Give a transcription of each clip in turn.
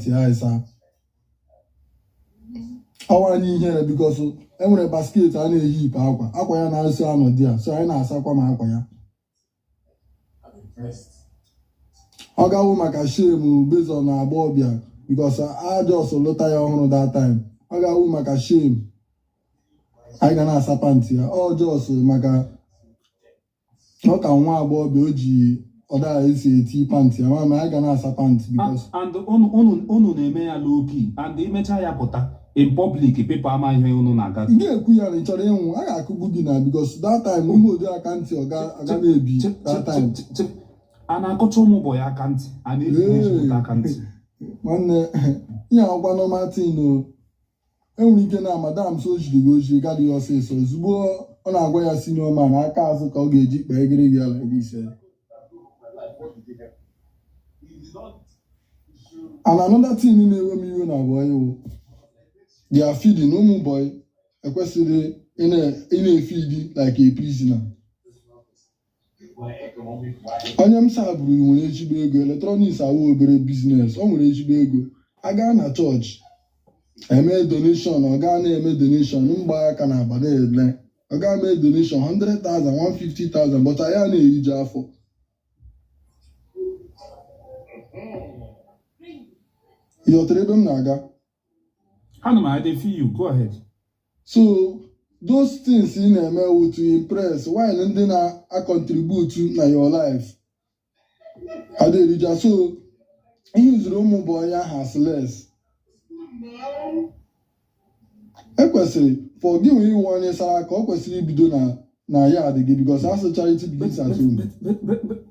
pant ya ịsa. Ọwa anyị ihere because enwere basket a na-eyi ipe akwa akwa ya na-asị anọ di ya, so anyị na-asakwa ma akwa ya. Ọ gawo maka shame based on agbọghọbịa, because a just lụta ya ọhụrụ that time. Ọ ga-awụ maka shame anyị ga na-asa pant ya. Ọ just maka ọ ka nwa agbọghọbịa o ji ọda esi eti pant ya ma anyị ga na-asa pant because And unu na-eme ya low key, and imecha ya pụta in public, people ama ihe unu na-aga. Ị ga-ekwu ya na ị chọrọ ịnwụ, a ga-akụgbu gị na because that time ụmụ odi aka ntị ọ ga na-ebi that time. A na-akọcha ụmụ boy aka ntị, a na-ebi ezigbote aka ntị. Nwanne, ihe akwa normal thing o. Enwere ike na madam so jiri gị ojii gadịghị ọsịsọ, ozugbo ọ na-agwa ya senior man aka azụ ka ọ ga-eji kpee gịrị gị ala gị ise. And another thing na-ewe m iwe na boy wụ their feeding. Ụmụ boy ekwesịrị ị na-efeed like a prisoner. Onye m sabụrụ nwere ezigbo ego, electronics awụ obere business, ọ nwere ezigbo ego. A gaa na chọọchị eme donation, ọ gaa na-eme donation, mgba aka na agba na-ele, ọ gaa mee donation 100,000, 150,000, but anyị a na-eriju afọ. Ị ghọtara ebe m na-aga? Ana m, I dey feel you, go ahead. So those things ị na-eme wụ to impress, while ndị na-acontribute na your life ada erija. So ihe zuru ụmụ boy ahụ as less ekwesịrị for gị nwee iwu onye sara aka, ọ kwesịrị ibido na yard gị, because asị charity begins at home.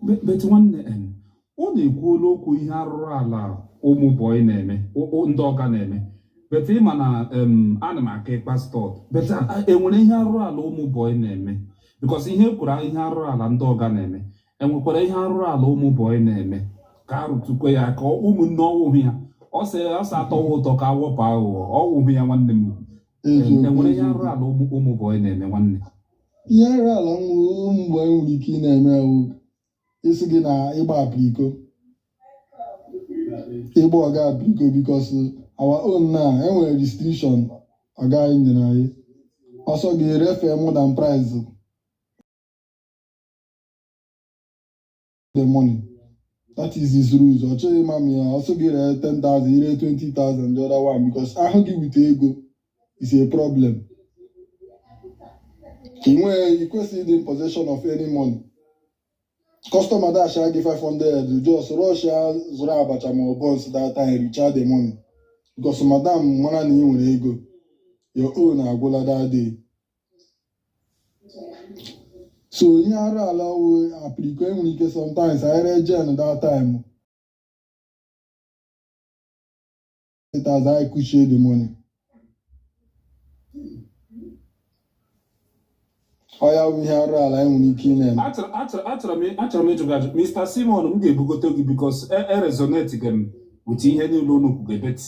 But nwanne, ọ na-ekwuola okwu ihe arụrụ ala ụmụ boy na-eme, ndị ọga na-eme, but ịma na ana m aka ịkpa stọt, but enwere ihe arụrụ ala ụmụ boy na-eme, because ihe kwuru ihe arụrụ ala ndị ọga na-eme, enwekwara ihe arụrụ ala ụmụ boy na-eme ka arụtụkwa ya ka ụmụnne ọwụhụ ya ọsọ ọsọ atọwa ụtọ ka awọpụ aghụghọ ọwụhụ ya, nwanne m. Eziokwu. Enwere ihe arụrụ Eziokwu. ala ụmụ boy na-eme, nwanne? Ihe arụrụ ala ụmụ boy nwere ike ị na-eme wụ isi gị na ịgba apiriko, ịgba ọga apiriko, because our own na enwere restriction ọga anyị nyere anyị. Ọsọ ga-erefe more than price the money, that is his rules. Ọ chọghị ịma m ya ọsọ gị ree 10,000, ire 20,000, the other one, because ahụ gị with ego is a problem. Ị nwee, ị kwesịghị ịdị in possession of any money. Customer dash gị 500, just rush ya zụrụ abacha ma ọ buns that time, richaa the money, because madam mara na ị nwere ego, your own agwụla that day. So ihe arụ ala wụ apiriko. Enwere ike sometimes anyị ree gen that time thousand, anyị kuchie the money. Ọ ya bụ ihe arụ ala anyị nwere ike ị na-eme. Achọrọ m ịjụ gị ajụ, Mr. Simon. M ga-ebugote gị because e resonate gị m with ihe niile unu kwuge, but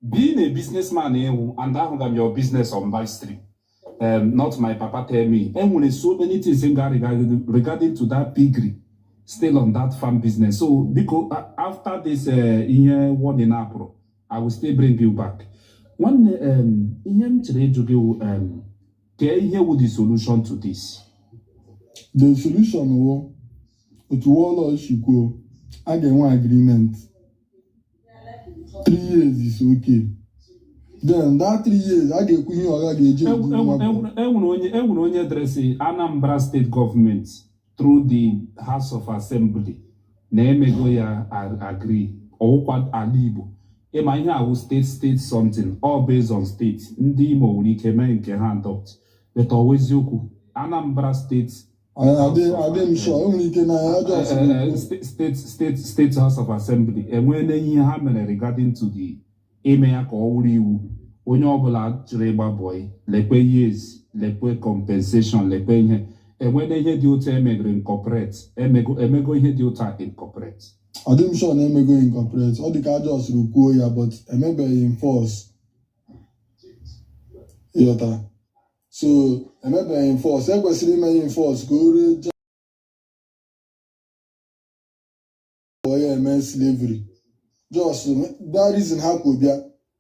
being a businessman ewu and ahụga m your business on live stream, not my papa tell me, enwere so many things m ga regarding to that piggery, still on that farm business. So biko, after this ihe warning apụrụ, I will still bring you back, nwanne. Ihe m chere ịjụ gị wụ, kee ihe wụ the solution to this? The solution wụ otu warlord si kwuo, a ga-enwe agreement. 3 years is okay. Then that 3 years a ga-ekwu ihe ọga ga-eji edu nwa boy. Enwere onye dere sị Anambra State Government through the House of Assembly na-emego ya agree. Ọwụkwa ala Igbo, ịma ihe awụ state something, all based on state. Ndị Imo nwere ike mee nke ha adopt, but ọwụ eziokwu Anambra State Adị m sure enwere ike na ya just na-ekwu. State House of Assembly enweela ihe ha mere regarding to the ime ya ka ọ wụrụ iwu, onye ọbụla chịrị ịgba boy, lekwe years, lekwe compensation, lekwe ihe. Enweela ihe dị otu emegere incorporate, emego ihe dị otu a incorporate? Ọ dị m sure na emego incorporate. Ọ dị ka just kwuo ya, but emebeghị enforce. Ịghọtara? So emebeghị enforce. Ekwesịrị ime ya enforce ka o ruo boy eme slavery. Just that reason ha kwu bịa,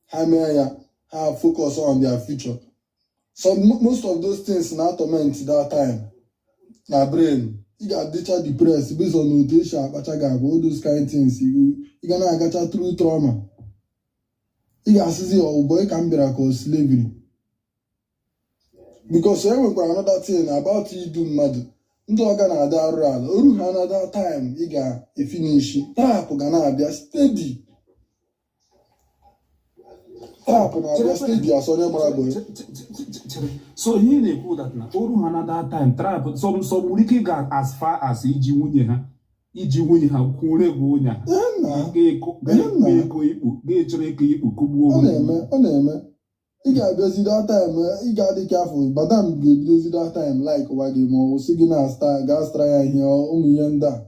ha mee ya, ha focus on their future. So most of those things na torment that time na brain. Ị ga-adịcha depressed based on otu esi akpacha gị agwa, all those kind things. Ị ga na-agacha through trauma. Ị ga-asịzi ọbụbọ ka m bịara ka ọ slavery, because e nwekwara another thing about idu mmadụ. Ndị ọga na-adị arụrụ ala oru ha. Another time ị ga-efinish, trap ga na-abịa steady, trap na-abịa steady as onye gbara boy. Chere. So ihe ị na-ekwu that na oru ha na that time, trap, some nwere ike ịga as far as iji nwunye ha kwure gị ụnya. Ee, nna. Ga-ekwu ego ikpu, ga-echere ego ikpu kụgbuo Ọ onwe. na-eme, ọ na-eme. Ị ga-abịazi that time, ị ga-adị ka afọ madam ga-ebidozi that time like ụwa gị, ma ọ wụ sị gị na sta gaa zụtara ya ihe, ụmụ ihe ndị a,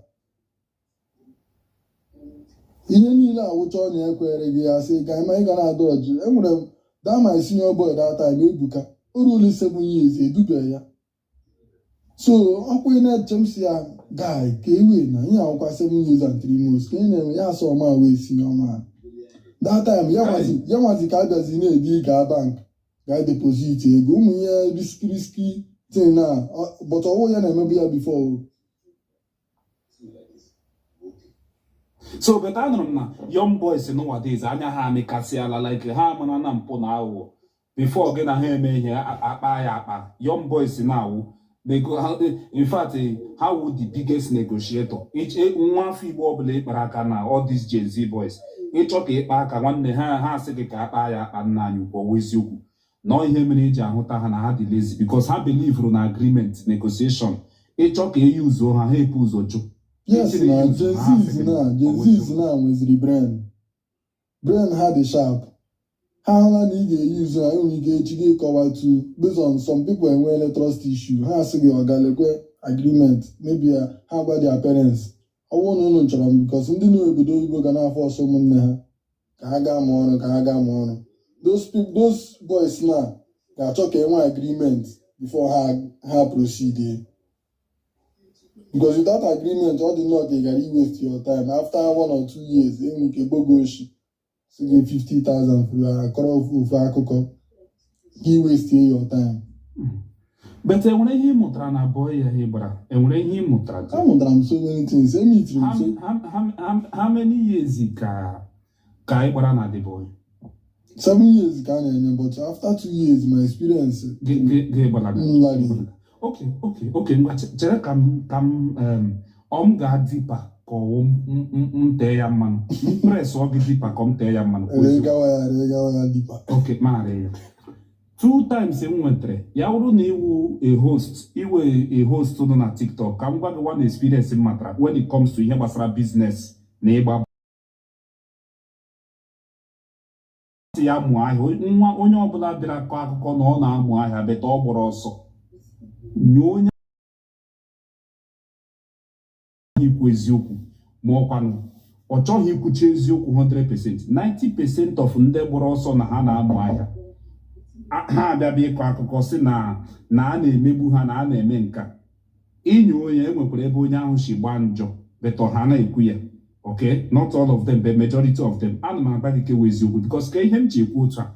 ihe niile awụcha. Ọ na-ekwere gị ya sị ga ma ị ga na-ada ọjị. Enwere m that my senior boy that time, Ebuka. O ruola 7 years edubeghị ya. So ọkwa ị na-eche m si ya, "Guy, ka ewe na ihe akwụkwa 7 years and 3 months ka ị na-enwe ya." Asọ ọma wee senior man that time ya nwazi ka abịazi na-edi gaa bank gaa deposit ego, ụmụ ihe risky risky thing na, but ọwụ ya na-emebu ya before o. So but anụrụ m na young boys nowadays, anya ha amịkasịala, like ha amara na mpụ na aghụghọ before gị na ha eme ihe akpa ya akpa. Young boys na-awụ in fact, ha wụ the biggest negotiator. Nwa afọ Igbo ọbụla ịkpara aka na all these Gen Z boys, ịchọ ka ịkpa aka nwanne ha, ha asị gị ka akpa ya akpa. Nna anyị ukwu, ọwụ eziokwu na ihe mere eji ahụta ha na ha dị lazy? Because ha believe na agreement, negotiation. Ịchọ ka e yuzuo ha, ha epu ụzọ jụ. Yes. Echiri Na use Gen ha. Zs Asị gị na Gen ọwụ Zs eziokwu. na nweziri brain ha dị sharp. Ha hụla na ị ga-eyuzu ha, enwere ike echi gị kọwa tu based on some people enweela trust issue. Ha asị gị, "Ọga, lekwe agreement." Maybe ha gwa their parents, ọ bụrụ na unu chọrọ m, because ndị n'obodo oyibo ga na-afọ ọsọ ụmụnne ha ka ha gaa mụọ ọrụ, ka ha gaa mụọ ọrụ. Those people, those boys na ga-achọ ka enwe agreement before ha proceed, because without agreement, ọ dị nnọọ ka ị gara waste your time. After 1 or 2 years, enwere ike gbogo oshi si gị 50,000 for akọrọ ofu akụkọ gị, waste your time. But enwere ihe ị mụtara na boy ya ị gbara? Enwere ihe ị mụtara dị? Amụtara m so many things. Emitiri m How, so how many years ka ị gbara na the boy? 7 years ka a na-enye, but after 2 years, my experience Gị gbalaga? M lari. Okay, ngwa, chere ka m ọ m gaa deeper ka ọwụ m tee ya mmanụ, m press ọ gị deeper ka m tee ya mmanụ, kwuo eziokwu. Regawa ya, regawa ya deeper. Okay, maara ya two times m nwetara ya wụrụ na iwu a host, iwe a host nọ na TikTok, ka m gwa gị one experience m matara when it comes to ihe gbasara business na ịgba ya mụọ ahịa. Nwa onye ọbụla bịara kọọ akụkọ na ọ na-amụ ahịa better ọ gbara ọsọ nye onye ikwu eziokwu, ma ọkwanụ ọ chọghị ikwuchi eziokwu 100%. 90% of ndị gbara ọsọ na ha na-amụ ahịa, ha abịabịa ịkọ akụkọ sị na a na-emegbu ha, na a na-eme nka inye onye. Enwekwara ebe onye ahụ si gbaa njọ better ha na-ekwu ya. Okay, not all of them, but majority of them. Ana m agba gị kewa eziokwu, because ka ihe m ji ekwu otu a,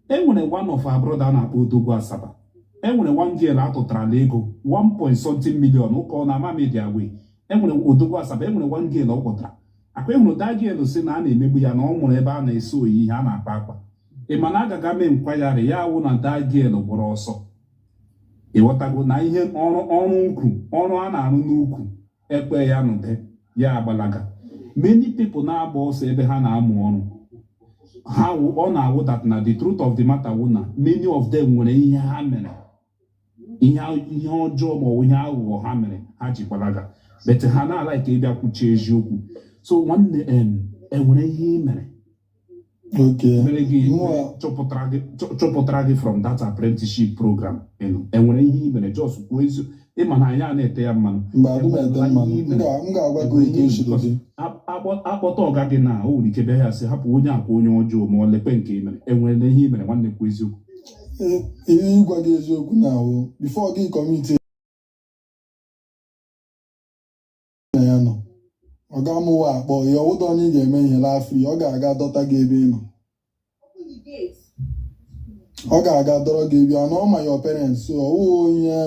enwere one of our brother a na-akpọ Odogwu Asaba. Enwere one girl atụtarala ego 1 point something million ụka ọ na-ama media wee. Enwere Odogwu Asaba, enwere one girl ọ kpọtara akwa. Ịhụrụ that girl sị na a na-emegbu ya, na ọ nwụrụ ebe a na-ese oyi ihe a na-akpa akwa. Ị ma na agaga mee nkwayarị ya wụ na that girl gbara ọsọ. Ịghọtago na ihe ọrụ ukwu, ọrụ a na-arụ n'ukwu ekwe ya nụde ya agbalaga. Many people na-agba ọsọ ebe ha na-amụ ọrụ ha ọ na-awụ that na the truth of the matter wụ na many of them nwere ihe ha mere, ihe ọjọọ ma ọ bụ ihe aghụghọ ha mere ha ji gbalaga, but ha na-ala ka ịbịa kwuchie eziokwu. So nwanne em, enwere ihe ị mere mere gị chọpụtara gị from that apprenticeship program ịnụ? Enwere ihe ị mere? Just kwuo ezi, ịma na anyị a na-ete ya mmanụ. Mgbe adị m ete mmanụ, m ga-agwa gị otu o siri dị. Akpọta ọga gị na o nwere ike bịa ya sị hapụ onye akwa onye ọjọọ, ma ọ lekwe nke ị mere. Enwere ihe ị mere, nwanne? Kwuo eziokwu. Ihe ịgwa gị eziokwu na awụ before gị commit na ya nọ ọga. mụwa akpọ ya, ọwụdọ onye ị ga-eme ihe laa free. Ọ ga-aga dọta gị ebe ị nọ, ọ ga-aga dọrọ gị ebe na ọ ma your parents. So ọwụghị onye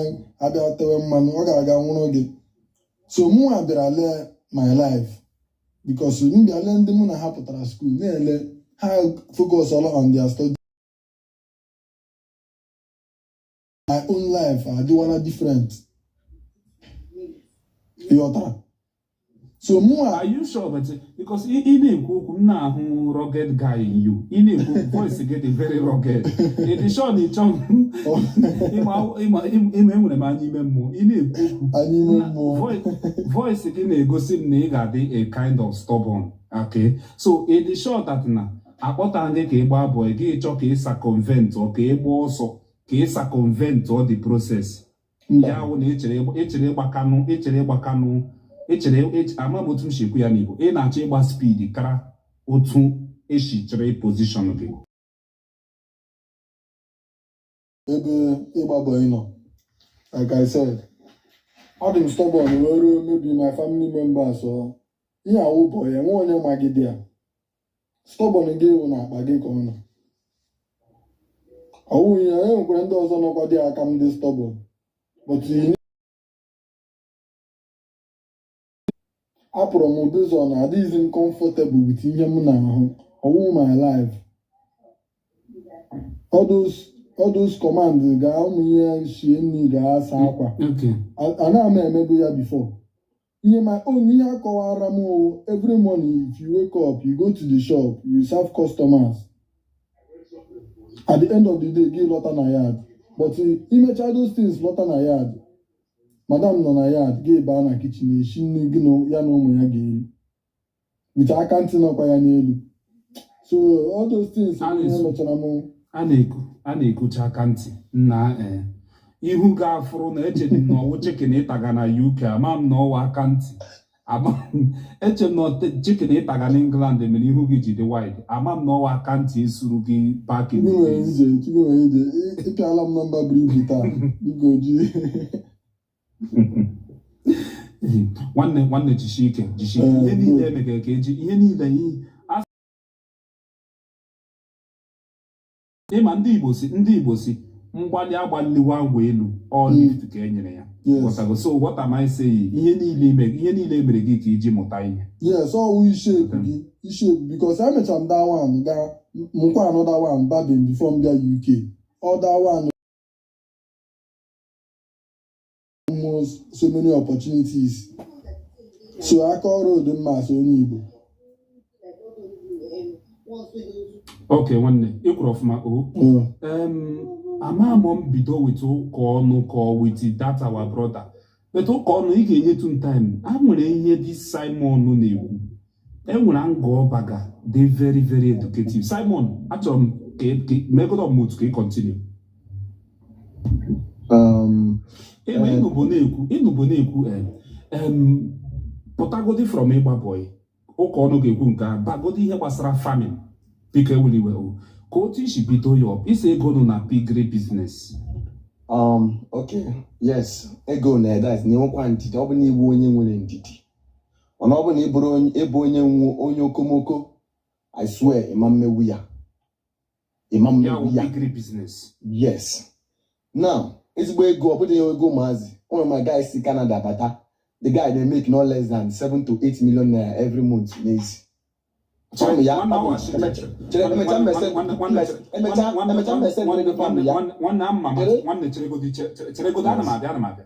abịa tewe mmanụ, ọ ga-aga nwụrụ gị. So mụnwa bịara lee my life, because m bịa lee ndị mụ na ha pụtara school, na-ele ha focus all on their study. My own life adịwala different, ịghọtara? So mụnwa Are you sure? But because ị na-ekwu okwu, m na-ahụ rugged guy in you. Ị na-ekwu okwu, voice gị dị very rugged. Ị dị sure na ị chọọ ịma ịma ịma enwere m anya ime mmụọ. Ị na-ekwu okwu Anya ime mmụọ. Voice gị na-egosi m na ị ga-adị a kind of stubborn. Okay. So ị dị sure that na akpọta gị ka ị gbaa boy, gị chọọ ka ị circumvent ọ, ka ị gbaa ọsọ ka ị circumvent ọ the process? Mba. Ya wụ na ị chere ịgbakanụ ị chere ama m otu m si ekwu ya n'Igbo, ị na-achọ ịgba speed kara otu esi chere position gị. Ebe ịgba boy nọ, like I said, adị m stubborn wee ruo maybe my family members ọ ihe awụ boy enwe onye magide ya. Stubborn gị wụ na akpa gị ka ọ nọ. Ọwụ ihe e nwekwara ndị ọzọ nọkwa dị aka m dị stubborn, but you apụrụ m based on adịghịzi m comfortable with ihe m na-ahụ. Ọwụ my life, all those command gaa, ụmụ ihe shie nri, gaa asa akwa. Anaghị m emebu ya before. Ihe my own, ihe akọwara m o, every morning if you wake up, you go to the shop, you serve customers. At the end of the day, gị lọta na yard. But imecha those things, lọta na yard, madam nọ na yard, gị baa na kitchen esi nri gị na ya na ụmụ ya ga-eri with aka ntị nọkwa ya n'elu. So all those things A ihe na-esu. mechara m. A na-ekucha aka ntị nna ee ihu ga-afụrụ na echedi m na ọwụ chicken ịtaga na UK. Ama m na ọwa aka ntị. Eche m na chicken ịtaga na England mere ihu gị ji dị wide. Ama m na ọwa aka ntị esuru gị back in Chukwu the nwere days. ije, Chukwu nwere ije. Ịpịala m nọmba buru ibu taa, biko ji. Nwanne, nwanne, jisie ike, jisie ike. Ihe niile emegara ka eji ihe niile ihe a ịma. Ndị Igbo si mgbalị agbalịwa agwa elu all lift ka e nyere ya. Ghọtago? So what am I saying? Ihe niile emere gị ka iji mụta ihe. Yes, ọwụ i-shape gị, i-shape, because emechara m that one, gaa mụkwa another one, barbing, before m bịa UK. All that one, almost so many opportunities. So aka ọrụ dị mma as onye Igbo. Ok, nwanne, ị kwuru ọfụma o. Ama m m bido with ụka ọnụ ka ọ with that our brother, but ụka ọnụ ị ga-enyetụ m time. A nwere ihe dị Simon na-ekwu, e nwere nga ọbaga dị very very educative. Simon, achọrọ m ka megodo m otu ka ị continue. Ịma ịnụbụ na-ekwu pụtagodi from ịgba boy. Ụka ọnụ ga-ekwu nke a bagodi ihe gbasara farming. Biko eweliwe o ka otu isi bido ya up isi ego nọ na piggery business. Okay, yes, ego na that na-enwekwa ndidi. Ọ bụ na ịbụ onye nwere ndidi, mana ọ bụ na ịbụrụ onye ịbụ onye nwe onye okomoko, I swear, ịma mmewu ya, ịma ya mmewu wụ ya. Piggery business. Yes. Now, ezigbo ego, ọ bụghị ego ụmụazị. O nwere my guy si Canada bata. The guy dey make no less than 7 to 8 million naira every month n'ezi. Farm ya, Nwanne ọ bụ- chere, emechaa mmese ndịrị gị farm ya. Nwanne, ama m. Chere. Nwanne, cheregodi, cheregodi, ana m abịa, ana m abịa.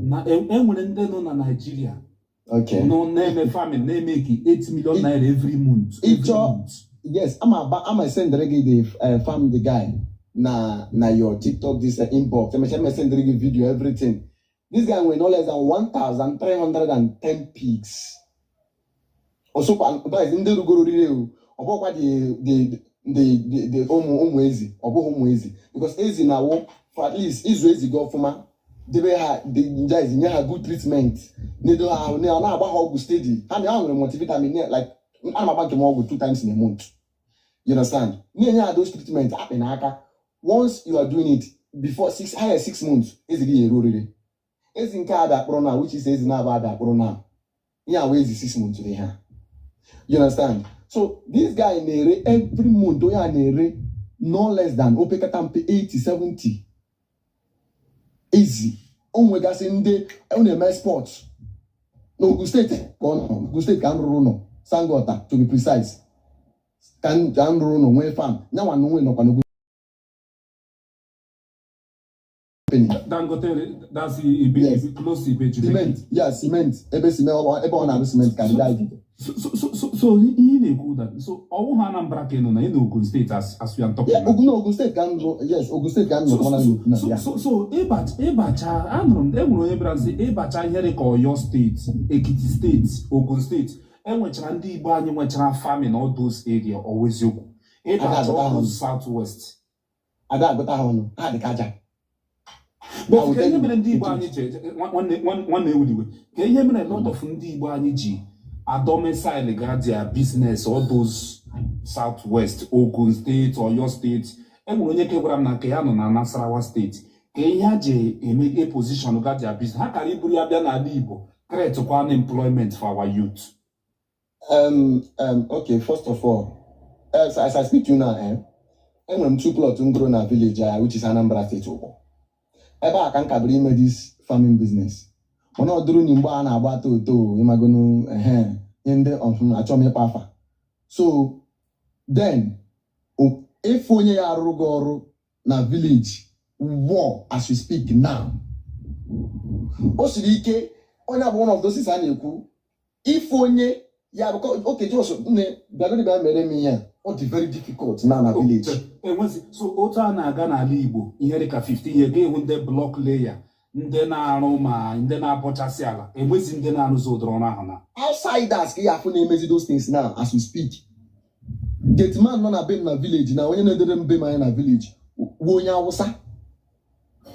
Na e nwere ndị nọ na Naịjirịa nọ na-eme farming na-emeki 8 million naira every month, every month. Yes, ama aba ama sendịrị gị the farm the guy na your TikTok this inbox. Emechaa m sendịrị gị video, everything. This guy nwere no less than 1310 pigs. Osokwa guys ndị rugoro riri ewu, ọ bụkwa the ụmụ ụmụ ezi, ọ bụghị ụmụ ezi, because ezi na-awụ for at least ịzụ ezi gị ọfụma, debe ha the guys, nye ha good treatment, nedo ha ahụ, na na-agba ha ọgwụ steady. Ha nwere multivitamin, like ana m agba nke m ọgwụ two times in a month, you understand? Na-enye ha those treatment akpị n'aka. Once you are doing it before six higher 6 months, ezi gị ya eru orire. Ezi nke a dakpụrụ na, which is ezi na-aba adakpụrụ na Ihe a wee ezi 6 months ihe a, you understand? So this guy na-ere every month, onye a na-ere no less than, opekata mpe, 80 70 easy. O nwegasị ndị ọ na-eme export n'Ogun Steeti ka ọ nọ. Ogun Steeti ka m rụrụ ụlọ, Sangota to be precise, ka m rụrụ ụlọ, nwee farm nyanwa na onwe nọkwa n'Ogun company. Dangote, that's Ibe, Yes. Ibe, close to Ibeju. Cement, yeah, cement, ebe cement, ebe ọ na-arụ cement ka ndị anyị. So ihe ị na-ekwu that, so ọwụ ha Anambra ka ị nọ na ị na Ogun Steeti as we are talking Yeah, now? Ogun, no, Ogun Steeti ka m rụrụ. Yes, Ogun Steeti ka m nọ. So, na so, na so, ya. So ịbacha, anụrụ m enwere onye bịara sị ịbacha ihe dị ka Oyo Steeti, Ekiti Steeti, Ogun Steeti, enwechara ndị Igbo anyị nwechara farming all those area. Ọwụ eziokwu? Ịbacha Ada all those South West. Ada agụta ha ọnụ, ha dị ka aja. But I will ka tell ihe you mere ndị Igbo the anyị ji nwanne ewuliwe, ka ihe mere lot of ndị Igbo anyị ji adomicile ga their business all those South West, Ogun Steeti, Oyo Steeti. Enwere onye ke gwara m na nke ya nọ na Nasarawa Steeti, ka ihe ha ji eme a position ga their business, ha kara iburu ya bịa n'ala Igbo, create kwa employment for our youth. Okay, first of all, as I speak to you now, enwere m two plot m goro na village a, which is Anambra State, Ụkpọ. Ebe a ka m kabiri ime this farming business. Mana ọ dụrụ na mgbe a na-agba toto ịmagonu ehe ihe ndị ọhụm achọ m ịkpa afa. So then if onye ya arụrụ gị ọrụ na village war as we speak now, o siri ike. Onye bụ one of those things a na-ekwu, if onye ya bụ okay, just nne bịagodi bịa mere m ihe a, ọ dị very difficult now na village. Enwezi so otu a na-aga n'ala Igbo ihe dịka 15 years ga-ịhụ ndị block layer, ndị na-arụ ma ndị na-abọchasị ala, enwezi ndị na-arụzi ụdịrị ọrụ ahụ na Outsiders ka ya afụ na-emezi those things now as we speak. Gateman nọ na be m na village, na onye na-edere m be m anya na village wu onye Awụsa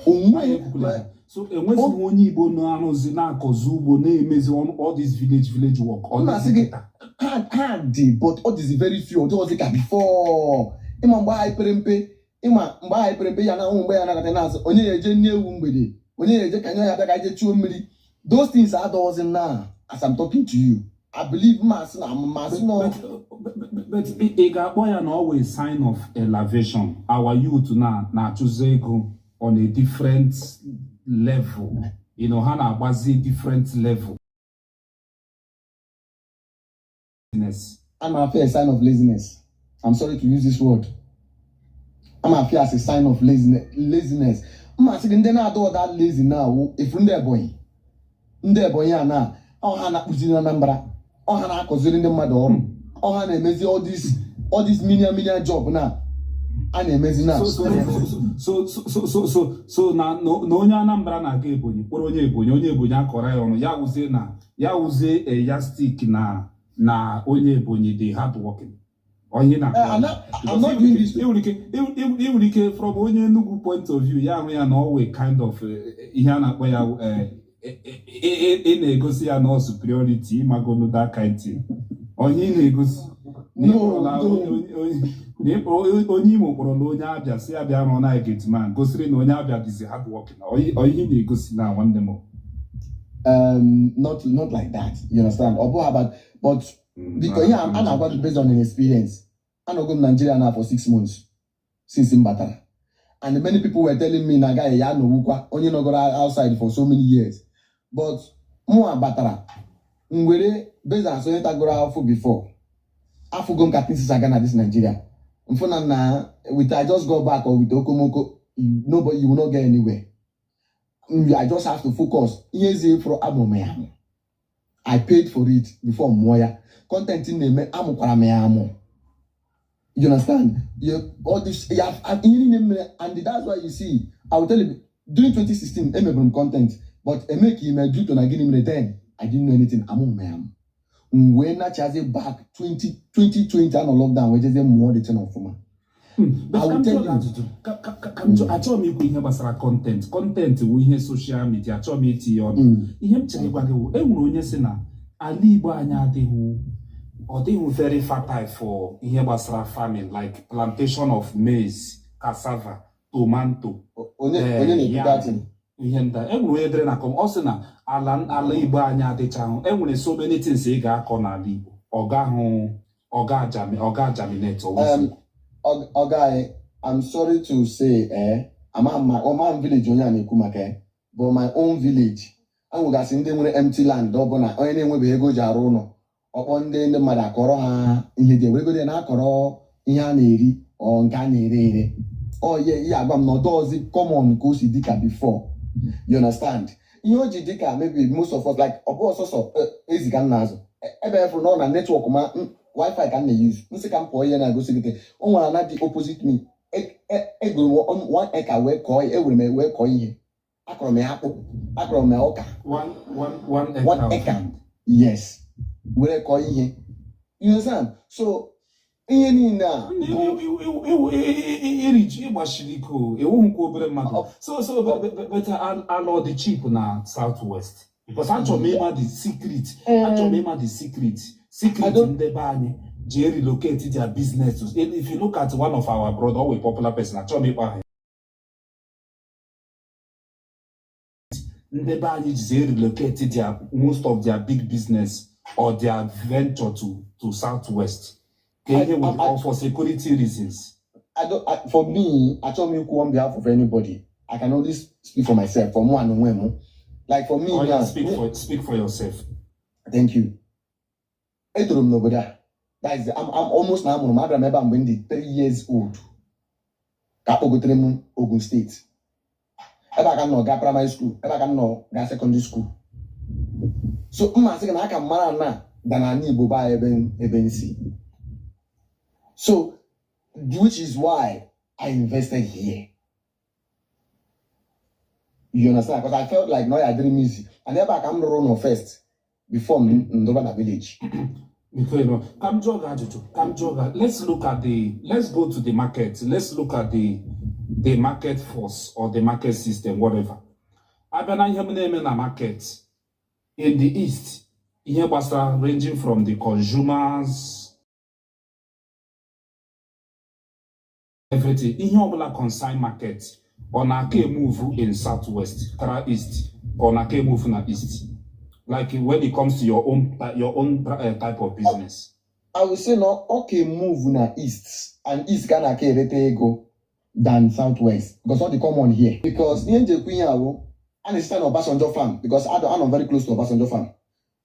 onwe. Anyị ekwukwala ya. So enwezighị onye Igbo na-arụzi, na-akọzi ugbo, na-emezi all this village work ọ M na-asị dịzi gị, kịta. Ha dị, but ọ dịzi very few. Ọ dịghịzị ka before. Ịma mgbe anyị pere mpe, ịma mgbe anyị pere mpe, ya na ụmụ mgbe ya nakọta na-asị onye ya eje nne ewu mgbede, onye ya eje ka nye ya bịa ka anyị jee chuo mmiri. Those things adọghịzị now as I'm talking to you. I believe masị na masị nọ. But ị ga-akpọ ya na ọ wụ sign of elevation, our youth na na-achụzi ego on a different level, ha na-agbazi different level business. I'm afraid a sign of laziness. I'm sorry to use this word. I'm afraid as a sign of laziness. Laziness. Mma sị gị, ndị na-adọ that lazy now, efu ndị Ebonyi. Ndị Ebonyi a na ọ ha na-akpụziri na Anambra, ọ ha na-akụziri ndị mmadụ ọrụ, ọ ha na-emezi all this menial menial job na a na-emezi na. So na onye Anambra na-aga Ebonyi kpọrọ onye Ebonyi, onye Ebonyi akọrọ ya ọnụ, ya wụzie a yardstick na onye Ebonyi dị hard working, onye na I'm not doing this. ị nwere ike from onye Enugu point of view, ya ahụ ya na ọ wee kind of ihe a na-akpọ ya, ị na-egosi ya na ọ superiority, ịmagonu that kind thing, onye ị na-egosi na No, ịkpọrọla no. onye Imo kpọrọla onye Abịa si Abịa rụọ na gateman, gosiri na onye Abịa dịzi hard working. Ọ ihe ị na-egosi na, nwanne m? Not like that. You understand? Ọ bụghị about, but because ihe a na-agwa gị based on an experience. Anọgo m Nigeria now for 6 months since m batara. And many people were telling me na agaghị ya anọwukwa onye nọgoro outside for so many years. But mụnwa batara m were based on onye tagoro afọ before. Afụgo m ka things aga na this Nigeria. Mfụ na with I just go back or with okomoko, nobody, you will not get anywhere. I just have to focus. Ihe ezi fụrụ amụrụ m ya amụ. I paid for it before m mụọ ya. Content m na-eme, amụkwara m ya amụ. You understand? You, all this, you have, ihe niile m mere, and that's why you see, I will tell you, during 2016, emeburu m content, but eme ka ime due to na gịnị mere then, I didn't know anything, amụ m ya amụ. M wee nachazie back 20, 2020 anọ lockdown, wee jezie mụọ the thing ọfụma. But I ka will m tell jụọ gị you. ajụjụ. Ka m jụọ, achọghị m ikwu ihe gbasara content wụ ihe social media, achọghị m itinye ọnụ. Ihe m chere ịgwa gị wụ, e nwere onye sị na ala Igbo anyị adịghị, ọ dịghị very fertile for ihe gbasara farming, like plantation of maize, cassava, tomato. Onye onye na-ekwu yam. that thing? Ihe nda e nwere onye dere na comment, ọ sị na ala Igbo anyị adịchaghị. E nwere so many things ị ga-akọ n'ala Igbo, ọ gahụ ọ ga-germinate. Ọga anyị, I'm sorry to say, ama ma ọma village onye a na-ekwu maka ya, but my own village anwegasị ndị nwere empty land. Ọ bụ na onye na-enwebeghị ego ji arụ ụlọ, ọkpọ ndị mmadụ akọrọ ha ihe dị eweregoro ya na-akọrọ ihe a na-eri, ọ nke a na-ere ere. Ọ ihe agwa m na ọdọọzi common ka o si dị ka before, you understand? Ihe o ji dị ka maybe most of us, like ọ bụ ọsọsọ ezi ka m na-azụ ebe efuru na ọ na network ma wifi ka m na-use. Nsị ka m pụọ, ihe na-egosi gị, o nwere ana dị opposite me, egoro m 1 acre wee kọọ ya, ewere m wee kọọ ihe. Akọrọ m ya akpụ, akọrọ m ya ọka. One acre One of acre. land. Yes, were kọọ ihe, you understand? So ihe niile a bụ Iri ji ịgbachiri ike o ewughịkwa obere mmadụ. So but ala ọ dị cheap na South West? Because achọrọ m ịma the secret, achọrọ m ịma the secret I secret don't- ndị be anyị ji relocate their business. If you look at one of our brother, ọ wee popular person, achọrọ m ịkpọ aha. Ndị be anyị jizi relocate their most of their big business or their venture to South West ka ihe with or for security reasons. I don't, for me, achọghị m ikwu on behalf of anybody. I can only speak for myself, for mụ and onwe m. Like for me Oh, yeah, now, speak for yourself. Thank you. Etoro m n'obodo a. That is, I'm almost na amụrụ m, abịara m ebe a mgbe m dị 3 years old. Ka akpọgotere m Ogun State. Ebe a ka m nọ gaa primary school, ebe a ka m nọ gaa secondary school. So mma sị gị na aka m mara na da n'ala Igbo be anyị ebe m si. So, which is why I invested here. You understand? Because I felt like no, I didn't easy. And ebe a ka m rụrụ ụlọ first before m ndọba na village. Before you know, ka m jụọ gị ajụjụ, ka m jụọ gị, let's go to the market. Let's look at the market force or the market system, whatever. Abịa na ihe m na-eme na market in the East, ihe gbasara ranging from the consumers, everything, ihe ọbụla concern market, ọ na-aka emove in Southwest, kara East, ka ọ na-aka emove na East? Like when it comes to your own type of business. I will say no, okay, move na East, and East ka na-aka erete ego than Southwest because all the common here. Because ihe njekwu ihe awụ, a na-esite na Obasanjo farm, because I don't, I'm very close to Obasanjo farm.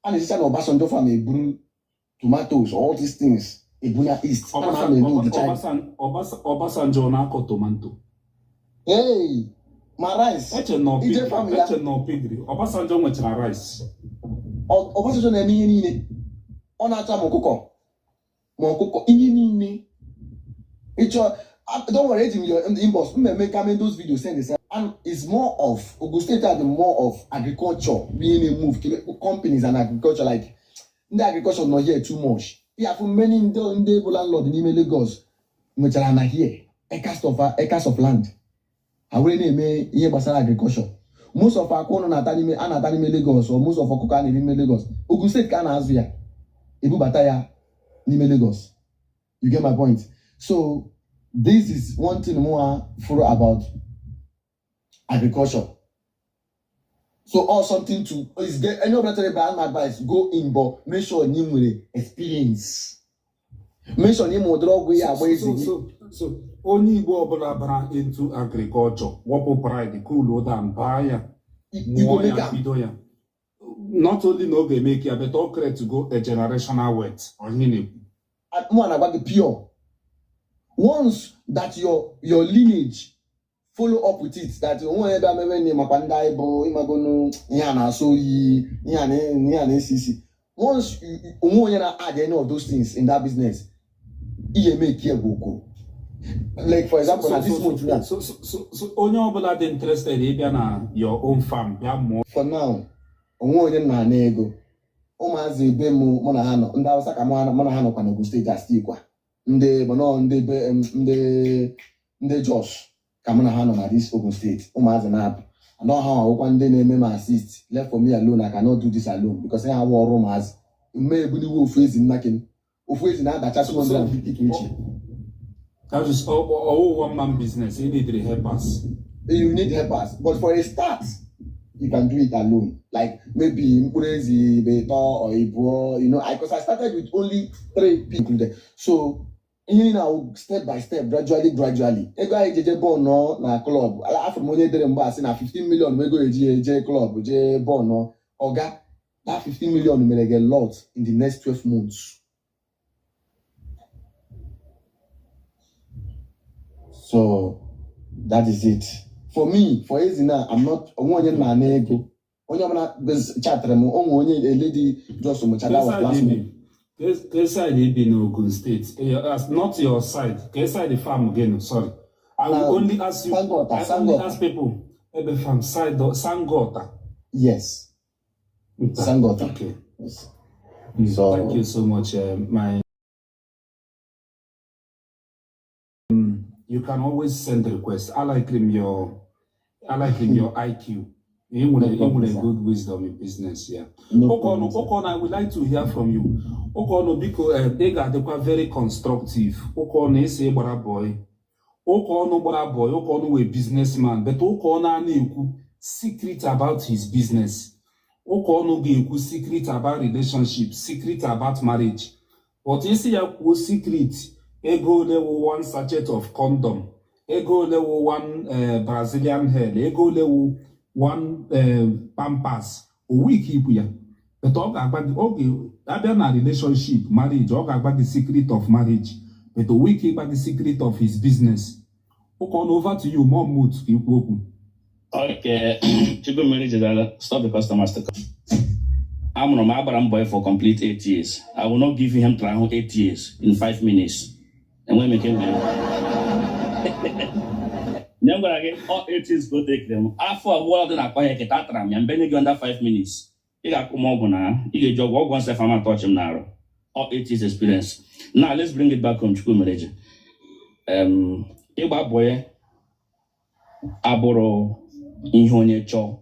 A na-esite na Obasanjo farm eburu tomatoes, all these things, ebu na East. A na elu the China. Obasanjo na-akọ tomato? Hey, ma rice. Eche na Ije farm ya. eche na piggery. Obasanjo nwechara rice. Obasanjo na-eme ihe niile. Ọ na-acha ma ọkụkọ, ma ọkụkọ, ihe niile. Ịchọ, don't worry, eji m your inbox, m eme ka those videos send this. And it's more of, Ogun State are the more of agriculture, being a move, companies and agriculture, like, ndị agriculture nọ here too much. Ya fụ many ndị bụ landlord n'ime Lagos nwechara na here, acres of land. Ha were na-eme ihe gbasara agriculture. Most of akwa ụnụ na-ata n'ime a na-ata n'ime Lagos, or most of ọkụkọ a na-eri n'ime Lagos, Ogun State ka a na-azụ ya, ebubata ya n'ime Lagos. You get my point? So this is one thing more furu about agriculture. So all something to is get any other tell my advice, go in, but make sure you nwere experience. Make sure you ụdịrị ọgwụ ya agba ezi gị. So onye Igbo ọbụla bara into agriculture, wọpụ pride, cool down, baa ya, You go mụọ make ya, am. Bido ya. Not only na ọ ga-eme ya, but ọ create to go a generational wealth. Onye na-ekwu. Mụ na-agwa gị pure. Once that your lineage follow up with it, that onwe onye bịa mewe nne makwa ndị anyị bụ ịmagonu ihe a na-asọ oyi, ihe a na-esi isi. Once onwe onye na-add any of those things in that business, ihe make gwogwo. Like for example, na this month now, So onye ọbụla dị interested ịbịa na your own farm bịa mụọ. For now, onwe onye m na-ana ego. Ụmụazị ebe m mụ na ha nọ, ndị Hausa ka mụ na ha nọkwa n'Ogun State astikwa. Ndị bụ ndị be ndị Jos ka mụ na ha nọ na this Ogun State. Ụmụazị na-apụ. And ha awụkwa ndị na-eme m assist. Left for me alone, I cannot do this alone because ha awụ ọrụ ụmụazị. Mme ebuniwe ofu ezi nnake ofu ezi na-adacha 250 kg. That is ọwụ one man business. You need the helpers. You need helpers, but for a start you can do it alone. Like maybe mkpụrụ ezi ịtọ or ịbụọ, because I started with only three people included. So ihe niile awụ step by step, gradually gradually. Ego anyị jeje bọọlụ na club, afọ m onye dere mgbe a sị na 15 million bụ ego eji eje club jee bọọlụ. Ọga, that 15 million mere gị a lot in the next 12 months. So that is it for me. For Ezina, I'm not onwe onye nna ana ego. Onye ọbụla chatara m, onwe onye, a lady just mụcha, that was last month. Ke side ibi n'Ogun State? Not your side. Ke side farm again, sorry. I will only ask you. Sangota. I only Sangota. ask people ebe farm side Sangota. Yes. Sangota. Okay. Yes. Thank you so much. My you can always send request. I like him your IQ. He No nwere problem, nwere sir. good wisdom in business, yeah. No Okono, problem, sir. Okono, I would like to hear from you. Okono, biko, ị ga-adịkwa very constructive. Okono, isi gbara boy. Okono gbara boy, Okono wee businessman, but Okono a na-ekwu secret about his business. Okono ga-ekwu secret about relationship, secret about marriage. But isi ya kwuo secret, ego ole wụ one sachet of condom, ego ole wụ one Brazilian hair, ego ole wụ one pampers, o week ikwu ya. But ọ ga-agba gị oge abịa na relationship, marriage, ọ ga-agba gị secret of marriage, but o week ịgba gị secret of his business. Ụkọnụ, over to you, more mute ka ikwu okwu. Okay, Chukwumeri Jedala, stop the customers to come. Amụrụ m, agbara m boy for complete 8 years. I will not give him tara 8 years in 5 minutes. Enweghị m ike nwere. Nye m gwara gị, ọ 8 years go take them. Afọ abụọ dị na-akọ ya keta atara m ya mgbe nye gị under 5 minutes. Ị ga-akwụ m ọgwụ na ị ga-eji ọgwụ ọgwụ nsọ fama touch m n'arụ. Ọ 8 years experience. Now let's bring it back home, Chukwumereje. Ịgba boy abụrụ ihe onye chọọ.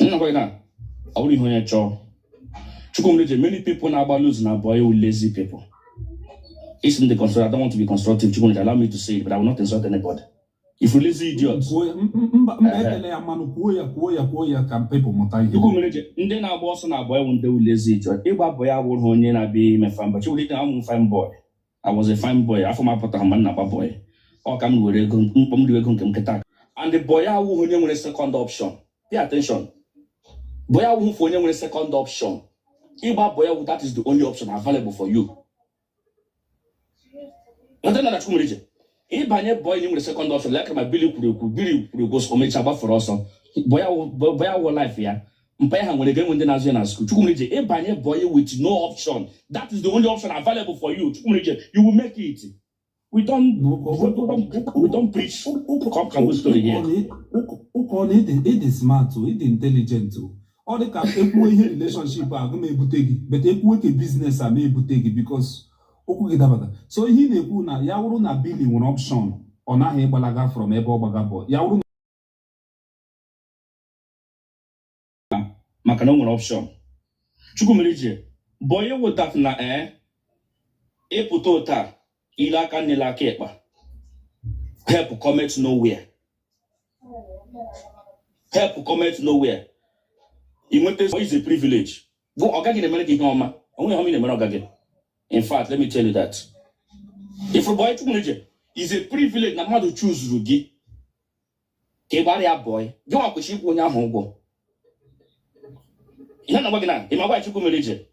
Nnọkọ gị na ọ bụrụ ihe onye chọọ. Chukwumereje, many people na-agba loose na boy wụ lazy people. It's in the construct. I don't want to be constructive. Chukwumereje, allow me to say it, but I will not insult anybody. If you lazy idiot, Kwuo ya, mba mba, etele ya mmanụ, kwuo ya, kwuo ya, kwuo ya ka people mụta ihe. Chukwumereje, ndị na-agba ọsọ na boy wụ ndị wụ lazy idiot. Ịgba boy awụrụ onye na-abịa ime fine boy. Chukwumereje, I'm fine boy. I was a fine boy. Afọ m apụtaghị mgbe m na-agba boy. Ọ ka m were ego mkpọ m riwe ego nke m nkịta. And the boy awụghị onye nwere second option. Pay attention. Boy awụghị for onye nwere second option. Ịgba boy awụ, that is the only option available for you. Ghọtara na Chukwumereje? Ịbanye boy na nwere second option, like ma Billy kwuru ekwu, Billy kwuru ekwu, o mechaa gbafere ọsọ. Boy awụ life ya. Mpa ya ha nwere ga-enwe ndị na-azụ ya na school. Chukwumereje, ịbanye boy with no option. That is the only option available for you. Chukwumereje, you will make it. We don't preach come come story here. Ụka na ịdị smart o, ịdị intelligent o. Ọ dị ka ekwuo ihe relationship a, aga m ebute gị, but ekwuo ke business a, ma ebute gị because okwu gị dabata. So ihe ị na-ekwu na ya wụrụ na Billy nwere option, ọ naghị ịgbalaga from ebe ọ gbaga bọ ya wụrụ. Maka na o nwere option. Chukwumerije, boy wụ that na ịpụta ụta ile aka nne aka ịkpa, help comment nowhere, help comment nowhere. Ị nweta is a privilege. Bụ ọga gị na-emere gị ihe ọma, onwe ihe ọma ị na-emere ọga gị. In fact, let me tell you that if boy, Chukwumerije, is a privilege na mmadụ chuzuru gị ka ị gbara ya boy, gị nwa kwesịrị ịkwụ onye ahụ ụgwọ. Ihe na-agwa gị na ị ma gwa Chukwumerije,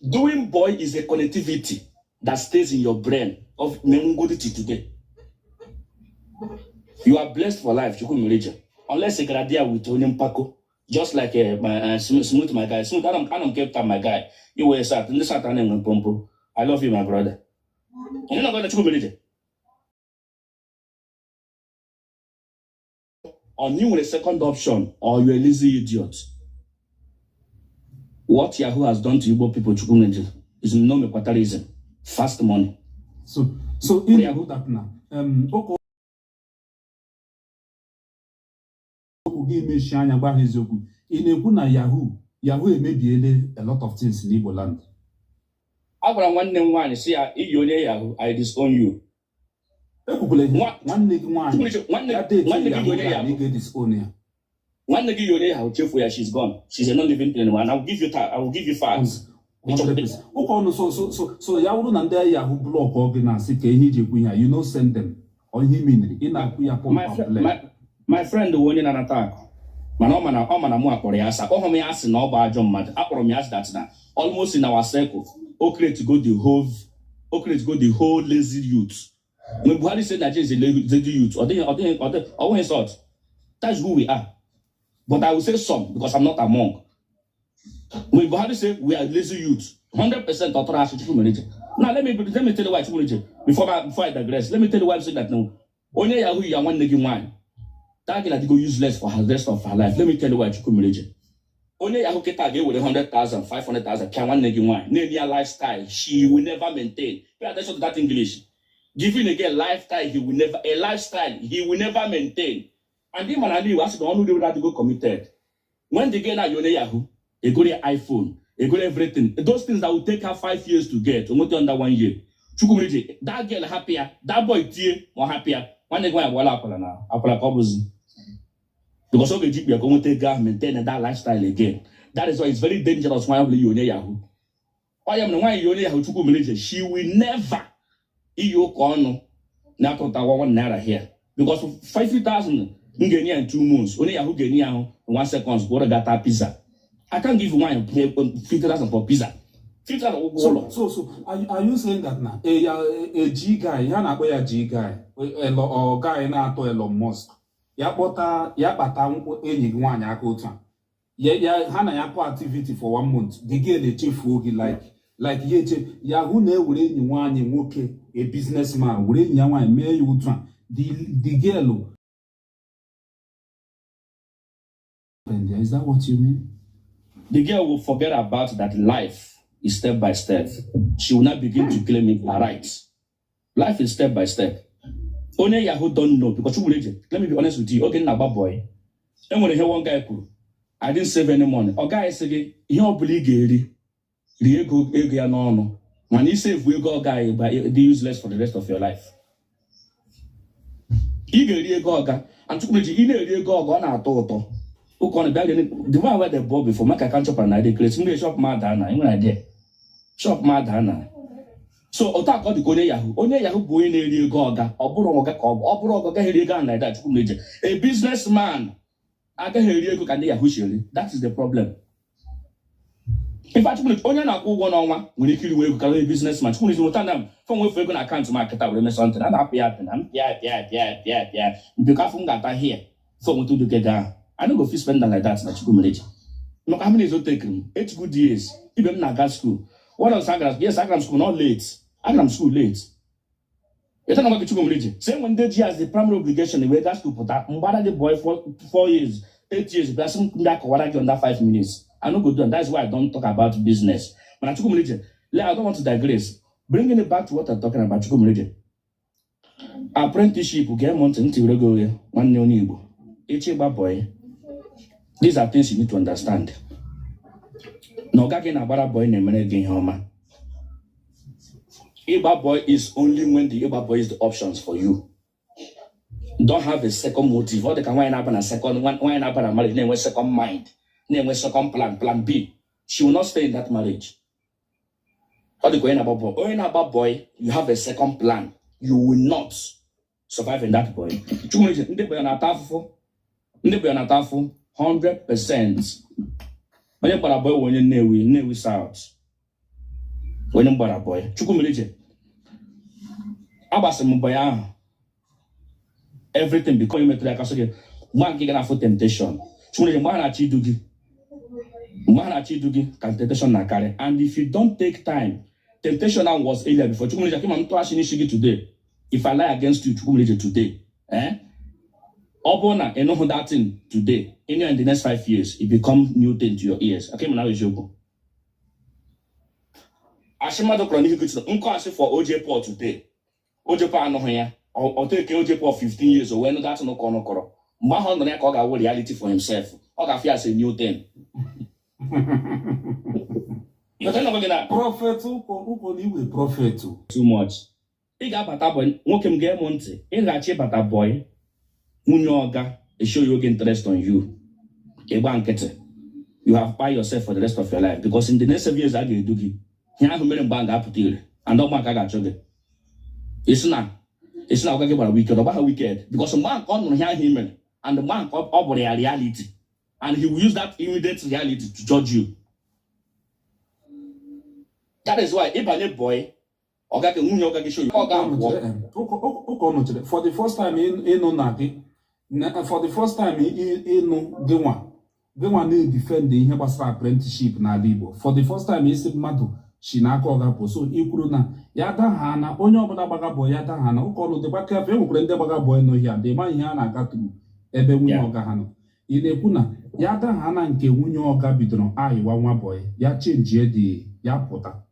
doing boy is a connectivity that stays in your brain of menwugodi till today. You are blessed for life, Chukwumerije, unless ị gara there with onye mpako, just like my, smooth, my guy Smooth. Anọ m Cape Town, my guy. Iwe sat ndị sat a na-enwe mpompo. I love you, my brother. Ihe na-agwa na Chukwumerije, on you nwere second option or you a lazy idiot. What Yahoo has done to Igbo people, Chukwumerije, is no mekwatarism, fast money. So ị na-ekwu that na ụka okwu gị emechi anya gwa ha eziokwu. Ị na-ekwu na Yahoo emebiele a lot of things n'Igbo land. Agwara m nwanne m nwaanyị si ya, iyi onye Yahoo, I disown you. Ekwukwala ihe nwanne gị nwaanyị nwanne ya date nwanne gị yahoo onye guy na yahoo ị ga-edisown ya. Nwanne gị onye yahoo, chefuo ya. She's gone. She's a non-living thing and I will give you facts. 100%. Ụka ọnụ, so ya wụrụ na ndị yahoo block ọ gị na-asị ka ihe iji ekwu ihe a, you no send them ọ ihe imeniri ị na-akwụ ya My, pump and play. My friend wụ onye na-anata akụ, mana ọ mana mụ akpọrọ ya asa. Ọhụ m ya asị na ọ bụ ajọ mmadụ. Akpọrọ m ya asị that na almost in our circle o create go the whole lazy youth. When Buhari said Nigeria is a lazy youth, ọ dịghị ọ bụghị insult. That's who we are, but I will say some because I'm not among. When Buhari say we are lazy youth, 100% ọtọrọ asị. Chukwu mere. Now let me tell you why. Chukwu mere, before I digress, let me tell you why I'm saying that now. Onye yahoo ya nwanne gị nwaanyị, that girl adịgo useless for her rest of her life. Let me tell you why. Chukwu mere, onye yahoo kịta ga-ewere 100,000, 500,000 pịa nwanne gị nwaanyị na-enye ya lifestyle she will never maintain. Pay attention to that English. Giving a girl lifestyle he will never, a lifestyle he will never maintain. And ị mara Igbo asị na ọnụ rere adịgo committed. When the girl na onye yahoo egoro ya iPhone, egoro everything, those things that will take her 5 years to get, o nweta under one year. Chukwumerije, that girl happy ya, that boy tie ma ọ happy ya, nwanne gị nwaanyị agbala akwala na akwala ka ọ bụzi because ọ ga-eji ikpe ka o nweta ego ahụ maintain that lifestyle again. That is why it's very dangerous. Nwaanyị ọbụla yi onye yahoo, ọ ya mere nwaanyị yi onye yahoo, Chukwumerije, she will never iyi ụka ọnụ na-atụta ₦1 here, because 50,000 m ga-enye ya in 2 months, onye yahoo ga-enye ya ahụ in 1 seconds gwọrọ gata pizza. I can't give nwaanyị 50,000 for pizza, 50,000 ụgwọ ụlọ. So are you saying that na a G guy, ya na-akpọ ya G guy, ọ guy na-atọ Elon Musk, ya kpọta ya kpata enyi gị nwaanyị aka otu a, ya ha na ya kọ activity for one month, the girl echefuo gị, like ya eche yahoo na-ewere enyi nwaanyị nwoke, a businessman, were enyi ya nwaanyị mee ya otu a, the girl? Is that what you mean? The girl will forget about that life is step by step. She will not begin to claim it her rights. Life is step by step. Onye yahoo don't know because Chukwureje, let me be honest with you, oge m na-agba boy, enwere ihe one guy kwuru, "I didn't save any money." Ọ gaghị sị gị ihe ọ bụla ị ga-eri, rie ego ya n'ọnụ, mana isave ego ọ gaghị dị useless for the rest of your life. Ị ga-eri ego ọga, and Chukwureje, ị na-eri ego ọga, ọ na-atọ ụtọ. Ụka ọ na-bịa the one wey dey bought before maka ka nchọpụtara na dey create ndị shop ma daa na enwere idea shop ma daa na. So otu a ka ọ dị ka onye yahoo. Onye yahoo bụ onye na-eri ego ọga. Ọ bụrụ ọga ka ọ bụ, ọ bụrụ ọga gaghị eri ego ahụ like that. Chukwumeje, a businessman agaghị eri ego ka ndị yahoo si eri. That is the problem. In fact, Chukwumeje, onye na-akwụ ụgwọ n'ọnwa nwere ike iriwe ego karịa onye businessman. Chukwumeje, nweta na fọ nwefu ego na akaụntụ m akịta were mee something, a na-apị ya apị na m pịa pịa pịa pịa pịa mbikọ afọ m ga-ata here fọ nweta ụdị ego ahụ. I no go fit spend am like that na Chukwumeje. Maka how many years o take m? 8 good years. Ibe m na-aga school. What else agara? Yes, agara m school, not late. Agara m school late. Ịta na gwa gị, Chukwumeje, sị enwe ndị ji as the primary obligation wee gaa school pụta mgbara gị boy for 4 years, 8 years, bịa sị m ndị akọwara gị under 5 minutes. I no go do am. That's why I don't talk about business. Mana Chukwumeje, I don't want to digress. Bringing it back to what I'm talking about, Chukwumeje. Apprenticeship, gee m ntị, ntị were gị oghe, nwanne onye Igbo. Ịchọ ịgba boy, these are things you need to understand. Na ọ gaghị na-agbara boy na-emere gị ihe ọma. Ịgba boy is only when the ịgba boy is the options for you. Don't have a second motive. Ọ dị ka nwaanyị na-aba na second, nwaanyị na-aba na marriage na-enwe second mind, na-enwe second plan, plan B. She will not stay in that marriage. Ọ dị ka onye na-agba boy. Onye na-agba boy, you have a second plan. You will not survive in that boy. Chukwumerije, ndị boy na-ata afụfụ. Ndị boy na-ata afụfụ 100%. Onye gbara boy wụ onye Nnewi, Nnewi South. Onye m gbara boy. Chukwumerije, agbasịrị m boy ahụ. Everything because onye metụrụ ya aka sị gị, nwa nke ga na-afụ temptation. Chukwumerije, mgbe a na-achọ idu gị, mgbe a na-achọ idu gị ka temptation na-akarị. And if you don't take time, temptation now was earlier before. Chukwumerije, akị ma m tụghachi n'isi gị today. If I lie against you, Chukwumerije, today, eh? Ọ bụrụ na ị nụhụ that thing today, in the next 5 years, it become new thing to your ears. Akị ma na eziokwu. Asị mmadụ kọrọ n'ihu gị nkọ asị for OJ Paul today. OJ Paul anụghị ya. Ọ take OJ Paul 15 years o wee nụ that thing ụka ọnụ kọrọ. Mgbe ahụ ọ nọ ya ka ọ ga-awụ reality for himself. Ọ ga-afịa as a new thing. But I know gị na Prophet ụkọ, ụkọ na iwe prophet o. Too much. Ị ga-abata boy, nwoke m, gee m ntị. Ị ga-achọ ịbata boy, nwunye ọga show you oge interest on you, ịgba nkịtị, you have buy yourself for the rest of your life, because in the next 7 years a ga-edu gị ihe ahụ mere mgbe a ga-apụta ire and ọgba ka a ga-achọ gị. Isi na ọga gị gbara wicked, ọ gbagha wicked, because mgbe ahụ ka ọ nụrụ ihe ahụ i mere and mgbe ahụ ka ọ bụrụ ya reality, and he will use that immediate reality to judge you. That is why ịbanye boy, ọga gị, nwunye ọga gị show you, ọ ga-apụọ. Ụka ọnụ chere for the first time ịnụ na gị for the first time ịnụ gị nwa na-edefend ihe gbasara apprenticeship n'ala Igbo, for the first time isi mmadụ si n'aka ọga pụ. So ikwuru na ya daha na onye ọbụla gbaga boy, ya daha na ụka ọnụ dịkwa careful. E nwekwara ndị gbaga boy n'ohi a dị ma ihe a na-aga through ebe nwunye ọga ha nọ. Ị na-ekwu na ya daha na nke nwunye ọga bidoro ayịwa nwa boy ya chenjie dị ya pụta.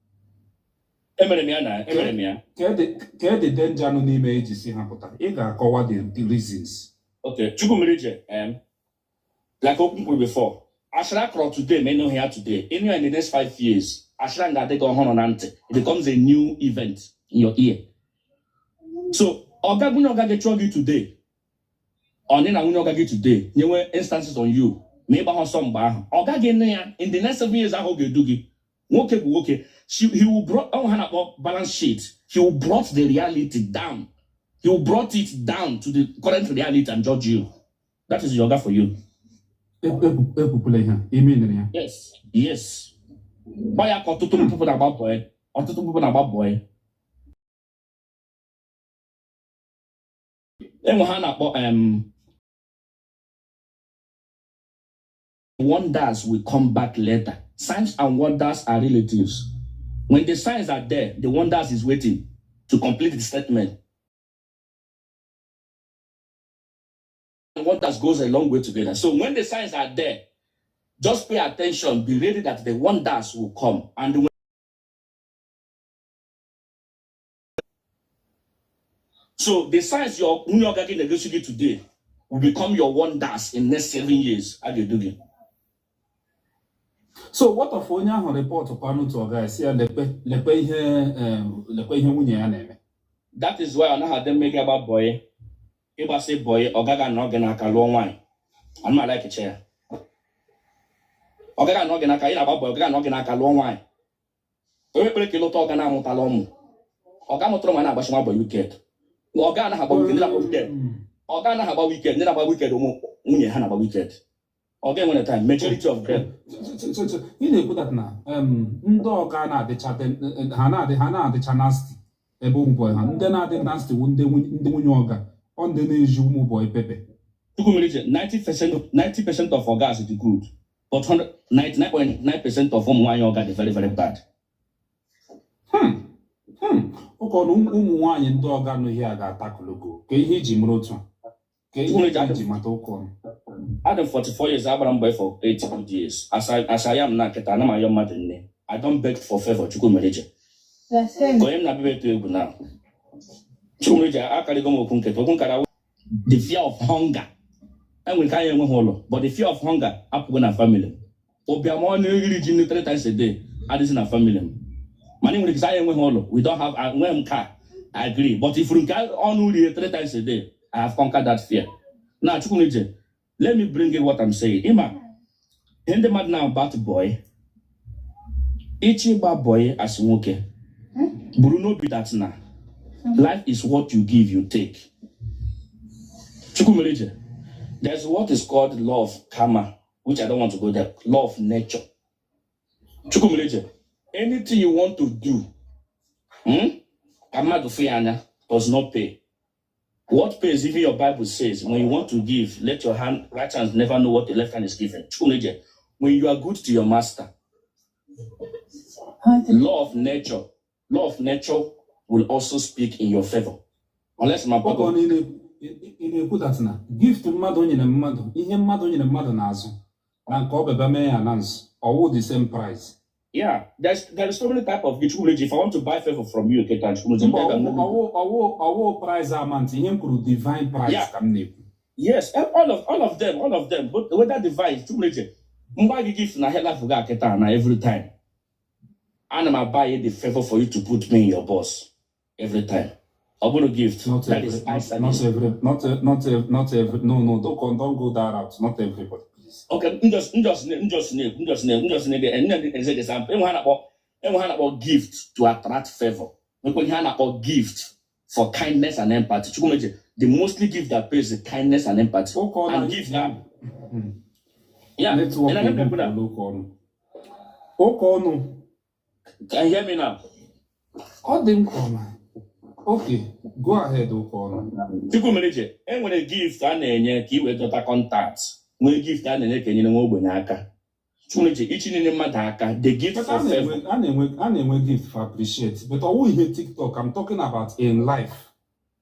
Emere m ya na emere m ya. Ka the danger nọ n'ime eji si ha pụta, ị ga-akọwa the reasons. Okay, Chukwumerije, like okwu m kwuru before, ashara akọrọ today ma ịnụghị ya today, ịnụ ya in the next 5 years, ashara ga-adị gị ọhụrụ na ntị. It becomes a new event in your ear. So ọga, nwunye ọga gị chụọ gị today, ọ dị na nwunye ọga gị today nyewe instances on you ma ịgba ha ọsọ mgbe ahụ, ọ gaghị nụ ya in the next 7 years ahụ ọ ga-edu gị. Nwoke bụ nwoke. He will brought ọ ha na-akpọ balance sheet. He will brought the reality down. He will brought it down to the current reality and judge you. That is your oga for you. Ekwukwula ihe a ime nere ya. Yes. Ọ ya ka ọtụtụ people na-agba boy, ọtụtụ people na-agba boy. Enwe ha na-akpọ wonders will come back later. Signs and wonders are relatives. When the signs are there, the wonders is waiting to complete the statement. And wonders goes a long way together. So when the signs are there, just pay attention, be ready that the wonders will come. And so the signs your nwunye ọga gị na-egosi gị today will become your wonders in next 7 years. A ga-edu gị. So what of onye ahụ report kwanụ to ọga ya, si ya lekpe lekpe ihe lekpe ihe nwunye ya na-eme? That is why ọ naghị adị mma ịga gba boy. Ịgbasị boy, ọ gaghị anọ gị n'aka lụọ nwaanyị. Anụmanụ ekecha ya. Ọ gaghị anọ gị n'aka. Ị na-agba boy, ọ gaghị anọ gị n'aka lụọ nwaanyị. Onye kpere ka ịlụta ọga na-amụtala ụmụ. Ọga mụtara ụmụ na-agbachi nwa boy wicked. Ọga anaghị agba wicked, ndị na-agba wicked. Ọga anaghị agba wicked, ndị na-agba wicked, ụmụ nwunye ha na-agba wicked. Ọga enwere time, majority of them. Ị na-ekwu that na ndị ọga na-adịcha ha na-adịcha nasty ebe ụmụ boy ha, ndị na-adị nasty wụ ndị nwunye ọga, ọ ndị na-eji ụmụ boy pepe. Chukwumerije, 90% of ogas dị good, but 99.9% of ụmụ nwaanyị ọga dị very very bad. Ụka ọnụ, ụmụ nwaanyị ndị ọga nọ ihe a ga-atakụlogo ka ihe iji mụrụ otu a ka ihe iji mata ụka ọnụ. Adị m 44 years, agbara mbọ for 8 good years. As I am na nkịta, ana m ayọ mmadụ nne. I don't beg for favor, Chukwumerije. Ka onye m na-abịa eto egwu na Chukwumerije, akarịgo m okwu nkịta, okwu nkara. The fear of hunger, enwere ka anyị enweghị ụlọ, but the fear of hunger apụgo na family m. Ụbịam ọ na-eri ji nri three times a day adịghị na family m. Mana ị nwere ike sị anyị enweghị ụlọ, we don't have, enweghị m car, I agree, but ifuru nke ọnụ rie three times a day, I have conquered that fear. Na Chukwumerije, let me bring you what I'm saying. Ịma ihe ndị mmadụ na about boy, ịchị ịgba boy as nwoke, buru n'obi that na life is what you give, you take. Chukwumerije, there's what is called law of karma, which I don't want to go there, law of nature. Chukwumerije, anything you want to do, Ka mmadụ fụ ya anya does not pay. What pays, even your Bible says, when you want to give, let your hand, right hand never know what the left hand is giving. Chukwumerije, when you are good to your master, law of nature will also speak in your favor. Unless my Ụka ọnụ, ị na-ekwu that na gift mmadụ nyere mmadụ, ihe mmadụ nyere mmadụ n'azụ na nke ọ bịaba mee ya announce, ọwụ the same price? Yeah, there is so many type of gift. Chukwumerije, if I want to buy favor from you, okay, Chukwumerije, Mba, ọwụ price amount ihe m kwuru, divine price ka m na-ekwu. Yes, all of them, but whether divine, Chukwumerije, mgba gị gift na hela fuga kịta na every time. Ana m buy the favor for you to put me in your boss every time. Ọ bụrụ gift. Not That every, is eye not, not service. every, not not not every. No, don't go that route. Not everybody, please. Okay, m just na-eze example. Enwe ha na-akpọ gift to attract favor. Nwekwa ihe a na-akpọ gift for kindness and empathy. Chukwumeje, the mostly gift that pays is kindness and empathy. Ụka ọnụ. And gift na yeah, Network ị na-ekwu na ebupụla ụka ọnụ. Ụka ọnụ. Can you hear me now? Ọ dị m ka ọ na. Okay, go ahead, ụka ọnụ. Chukwumeje, enwere gift a na-enye ka i wee dọta contact. Nwee gift a na-enye ka enyere nwa ogbenye aka. Chukwumeje, ichi nyere mmadụ aka, the gift But for a favor. na-enwe gift for appreciate. But ọwụ ihe TikTok I'm talking about in life.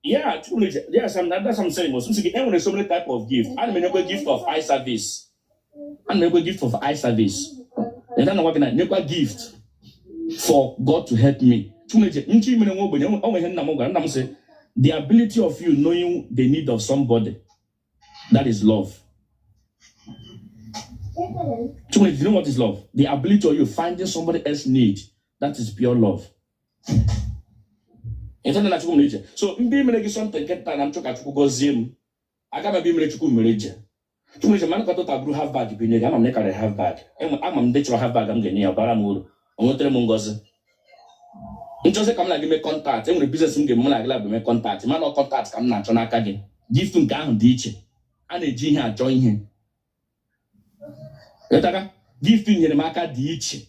Yeah, Chukwumeje, yes, that's what I'm saying. M sị gị, enwere so many type of gift. A na-enyekwa gift of eye service. A na-enyekwa gift of eye service. Ị na gị na nyekwa gift for God to help me. Chukwumeje, nchi mere nwa ogbenye, o nwere ihe nna m gwara. Nna m sị, the ability of you knowing the need of somebody, that is love. Chukwumeje, do you know what is love? The ability of you finding somebody else need, that is pure love. Ịtana na Chukwumeje. So, ndị mere gị something nkịta na m chọ ka Chukwu gọzie m, aga m ebe imere Chukwu mere je. Chukwumeje, mana kọtụta bụrụ half bag binye gị, ama m na ị karịrị half bag. Ama m ndị chọrọ half bag m ga-enye ya, bara m uru. O nwetara m ngọzi. Nchọzi ka m na gị mee contact, enwere business m ga-eme, mụ na gị labụ mee contact, mana ọ contact ka m na-achọ n'aka gị. Gift nke ahụ dị iche. A na-eji ihe achọ ihe. Ịghọtaga? Gift nyere m aka dị iche.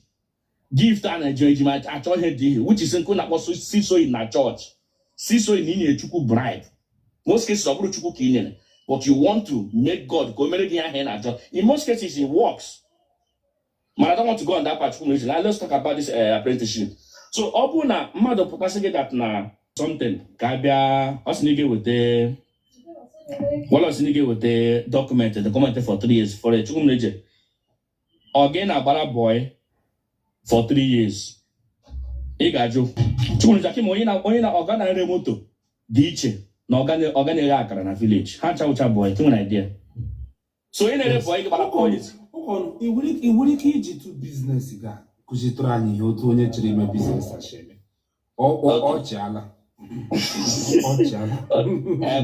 Gift a na-eji eji ma achọ ihe dị ihe, which is nke na-akpọ seed sowing na church. Seed sowing na inye Chukwu bribe. Most cases ọ bụrụ Chukwu ka ị nyere, but you want to make God ka o mere gị ihe ahụ ị na-achọ. In most cases it works. But I don't want to go on that part. Chukwumeje. Now let's talk about this apprenticeship. So ọ bụrụ na mmadụ pụtasị gị that na something ka bịa, ọ sị na ị ga-eweta, well, ọ sị na ị ga-eweta document for 3 years for a Chukwumeje. Ọ gị na-agbara boy for 3 years. Ị ga-ajụ Chukwumeje Akim, onye na ọga na-ere moto dị iche na ọga na-ere akara na village. Ha ncha boy, ị nwere idea. So onye na-ere boy gị gbara boy. Ụka ọnụ, ị nwere ike iji tụ business ga kụzitụrụ anyị ihe otu onye chọrọ ime business a si eme. Ọ chịala. Ọ chịala.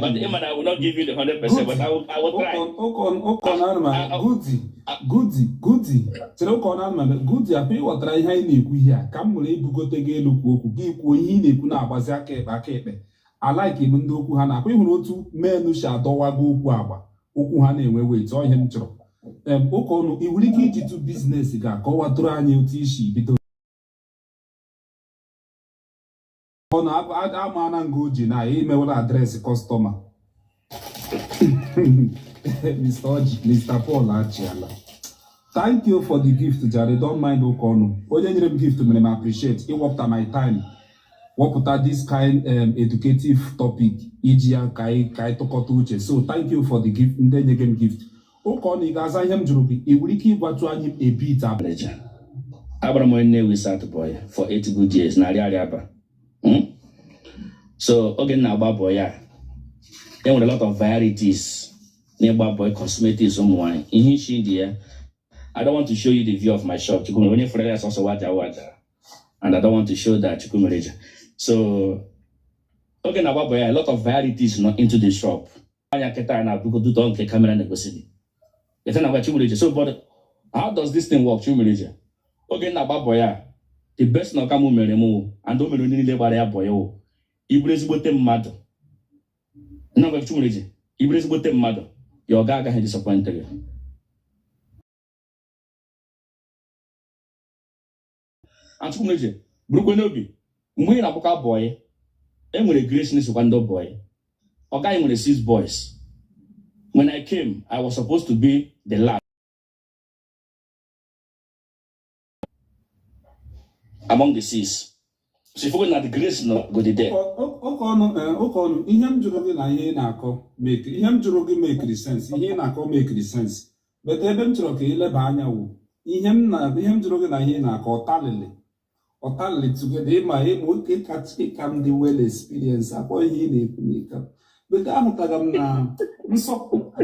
But Imana, I will not give you the 100%, but I will try. Ụka ọnụ anụmanụ, Gudi, Gudi, Gudi. Chere, ụka ọnụ anụmanụ, Gudi, akwa ịghọtara ihe anyị na-ekwu ihe a ka m nwere ibugote gị elu kwuo okwu gị kwuo ihe ị na-ekwu na-agbazi aka ekpe aka ekpe. Alaiki m ndị okwu ha na-akwa ịhụrụ otu menu si adọwago okwu agba okwu ha na-enwe wet ọ ihe m chọrọ. Ụka ọnụ, ị nwere ike iji tụ business ga-akọwatụrụ anyị otu isi bido ọnụ amaana nga o ji na imewela address customer. Mr. Oji, Mr. Paul achịala. Thank you for the gift, Jare. Don't mind ụka ọnụ. Onye nyere m gift mere m appreciate ịwepụta my time, wepụta this kind educative topic iji ya ka anyị tụkọta uche. So thank you for the gift, ndị nye gị m gift. Ụka ọnụ, ị ga-aza ihe m jụrụ gị? Ị nwere ike ịgwatụ anyị a bit about Manager. Agbara m onye Nnewi South boy for 8 good years na Arịarịa Aba. So oge m na-agba boy a, e nwere a lot of varieties n'ịgba boy, cosmetics ụmụ nwanyị, ihe isi dị ya. I don't want to show you the view of my shop. Chukwumere, onye fere ya sọsọ waja waja. And I don't want to show that, Chukwumereja. So oge na-agba boy a, a lot of varieties nọ into the shop. Anya kịta na-abụgo duto nke camera na-egosi gị. Ete na-agwa Chukwumereja. So but how does this thing work, Chukwumereja? Oge na-agba boy a, the best na ọka m mere m wụ, and o mere onye niile gbara ya boy wụ, iburu ezigbote mmadụ. Nna gwa Chukwumereja, iburu ezigbote mmadụ, ya ọ ga-agaghị disappoint gị. And Chukwumereja, burukwe n'obi, mgbe ị na-agbakwa boy, e nwere grace na-esokwa ndị boy. Ọ gaghị nwere six boys. When I came, I was supposed to be the last among the six. So if you go na the grace no go dey there. Ụka ọnụ, ụka ọnụ, ihe m jụrụ gị na ihe ị na-akọ make ihe m jụrụ gị mekiri sense, ihe ị na-akọ mekiri sense, but ebe m chọrọ ka ị leba anya wụ ihe m jụrụ gị na ihe ị na-akọ ọtalịlị together. Ịma oke ịka m dị well experience akpọ ihe ị na-ekwu n'ịka, but ahụtaga m na nsọ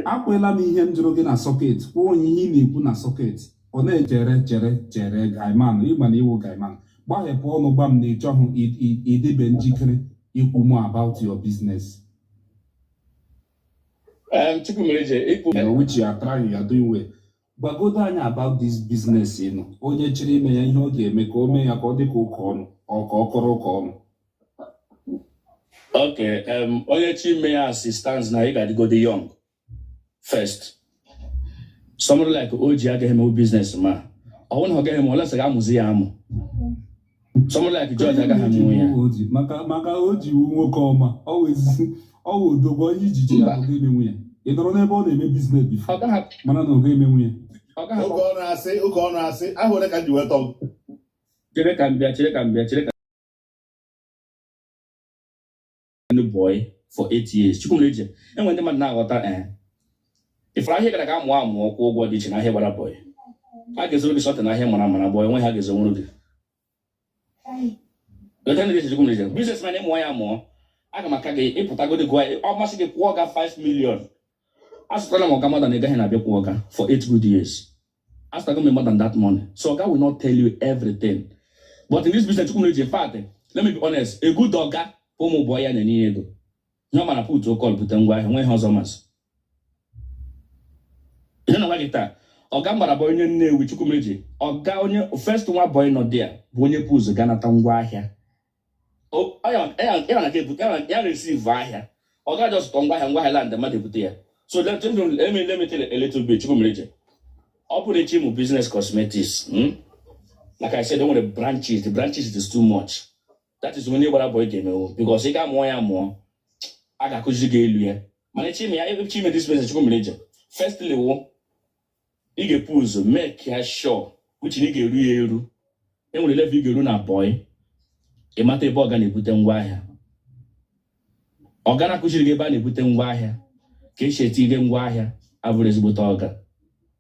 akwela m ihe m jụrụ gị na socket kwuo onye ihe ị na-ekwu na socket ọ na-echere chere chere gaiman ịma na iwu gaiman gbaghepụ ọnụ gwa m na ịchọghị ịdịbe njikere. Ikwu more about your business. Chukwumerije, ikwu Which you are trying, you are doing well. Gwagodo anyị about this business ịnụ. Onye chịrị ime ya, ihe ọ ga-eme ka o mee ya ka ọ dị ka ụka ọnụ, ọ ka ọ kọrọ ụka ọnụ. Okay, onye chi ime ya, assistance na ị ga-adịgodi young first. Somebody like Oji agaghị emewu business, ma ọ bụrụ na ọ gaghị eme, olese ga-amụzi ya amụ. Somebody like George agaghị amụ ya. Oji maka o ji wu nwoke ọma, ọ wụ ọ wụ odogwu, onye ijiji ya Mba. bụ ga-emenwu ya. Ị nọrọ n'ebe ọ na-eme business before Ọ gaghị mana na ọ ga-emenwu ya. Ọ gaghị Oge ọ na-asị, oge ọ na-asị ahụ ole ka m ji wee tọọ m. Chere ka m bịa, chere ka m bịa, chere ka m boy for 8 years. Chukwumerije, enwere ndị mmadụ na-aghọta, ifuru ahịa gara ka amụọ amụọ kwụ ụgwọ dị iche na ahịa gbara boy. A ga-ezoro gị sọtị na ahịa mara mara boy onwe ha ga-ezonwuru gị. Ghọta ndị Chukwumerije, businessman ịmụọ ya amụọ, aga m aka gị ịpụtagodi gụọ ya, ọ masị gị kwụọ ga 5 million. Azụtara m ọga more than ị gaghị na-abịa kwụọ ọga for 8 good years. Azụtago m more than that money, so ọga will not tell you everything. But in this business, Chukwumerije, in fact, let me be honest, a good ọga, ụmụ boy ya na-enye ya ego ihe ọ mara put call bute ngwa ahịa, nwe ihe ọzọ masị ihe na nwa gị taa. Ọga mgbara bụ onye Nnewi. Chukwumerije, ọga onye first nwa boy nọ there bụ onye bụ ụzọ ga nata ngwa ahịa. Ya na ya receive ahịa, ọ ga just tọ ngwa ahịa, ngwa ahịa land mmadụ ebute ya. So let me tell you a little bit, Chukwumerije, ọ bụrụ echi ịmụ business cosmetics, Like I said, o nwere branches. The branches is too much. That is when ị gbara boy ga-emewo, because ị ga-amụọ ya amụọ, a ga-akụziri gị elu ya. Mana echi ime ya, echi ime this business, Chukwumerije, firstly wụ ị ga-epu ụzọ make ya sure which na ị ga-eru ya eru. Enwere level ị ga-eru na boy, ị mata ebe ọ ga na-ebute ngwa ahịa. Ọ ga na-akụziri gị ebe a na-ebute ngwa ahịa, ka esi etinye ngwa ahịa, abụrụ ezigbote ọga.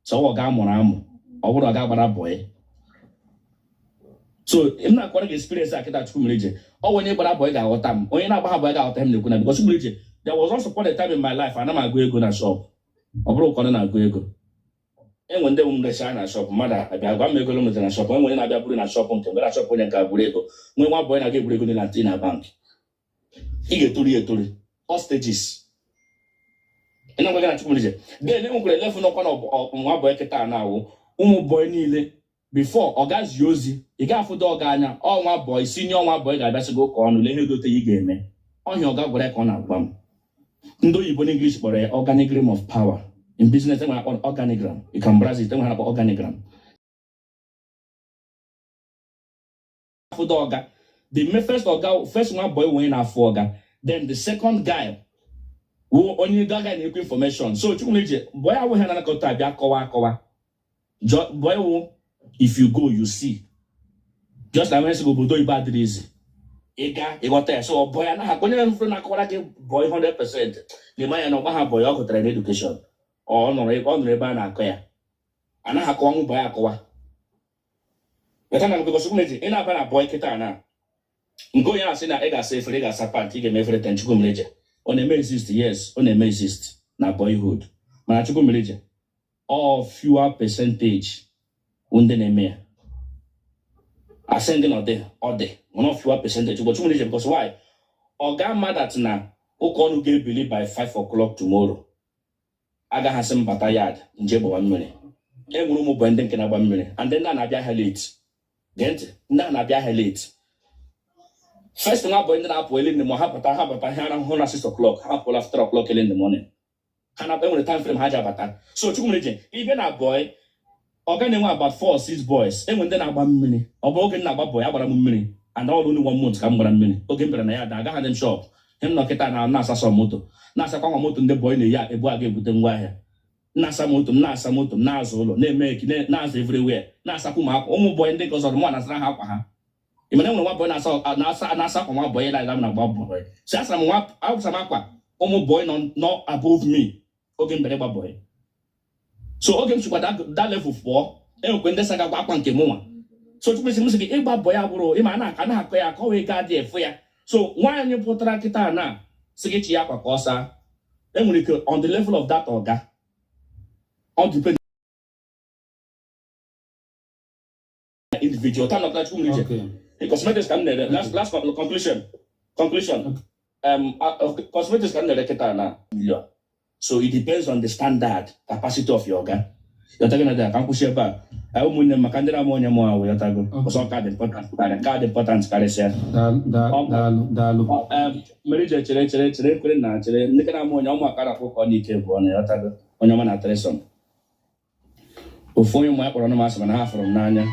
So ọ ga amụrụ amụ, ọ bụrụ ọ ga-agbara boy. So m na-akwara gị experience a kịta, Chukwumerije, ọ bụ onye gbara boy ga-aghọta m, onye na-agba ha boy ga-aghọta m na-ekwu na, because Chukwumerije, there was once upon a time in my life ana m agụ ego na shop. Ọ bụrụ ụkọrọ na-agụ ego, enwe ndị m recha na shop, mmadụ abịa gwa m ego m na shop. Enwe onye na-abịa buru na shop nke mgbe na shop onye nke a buru ego, nwee nwa boy na-aga eburu ego dị na tii na bank. Ị ga-etoru ya etoru, all stages. Ị na-agwa gị na Chukwumerije, then enwekwara level nọkwa na nwa boy kịta na-awụ ụmụ boy niile. Before ọ gazie ozi, ị ga-afụdo ọga anya, ọ nwa boy, senior nwa boy ga-abịasị gị ụka ọnụ, lee ihe dote ị ga-eme ọhịa. Ọga gwara ya ka ọ na-agwa m. Ndị oyibo n'English kpọrọ ya organigram of power in business. Enwere akpọ organigram, you can browse it, enwere akpọ organigram. Afụdo ọga, the first ọga, first nwa boy onye na-afụ ọga, then the second guy wụ onye that guy na-ekwu information. So Chukwumerije, boy awụghị na-anakọta abịa kọwa akọwa. Boy wụ if you go, you see. Just like when sị obodo oyibo adịrị izi, ị ga ịghọta ya. So boy anaghị onye mfụrụ na-akọwara gị boy 100% n'ime anya na ọgba ha boy ọ gụtara na education, ọ nọrọ ebe a na-akọ ya, anaghị akọwanwu boy akọwa. Weta na because Chukwumerije, ị na-aba na boy kịta na nke onye na-asị na ị ga-asa efere, ị ga-asa pant, ị ga-eme efere ten. Chukwumerije, ọ na-eme exist? Yes, ọ na-eme exist na boyhood, mana Chukwumerije, all fewer percentage wụ ndị na-eme ya. Asị ndị na ọ dị, ọ dị, mana ọ fewer percentage. But Chukwumerije, because why? Ọ ga-ama that na ụka ọnụ ga-ebili by 5 o'clock tomorrow, agaghị asị m bata yard nje gbawa mmiri. E nwere ụmụ boy ndị nke na-agba mmiri and ndị a na-abịa ahịa late. Gee ntị, ndị a na-abịa ahịa late. First nwa boy ndị na-apụ early in the morning, ha pụta ha arahụ na 6 o'clock, ha pụla 3 o'clock early in the morning. Ha na enwere time frame ha ji abata. So Chukwumerije, ịbịa na boy, ọ ga na-enwe about 4 or 6 boys. Enwe ndị na-agba mmiri. Ọ bụ oge m na-agba boy, agbara m mmiri and all only one month ka m gbara mmiri. Oge m bịara na ya da agaghị m shop ihe m nọ kịta na na-asa moto, na-asakwa nwa moto ndị boy na-eyi ebu aga ebute ngwa ahịa. Na-asa moto m, na-asa moto m, na-azụ ụlọ, na-eme eki, na-azụ everywhere, na-asakwa ụmụ akwa ụmụ boy ndị nke ọzọ mụ na-asara ha akwa ha. Ị mana enwere nwa boy na-asa na-asa na-asa akwa nwa boy na m na-agba boy. Si asara m nwa, asara m akwa ụmụ boy nọ above me oge m bịara ịgba boy. So oge m chịkwa that level pụọ, enwekwe ndị sagakwa akwa nke mụnwa. So Chukwu m sị gị, ịgba boy abụrụ ịma na aka na-akọ ya akọ wee gaa dị efu ya. So nwaanyị pụtara kịta na sị gị chi ya akwa ka ọ saa, enwere ike on the level of that ọga, ọ depend individual. Time nọkọta, Chukwu m Okay. ije cosmetics ka m na-ere. Last conclusion. Conclusion. Cosmetics ka m na-ere kịta na million. So it depends on the standard capacity of your oga. Yọtago na ka m kwụsị ebe a. Ụmụnne m, maka ndị na-ama onye mụ ahụ, yọtago. Ọsọ ka dị important karịa ka dị important karịsịa. Daalụ, daalụ. Mmeri je chere chere chere kwere na chere ndị ka na-ama onye ọmụ akara akwụkwọ ọ n'ike bụ ọnụ, yọtago, onye ọma na treson. Ofu onye ụmụ ya kpọrọ m asị, mana ha fụrụ m n'anya.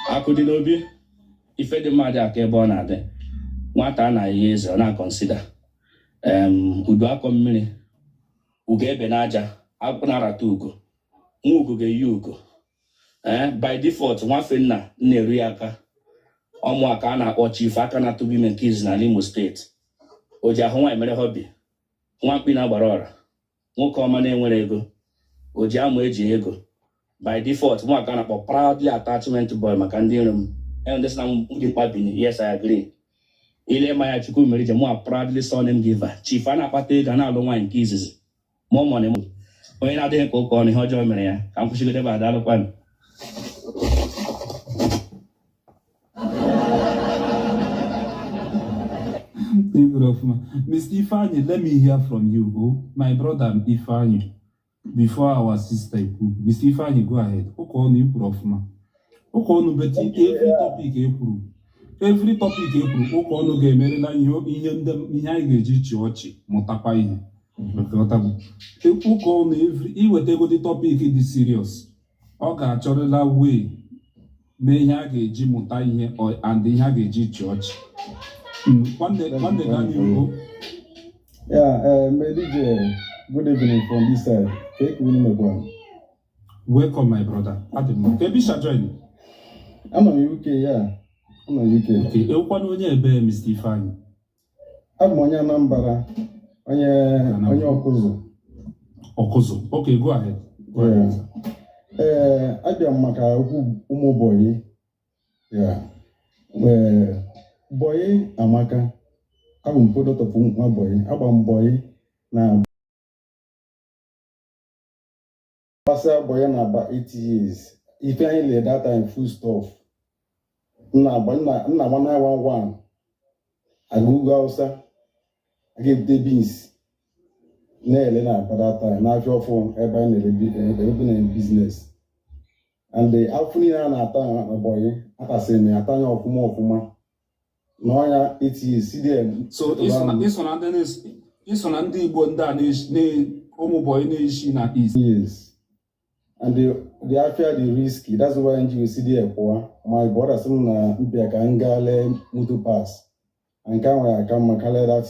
Akụ dị n'obi, ife dị mma dị aka ebe ọ na-adị. Nwata a na-eyi eze ọ na-aconsider. Udu akọ mmiri, ugo ebe n'aja, akwụkwọ na-arata ugo. Nwa ugo ga-eyi ugo. Ee, by default, nwafe nna na-eru ya aka. Ọmụ aka a na-akpọ chief aka na-atụbu ime nke izi n'ala Imo Steeti. O ji ahụ nwaanyị mere hobby. Nwa mkpi na-agbara ọra. Nwoke ọma na-enwere ego. O ji amụ eji ego. By default, mụ aka na-akpọ proudly attachment boy maka ndị iro m. Ndị sị na m dị mkpa bini. Yes, I agree. Ile ma ya Chukwu mere ije mụ a proudly surname giver. Chief a na-akpata ego a na-alụ nwaanyị nke izizi. Mụọ money m. Onye na-adịghị ka ụka ọnụ ihe ọjọọ mere ya. Ka m kwụsịgodo ebe a, daalụkwa m. Iburu ọfụma. Mr. Ifeanyi, let me hear from you. Oh, my brother Ifeanyi, before our sister ikwu. Mr. Ifeanyi, go ahead. Ụka ọnụ ikwuru ọfụma. Ụka ọnụ, but every topic e kwuru, every topic e kwuru, ụka ọnụ ga-emerela ihe ndị ihe anyị ga-eji chịa ọchị mụtakwa ihe. Ghọtago? Ụka ọnụ, every iweta egodi topic dị serious, ọ ga-achọrịla way mee ihe a ga-eji mụta ihe and ihe a ga-eji chịa ọchị. Nwanne, gaa n'ihu. Yeah, DJ, good evening from this side. Ka unu mekwa? Welcome, my brother. Adị m. Ka ebe isha join? Anọ m UK, yeah. Anọ m UK. Okay, ewukwana onye ebe, Mr. Ifeanyi? Abụ m onye Anambra, onye Ọkụzụ. Ọkụzụ. Okay, go ahead. Go ahead. Ee, abịa m maka okwu ụmụ bọyị. Yeah. Ee, bọyị amaka. Abụ m product of nwa bọyị. Agba m bọyị na gbasa bọyị na about 8 years. Ife anyị lere that time, food stuff. Nna agba nna agba 911 aga ugwu Hausa aga ebute beans na-ele na Aba that time n'afịa ọfụ ebe anyị na-ere ebe na business, and the afọ niile a na-ata na bọyị atasịrị m ya ata ya ọfụma ọfụma na ọnya 8 years si there. So iso na ndị Igbo ndị a ụmụ bọyị na-eshi na East. Yes, and the afia dị risky. That's why m ji si there pụọ. My brother sị m na mbịa ka m gaa lee motor parts, nke a nwere aka mma karịa that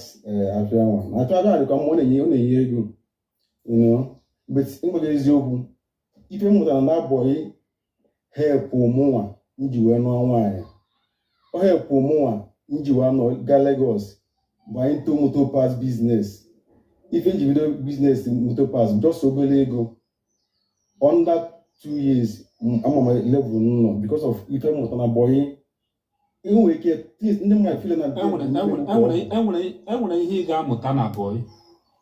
afia nwa. Afia abịa dịkwa mma, ọ na-enye ego, but mgbaga eziokwu, ife m mụtara na bọyị help mụnwa m ji wee nụọ nwaanyị, ọ help mụnwa m ji wee nọ gaa Lagos banye into motor parts business. Ife m ji bido business motor parts, just obere ego, under 2 years ama m level m nọ because of ife m mụtara na bọyị. Enwere ike ndị mmadụ feel na Enwere ihe ị ga-amụta na bọyị.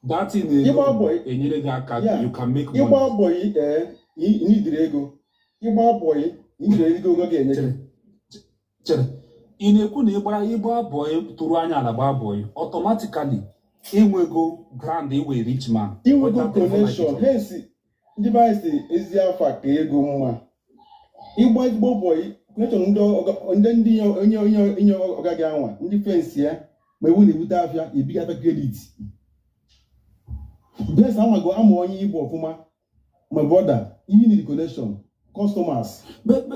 That thing Ịgba bọyị enyere gị aka. You can make ịgba money. Bọyị, ee, n'idiri ego ịgba bọyị, n'idiri ego ga-enye gị. Chere, ị na-ekwu na ịgbara ịgba bọyị tụrụ anya ala gbaa bọyị, automatically inwego grand, iwe rich man? Inwego Whether they like it connection or not. Hence ndị be anyị si ezi afa ka ego mma. Ịgba ezigbo bọyị, connection ndị ndị onye ọga gị anwa, ndị fence ya ma ewu na-ebute afịa ebigata credit bes amago ama onye Igbo ọfụma. My brother, you need connection, customers. But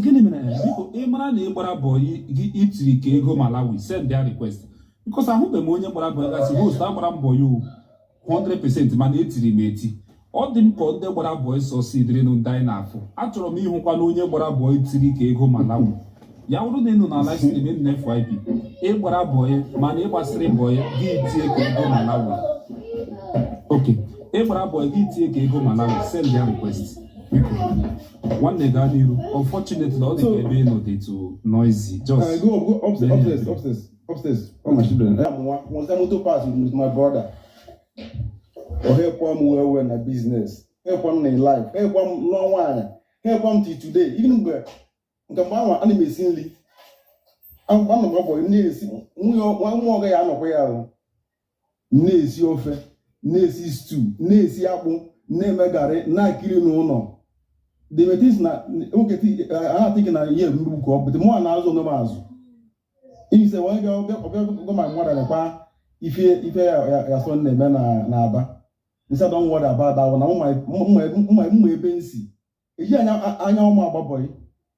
gịnị mere ya? Biko, ị mara na ị gbara bọyị gị itiri ka ego Malawi, send their request, because ahụbeghị m onye gbara bọyị gasị host agbara m bọyị o 100%, mana etiri m eti. Ọ dị m ka ndị gbara bọyị sọsi dịrị ndị anyị na-afụ. Achọrọ m ịhụkwa na onye gbara bọyị tiri ka ego Malawi. Ya bụrụ na ị nọ na live stream na FYP, ị gbara bọyị mana ị gbasịrị bọyị gị tie ka ego Malawi. Ok, ị gbara bọyị gị tie ka ego Malawi, send their request, biko. Nwanne, gaa n'iru. Unfortunately, ọ dị ka ebe ị nọ dị too noisy. Just Go go upstairs, upstairs, upstairs, upstairs. All my children. Yeah, was motor parts with my brother. O help m well well na business. Help m in life. Help m lụọ nwaanyị. Help m till today. Even mgbe nke mgbe ahụ ana m esi nri. Anọ m na-esi nwunye nwa ọga ya anọkwa ya ahụ na-esi ofe, na-esi stew, na-esi akpụ, na-eme garị, na-akiri n'ụlọ. The metis na nwoke a na-atịghị na ihe mgbu ka ọ bụ mụ na-azụ onwe m azụ ise wee bịa ọbịa gwa my mother lekwa ife ife ya so na-eme na Aba. Nsa, don't worry about that one. Na mma ebe nsi eji anya anya ụmụ agba boy.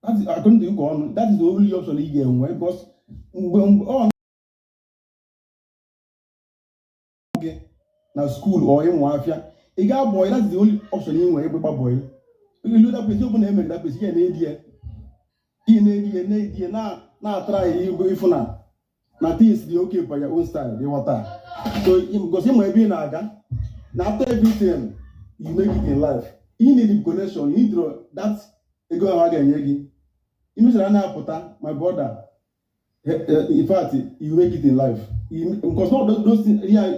That is according to ụka ọnụ. That is the only option ị ga-enwe, because mgbe ọ gị na school or ịmụ afịa ị ga boy, that is the only option ị nwere, ịgba boy. Ilu that place ọbụla emere that place, ihe na-edi ya, ihe na-edi ya, na-edi ya, na-atara ya igwe ịfụ na things dị okay by your own style dị ghọta. So because ịma ebe ị na-aga na after everything you make it in life, you need the connection, you need that ego ahụ a ga-enye gị imechara na-apụta. My brother, in fact, you make it in life because not those things, yeah,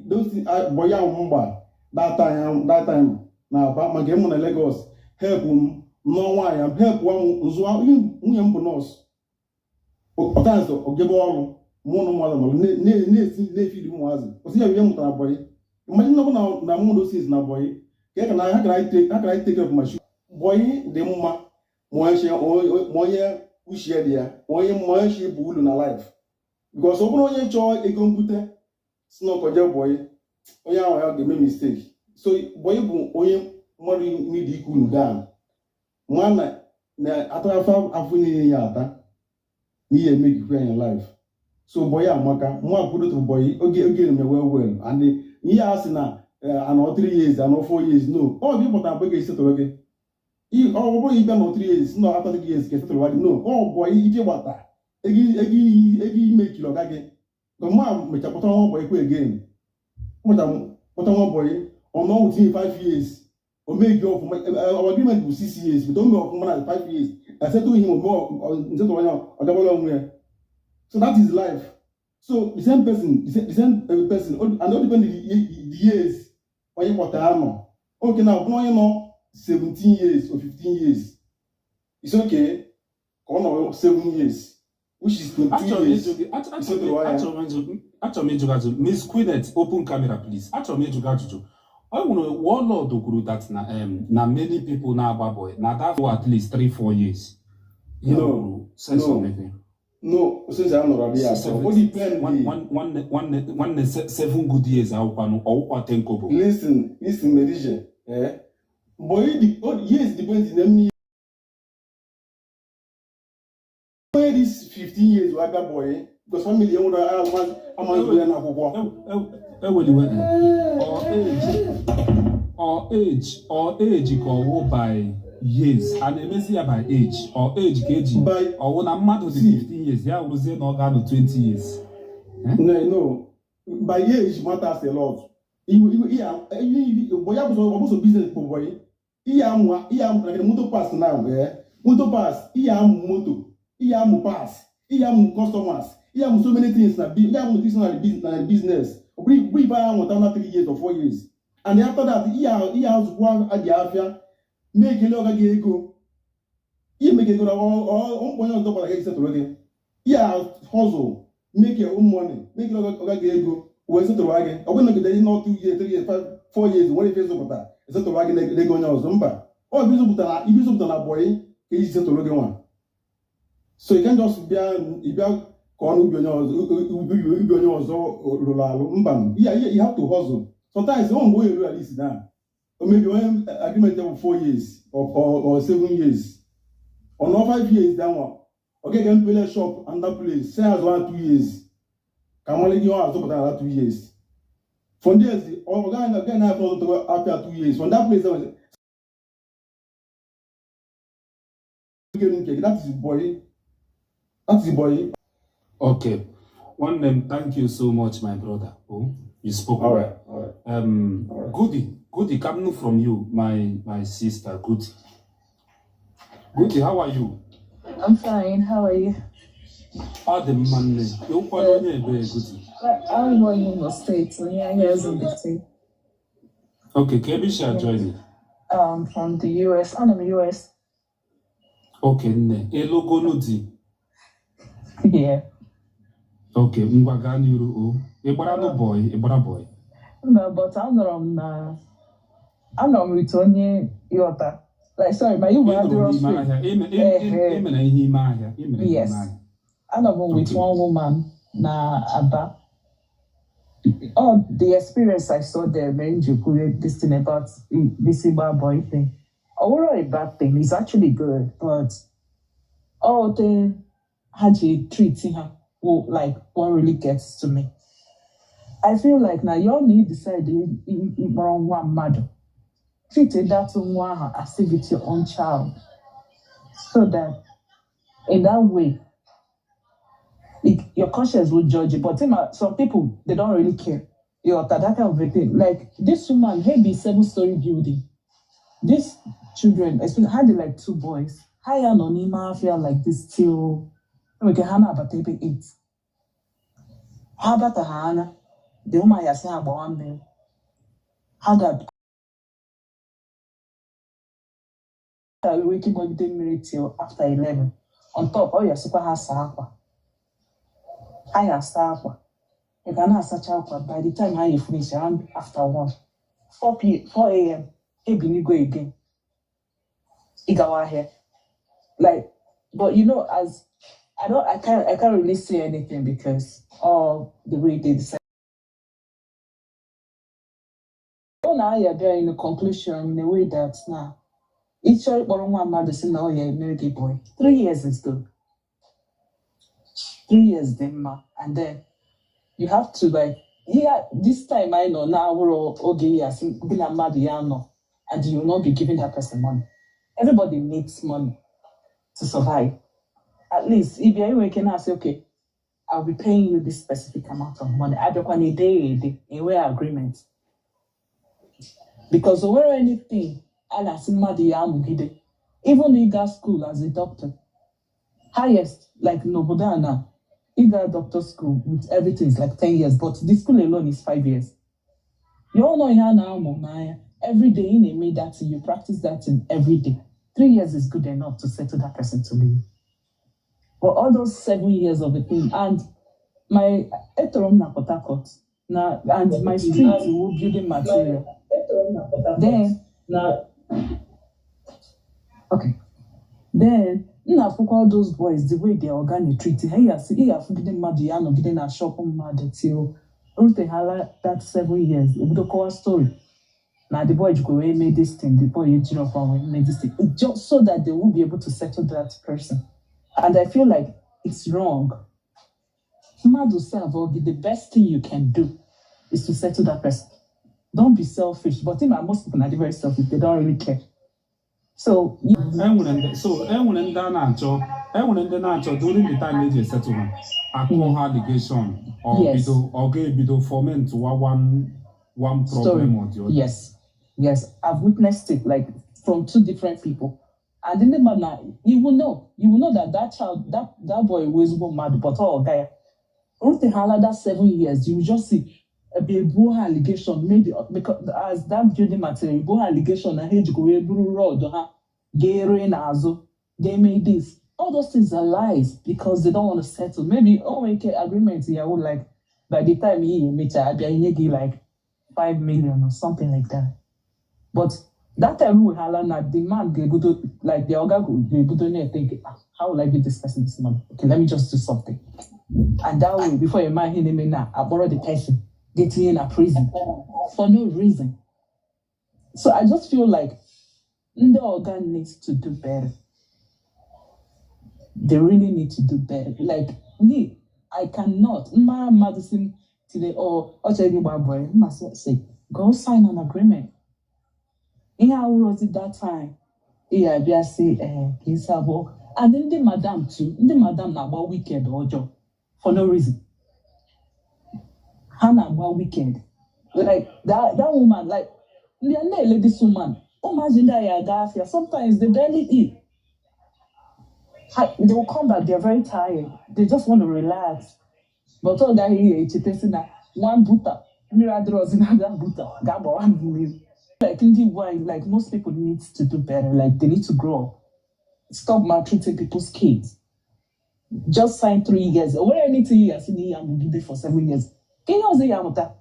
those things boy ahụ mgba that time na Aba maka ịmụ na Lagos help m nụọ nwaanyị, help m nzụa nwunye m bụ nọọsụ. Ọtansị ogebe ọrụ mụ na ụmụazị nọrọ na-esi na-efidi ụmụazị kwụsị ya. Ihe m mụtara boy, imagine na ọ bụ na mụ those na boy ka na ha gara take care of my shoe. Boy dị mma ma onye uche dị ya, ma onye shi bụ ulu na life, because ọ bụrụ onye chọọ ego mbute si na ọkọje boy, onye ahụ ya ga-eme mistake. So boy bụ onye mmadụ need ike ulu down ma na atarafa afọ niile ya ata n'ihe emegikwa ya in life. So boy amaka mụ akwudotu boy oge eme well and ihe a sị na anọ 3 years, anọ 4 years, no, ọ bụ ịpụta mgbe ga-esetụrụ gị. Ọ bụrụ ịbịa nọ 3 years, nọ after 3 years ka esetụrụ gị, no. Ọ bụ ike gbata ego ime kilo ọga gị mma mecha kpọta nwa boy kwe again, kpọta nwa boy ọ nọ within 5 years, o mee gị ọfụma. Our agreement bụ 6 years, but o mee ọfụma na 5 years, I settle him, nsetụ onye ọ gabala onwe ya. So that is life. So the same person, the same person, and all depend the years onye kpọtara nọ. Okay, now bụrụ onye nọ 17 years or 15 years, it's okay ka ọ nọ 7 years, which is 22 Achọrọ m years. ịjụ gị achọrọ m ịjụ gị ajụjụ. Miss Queenette, open camera, please. Achọrọ m ịjụ gị ajụjụ. Ọ nwere Warlord kwuru that na many people na-agba boy na that for at least 3 4 years. Ihe No, o kwuru sense no. of living. No, since I nọrọ dị ya o depend. Nwanne, 7 good years awụkwanụ ọwụkwa 10 kobo. Listen, listen, Merije, eh, boy the oh, years depends na m onye this 15 years wa bịa boy, because family enwere amazụ ya n'akwụkwọ. Eweliwe, ọ age ka ọwụ by years a na-emezi ya, by age or age ka eji by ọwụ na mmadụ dị See. 15 years ya wụrụzie na ọ ga-anọ 20 years. No, by age matters a lot. Boy ya bụ ọ bụ so business bụ boy ihe amụ like moto pass now, eh, moto pass, ihe amụ moto, ihe amụ pass, ihe amụ customers, ihe amụ so many things na ihe amụ things na the business, na the business. Ọ bụrụ ife ahụ amụta na 3 years or 4 years, and after that ihe ihe azụkwa adị afịa mee ekele ọga gị ego, ihe meke ego na onye ọzọ gwara gị setụrụ gị. Ihe hustle, make your own money, make ọga gị ego wee setụrụ gị. Ọ bụrụ nọgide nọ 2 years, 3 years, 5, 4 years nwere ife ịzụpụta, esetụrụ gị n'ego onye ọzọ, mba. Ọ ife ịzụpụta na boy ka iji setụrụ gị nwa. So you can just bịa ịbịa ka ọ n'ubi onye ọzọ, ubi onye ọzọ rụrụ alụ, mba. You have to hustle sometimes. Ọ mgbe onye eru ala isi na or maybe onye agreement bụ 4 years or 7 years or no 5 years, that one okay, can play shop and that place say as 1 2 years ka amali gị ọ azụpụta na 2 years. From there ọ gaghị na-afọ ọzọ after 2 years from that place nke. That is boy, that is boy. Okay, nwanne m, thank you so much, my brother. Oh, you spoke All well. right, all right. All right. Goody, Goody, coming from you, my sister, Goody. Goody, how are you? I'm fine. How are you? Ọ dị mma nne. Ịwụkwana onye ebe, Goody? I'm going in the States. Yeah, yes, in the States. Okay, ka ebe isi join? From the US. I'm in the US. Okay, nne. Elogonu di? Yeah. Okay, ngwa, gaa n'iru o. Ị gbara nụ boy, ị gbara boy? No, but anọrọ m na anọrọ m with onye, ịghọta. Like, sorry, my Ị Igbo nọrọ adịrọ n'ime straight. ahịa. Ehe. Ị mere ihe ime ahịa. Ị mere ihe Yes. ime ahịa. Anọ m with one woman na Aba. Oh, the experience I saw there mere m ji kwuru this thing about this Igba boy thing. Ọ wụrụ a bad thing, it's actually good, but all the ha ji treat ha wụ like what really gets to me. I feel like na you all need decide ịkpọrọ nwa mmadụ. Treat that nwa ahụ as if it's your own child. So that in that way, like, your conscience will judge you. But some people, they don't really care. That kind of a thing. Like this woman, hey, be 7-story building. These children, especially had like two boys. Higher on afia like this till we can hana about 8. How about the Hana? The woman ya say about 1 million. How that we keep on mmiri till after 11. On top, oh, ya sikwa ha saa akwa. Ha ya asa akwa. Ị ga na-asacha akwa by the time ha ya finish around after 1. 4 p 4 a.m. Ebinigo again. Ịgawa ahịa. Like, but as I can't really say anything because all the way they decide. Ọ na-aya bịa in a conclusion in a way that na ịchọ ịkpọrọ nwa mmadụ si na ọ ya emere gị boy. 3 years is good. 3 years dị mma, and then you have to, like, yeah, this time I know now we're oge ya sị gị na mmadụ ya nọ and you will not be giving that person money. Everybody needs money to survive. At least if you're ike na-asị, "Okay, I'll be paying you this specific amount of money." Abịakwa na ede ya ede, enwe agreement, because o nwere anything a na-asị mmadụ ya amụgide. Even ịga school as a doctor, highest, like n'obodo a na ịga doctor school with everything is like 10 years, but the school alone is 5 years. You all know ihe a na-amụ n'anya every day. Ị na-eme that thing, you practice that thing every day. 3 years is good enough to settle that person to leave. But all those 7 years of the thing, and my etoro m na Port Harcourt na, and my street wu building material. Then okay, then m na-afụkwa all those boys, the way they organic treat ha. Ị ga-asị ị ga-afụgide mmadụ ya nọgide na shop mmadụ till ruteghala that 7 years, ebido kọwa story na the boy jikwa wee mee this thing, the boy ejirọkwa wee mee this thing. It just so that they won't be able to settle that person. And I feel like it's wrong. Mmadụ serve gị, the best thing you can do is to settle that person. Don't be selfish. But in most people are very selfish. They don't really care. So you, Enwere ndị, so enwere ndị a na-achọ, enwere ndị na-achọ during the time eji esettle ha, akụọ ha allegation ọ bido, ọ ga-ebido foment wa one Story. problem or the other. Yes, I've witnessed it, like, from two different people. And in the manner, you will know that that child, that boy was mad, but oh guy, Ruth that 7 years, you will just see a big allegation, maybe because as that building material, bo allegation na ha ejikwa wee buru rod ha ga-ere n'azụ, they made this. All those things are lies because they don't want to settle. Maybe, oh, okay, agreement here, would like by the time he emecha abịa nye gị like 5 million or something like that. But that time we hala na the man ga-egodo, like the oga ga-egodo na think, "Ah, how will I give this person this money? Okay, let me just do something." And that way, before you mind him now, I borrow the person, getting in a prison for no reason. So I just feel like the oga needs to do better. They really need to do better. Like me, I cannot. My medicine today or boy, must say, go sign an agreement. Ihe awụrụzi that time ị ga-abịa sị ee ka isi abụọ. And ndị madam too, ndị madam na-agba wicked ọjọọ for no reason. Ha na-agba wicked like that woman, like ndị a na-ele this woman, ụmụazị ndị a ya aga afịa, sometimes they barely eat. They will come back, they're very tired, they just want to relax, but ọ gaghị echeta sị na one buta mmiri adịrọzi na that buta ga-agbawa mmiri. Like ndị Igbo anyị, like most people need to do better. Like they need to grow up, stop maltreating people's kids. Just sign 3 years. O nwere anything you asị na ihe amụgide for 7 years. Ka ihe ọzọ ya amụta.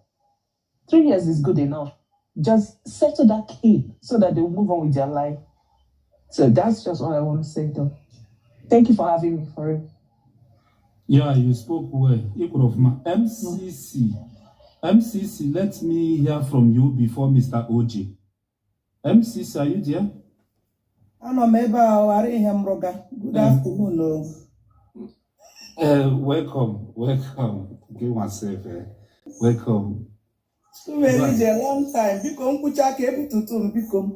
3 years is good enough. Just settle that kid so that they will move on with their life. So that's just all I want to say, though. Thank you for having me, for real. Yeah, you spoke well. Ị kwuru ọfụma. MCC. MCC, let me hear from you before Mr. OJ. MCC, are you there? Anọ m ebe a ghara ihe m rụga. Good afternoon o. Welcome, welcome. Give myself, welcome. Chukwumerije, ije long time. Biko, nkwụcha ka ebututu m, biko.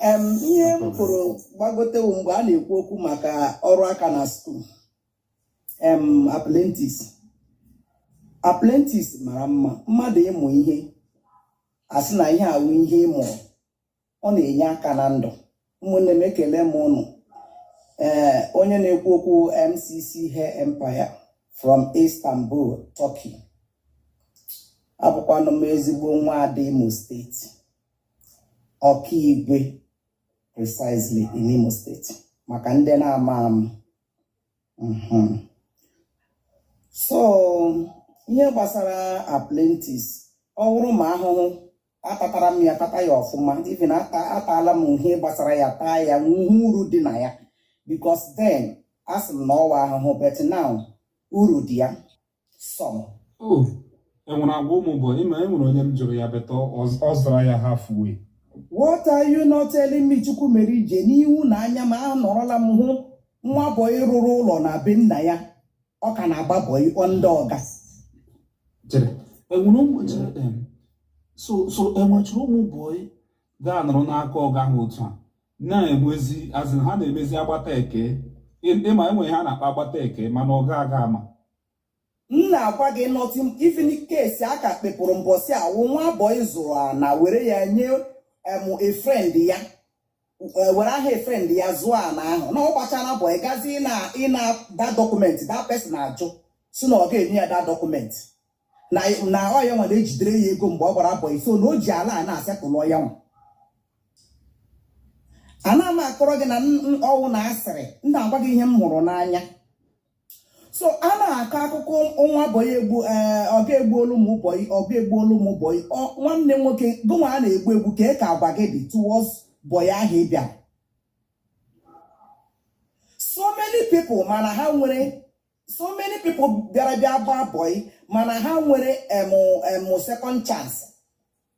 Ihe No m problem. kwuru gbagotewu mgbe a na-ekwu okwu maka ọrụ aka na school, apprentice. Apprentice mara mma. Mmadụ ịmụ ihe, asị na ihe awụ ihe ị mụrụ, ọ na-enye aka na ndụ. Ụmụnne m, ekele m ụnụ. Ee, onye na-ekwu okwu, MCC Hair Empire from Istanbul, Turkey. Abụkwanụ m ezigbo nwa ada Imo Steeti, Ọkaigwe precisely in Imo Steeti, maka ndị na-ama m. So ihe gbasara apprentice, ọ bụrụ ma ahụhụ atatara m ya, tata ya ọfụma. Even ata ataala m ihe gbasara ya, taa ya, hụ uru dị na ya, because then asị m na ọwa ahụhụ, but now uru dị ya some. Oh, enwere agwa ụmụ bụ ịma enwere onye m jụrụ ya beta ọ zara ya halfway. What are you not telling me, Chukwumerije? N'ihu na anya m anọrọla m hụ nwa bọyị rụrụ ụlọ na be nna ya, ọ ka na-agba bọyị ndị ọga. Chere, enwere ụmụ chere, so enwechara ụmụ bọyị ga-anọrọ n'aka ọga ahụ otu a na-enwezi azin ha na-emezi agbata eke. Ịma enwe ihe a na-akpọ agbata eke, mana ọ ga-aga ama. M na-agwa gị, nothing. Even case a ka kpepụrụ mbọsị awụ, nwa bọyị zụrụ ana were ya nye em a friend ya, were aha a friend ya zụọ ana ahụ, na ọ gbachara bọyị gazi ịna ịna that document, that person ajụ si na ọ ga-enye ya that document, na ọ ya nwere ejidere ya ego mgbe ọ gbara bọyị, so na o ji ala a na-asetụlụ ya nwa. Ana m akọrọ gị na ọwụ na asịrị m na-agwa gị ihe m hụrụ n'anya. So a na-akọ akụkọ nwa bọyị egbu, ee, ọ ga-egbuolu ụmụ bọyị, ọ ga-egbuolu ụmụ bọyị. Nwanne m nwoke, gụnwa a na-egbu egbu ka ka agwa gị dị towards bọyị ahụ ị bịara. So many people, mana ha nwere so many people bịara bịa gbaa bọyị, mana ha nwere em em second chance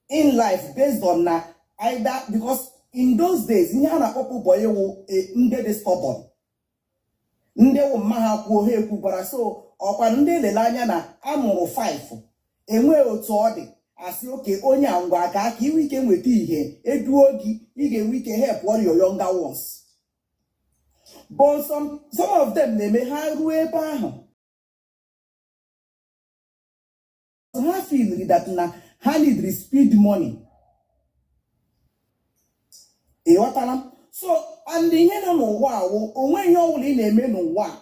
in life based on na either because in those days ihe a na-akpọpụ bọyị wụ ndị dị stubborn, ndị wụ mma ha kwuo ha ekwukwara. So ọkwa ndị elele anya na amụrụ 5 enweghị otu ọ dị asị oke onye a ngwa gaa ka inwe ike nweta ihe eduo gị, ị ga-enwe ike help all your younger ones. But some of them na-eme ha ruo ebe ahụ, ha feel that na ha need speed money. Ị ghọtala? So and ihe nọ n'ụwa awụ onwe ihe ọbụla ị na-eme n'ụwa a,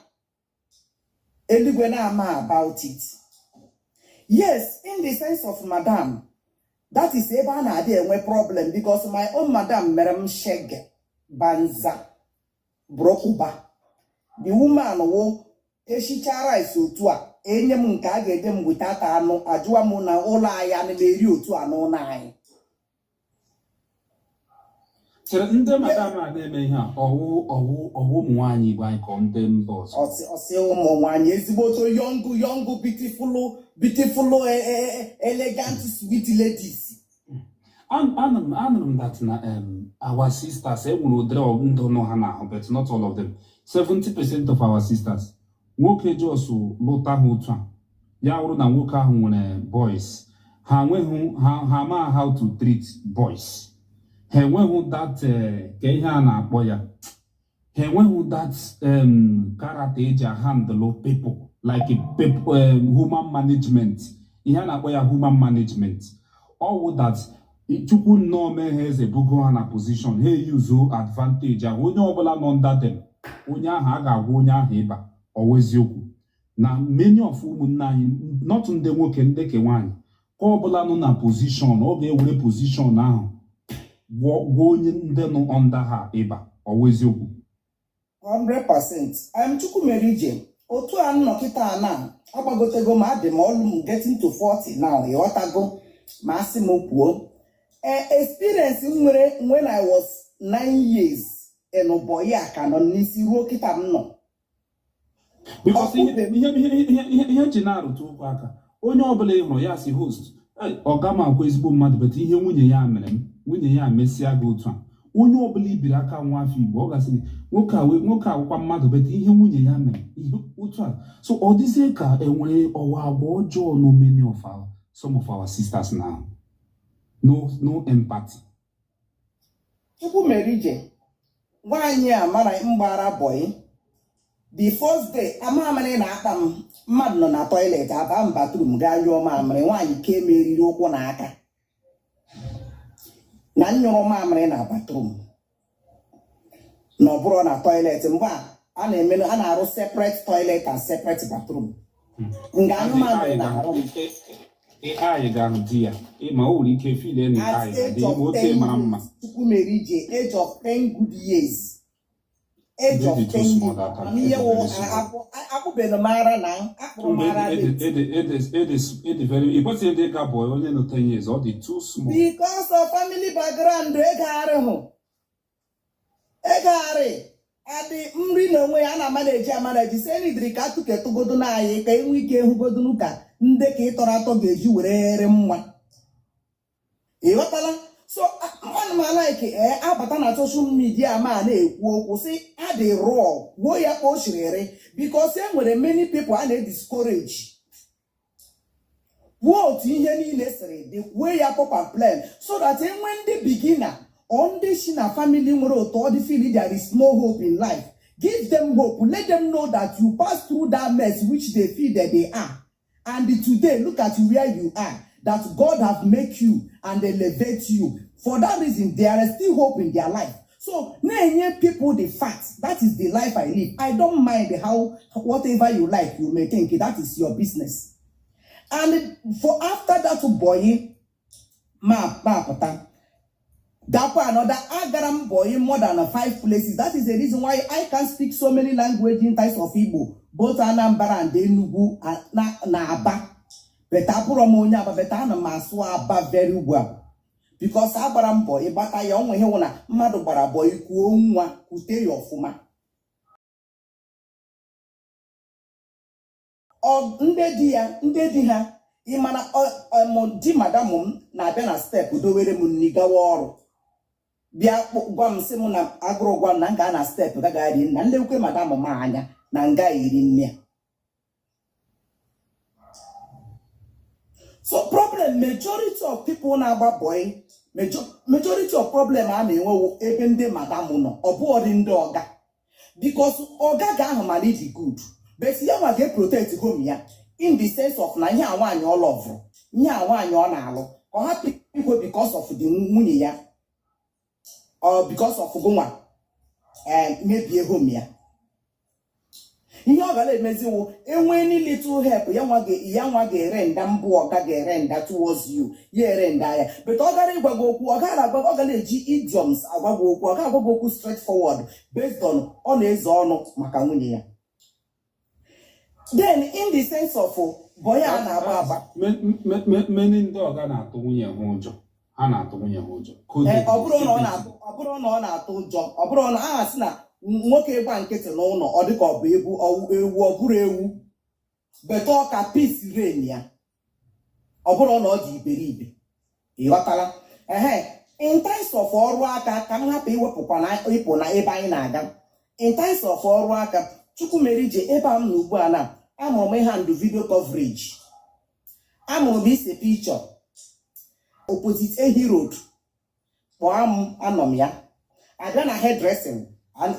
eluigwe na-ama about it. Yes, in the sense of madam, that is ebe a na-adị enwe problem, because my own madam mere m shege banza brokuba. The woman wụ eshicha rice otu a enye m nke a ga-eje m weta ata anụ, ajụwa m na ụlọ anyị ana m eri otu a n'ụlọ anyị. Chere, ndị madam a na-eme ihe a, ọwụ ụmụ nwaanyị Igbo anyị ka ọ ndị mba ọzọ? Ọsị ụmụ nwaanyị ezigboto young, young, beautiful, beautiful, elegant, sweet ladies. Anụrụ m that na our sisters enwere ụdịrị ndụ nọ ha n'ahụ, but not all of them. 70% of our sisters, nwoke just lụta ha otu a, ya wụrụ na nwoke ahụ nwere boys, ha enweghị ha ma how to treat boys. Ha enweghị that ka ihe a na-akpọ ya, ha enweghị that character eji handle people like a people, human management, ihe a na-akpọ ya human management. Ọwụ that Chukwu nnọọ mee ha eze, bugo ha na position, ha eyuzo advantage ahụ. Onye ọbụla nọ under them, onye ahụ a ga-agwa onye ahụ ịba. Ọwụ eziokwu na many of ụmụnne anyị, not ndị nwoke, ndị ke nwaanyị, ka ọbụla nọ na position, ọ ga-ewere position ahụ gwọọ onye ndị nọ under ha ịba. Ọwụ eziokwu? 100%. I'm Chukwumerije. Otu a nnọ kịta na agbagotego m, adị m ọlụ m getting to 40 now, ịghọtago? Ma asị m kwuo, ee, experience m nwere when I was 9 years in boy a ka nọ n'isi ruo kịta m nọ. Because ihe Ọkpụbe m. ihe ji na-arụtụ ụkwụ aka, onye ọbụla ị hụrụ ya si host, "Hey, ọga m akwa ezigbo mmadụ, but ihe nwunye ya mere m, nwunye ya mesịa gị otu a." Onye ọbụla ibiri aka nwa afọ Igbo, ọ gasịrị nwoke a nwoke awụkwa mmadụ, but ihe nwunye ya mere ihe otu a. So ọ dịzie ka enwere ọwa agwa ọjọọ no many of our some of our sisters now, no empathy. Chukwu mere ije nwaanyị a mara mgbara boy. The first day amamịrị na-akpa m, mmadụ nọ na toilet, aba m bathroom gaa nyụọ mamịrị. Nwaanyị ke meriri ụkwụ na aka na nyụrụ mamịrị na bathroom na ọ bụrụ na toilet. Mgbe a na-eme, a na-arụ separate toilet and separate bathroom nga anyụ mamịrị na-arụ m. AI ga-ahụ di ya ma o nwere ike feel na At AI age ga-adị of ma otu 10 mara mma. years, Chukwu mere ije, age of 10 good years, age of Baby too 10 small years. that time. Amamihe wụ Very small. akpụbeghị m ara na akpụrụ m ara late. Ede very ị kwesịghị ịdị ka boy onye nọ 10 years, ọ dị too small. Because of family background, ego arịhụ, ego arị adị nri na onwe ya a na-amanaji amanaji si enidiri ka atụketụgodo na anyị ka enwe ike hụgodonu ka ndị ka ịtọrọ atọ ga-eji were ere nwa, ị ghọtala? So ana m a-like ee abata na social media ma na-ekwu okwu si adị raw, kwuo ya ka o siri because e nwere many people a na-ediscourage. Kwuo otu ihe niile siri dị, kwuo ya pop and plain, so that enwe ndị beginner or ndị si na family nwere otu ọ dị feel there is no hope in life, give them hope. Let them know that you pass through that mess which they feel that they are, and today look at where you are, that God have make you and elevate you. For that reason, there is still hope in their life. So na-enye people the facts. That is the life I live. I don't mind how, whatever you like, you may think, that is your business. And for after that boy ma pụta gakwa another, agara m boy more than five places. That is the reason why I can speak so many language in types of Igbo, both Anambra and Enugu na Aba. But abụrọ m onye Aba, but ana m asụ Aba very well because agbara m mbọ ịgbata ya. Onwe ihe wụ na mmadụ gbara boy kwuo nwa kwute ya ọfụma. Ọ ndị di ya, ndị di ha, ịmana di madam m na-abịa na step dowere m nri, gawa ọrụ, bịa gwa m sị m na agụrụ gwa m na m gaa na step gaga eri nna nlekwe madam m anya na nga eri nne ya. So problem, majority of people na-agba boy, majority of problem a na-enwewo ebe ndị madam nọ, ọ bụghị ndị ọga, because ọga ga-ahụ mana ịdị good, but ya nwa ga-eprotect home ya in the sense of na ihe a nwaanyị ọ loverụ, ihe a nwaanyị ọ na-alụ, ka ọ hapụ ikwe because of the nwunye ya or because of gụnwa mebie home ya. Ihe ọ ga na-emeziwo, enwe any little help ya nwa ga-ere nda mbụ, ọga ga-ere nda towards you, ya ere nda ya. But ọ gara ịgwa gị okwu, ọ gara agwa, ọ gara eji idioms agwa gị okwu, ọ ga-agwa gị okwu straight forward based on ọ na-eze ọnụ maka nwunye ya. Then in the sense of boy a na-agba agba, Many ndị ọga na-atụ nwunye ha ụjọ, ha na-atụ nwunye ha ụjọ. Ee, ọ bụrụ na ọ na-atụ, ọ bụrụ na ọ na-atụ ụjọ, ọ bụrụ na a sị na nwoke gba nkịtị n'ụlọ, ọ dịka ọ bụ ewu ewu, ọ bụrụ ewu beta ọka peace reign ya, ọ bụrụ na ọ dị iberibe, ịghọtala? Ehe, in terms of ọrụ aka, ka m hapụ iwepụkwa na ịpụ na ebe anyị na-aga. In terms of ọrụ aka, Chukwu mere ije ebe a m nọ ugbu a na amụrụ m ịhandle video coverage, amụrụ m ise picture opposite Ehi Road, kpọọ m, anọ m ya. Abịa na hairdressing,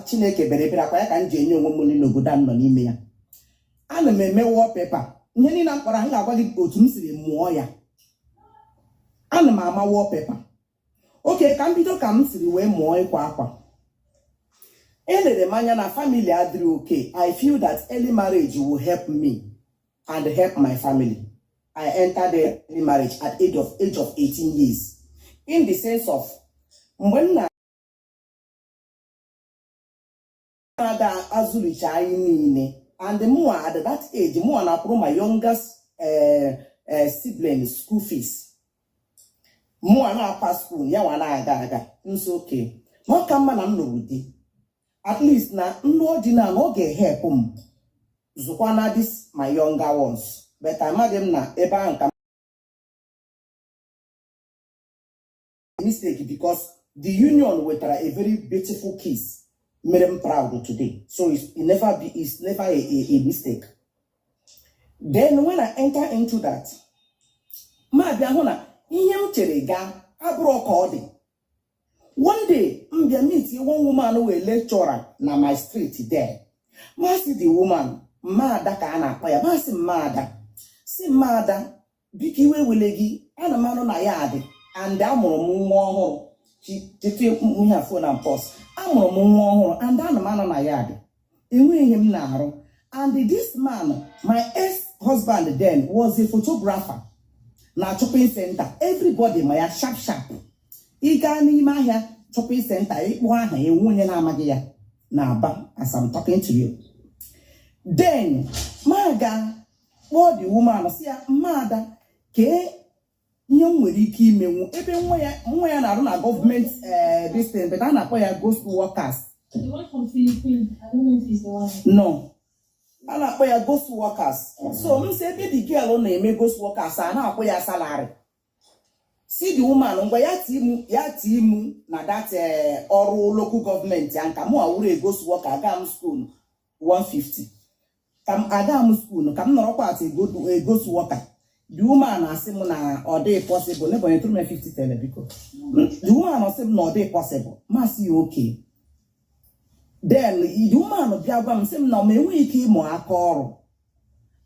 Chineke bere ebere akwa ya ka m ji enye onwe m nri n'obodo a m nọ n'ime ya. Ana m eme wallpaper, ihe niile m kpọrọ, m ga-agwa gị otu m siri mụọ ya. Ana m ama wallpaper. Oke ka m bido ka m siri wee mụọ ịkwa akwa. Elere m anya na family adịrị okay. I feel that early marriage will help me and help my family. I entered early marriage at age of 18 years, in the sense of mgbe m na-aga azụlicha anyị niile. And mụnwa at that age, mụnwa na-akwụrụ my youngest sibling school fees. Mụnwa na-akwa school, ya nwa na-aga aga nso. Okay, na ọ ka mma na m lụrụ di, at least na nlụọ di na ọ ga-ehepụ m zụkwa na this my younger ones. But amaghị m na ebe ahụ ka mistake, because the union wetara a very beautiful kiss mere m proud today. So it's never a mistake. Then when I enter into that, ma bịa hụ na ihe m chere gaa abụrụ ka ọ dị. One day m bịa meet one woman wee lecturer na my street there. Masị the woman, Mma Ada ka a na-akpọ ya. Masị Mma Ada, si Mma Ada, biko, iwe wele gị, ana m anụ na ya adị and amụrụ m nwa ọhụrụ. Chete ihe a, phone and pause. Amụrụ m nwa ọhụrụ and ana m anọ na ya adị, enweghị ihe m na-arụ. And this man, my ex-husband then, was a photographer na shopping center. Everybody ma ya sharp sharp. Ị gaa n'ime ahịa shopping center, ịkpọ aha enwe onye na-amaghị ya na Aba as I'm talking to you. Then ma ga kpọọ the woman, sị ya, Mma Ada, kee ihe m nwere ike imenwu ebe nwa ya na-arụ na gọọmenti this thing, but a na-akpọ ya ghost workers. The one from Philippines. I don't know if it's the one. No, a na-akpọ ya ghost workers. So m si ebe the girl na-eme ghost workers, a na-akwụ ya salary. Si the woman, ngwa, ya tii mụ na that ọrụ local gọọmenti ya nka mụ awụrụ a ghost worker. Aga m school 150 ka m aga m school, ka m nọrọkwa at a ghost worker. The woman asị m na ọ dịghị possible. N'ebonyi tụrụ m 50 tele, biko. The woman asị m na ọ dịghị possible. Masị ya okay. Then the woman bịa gwa m, sị m na m enweghị ike ịmụ aka ọrụ.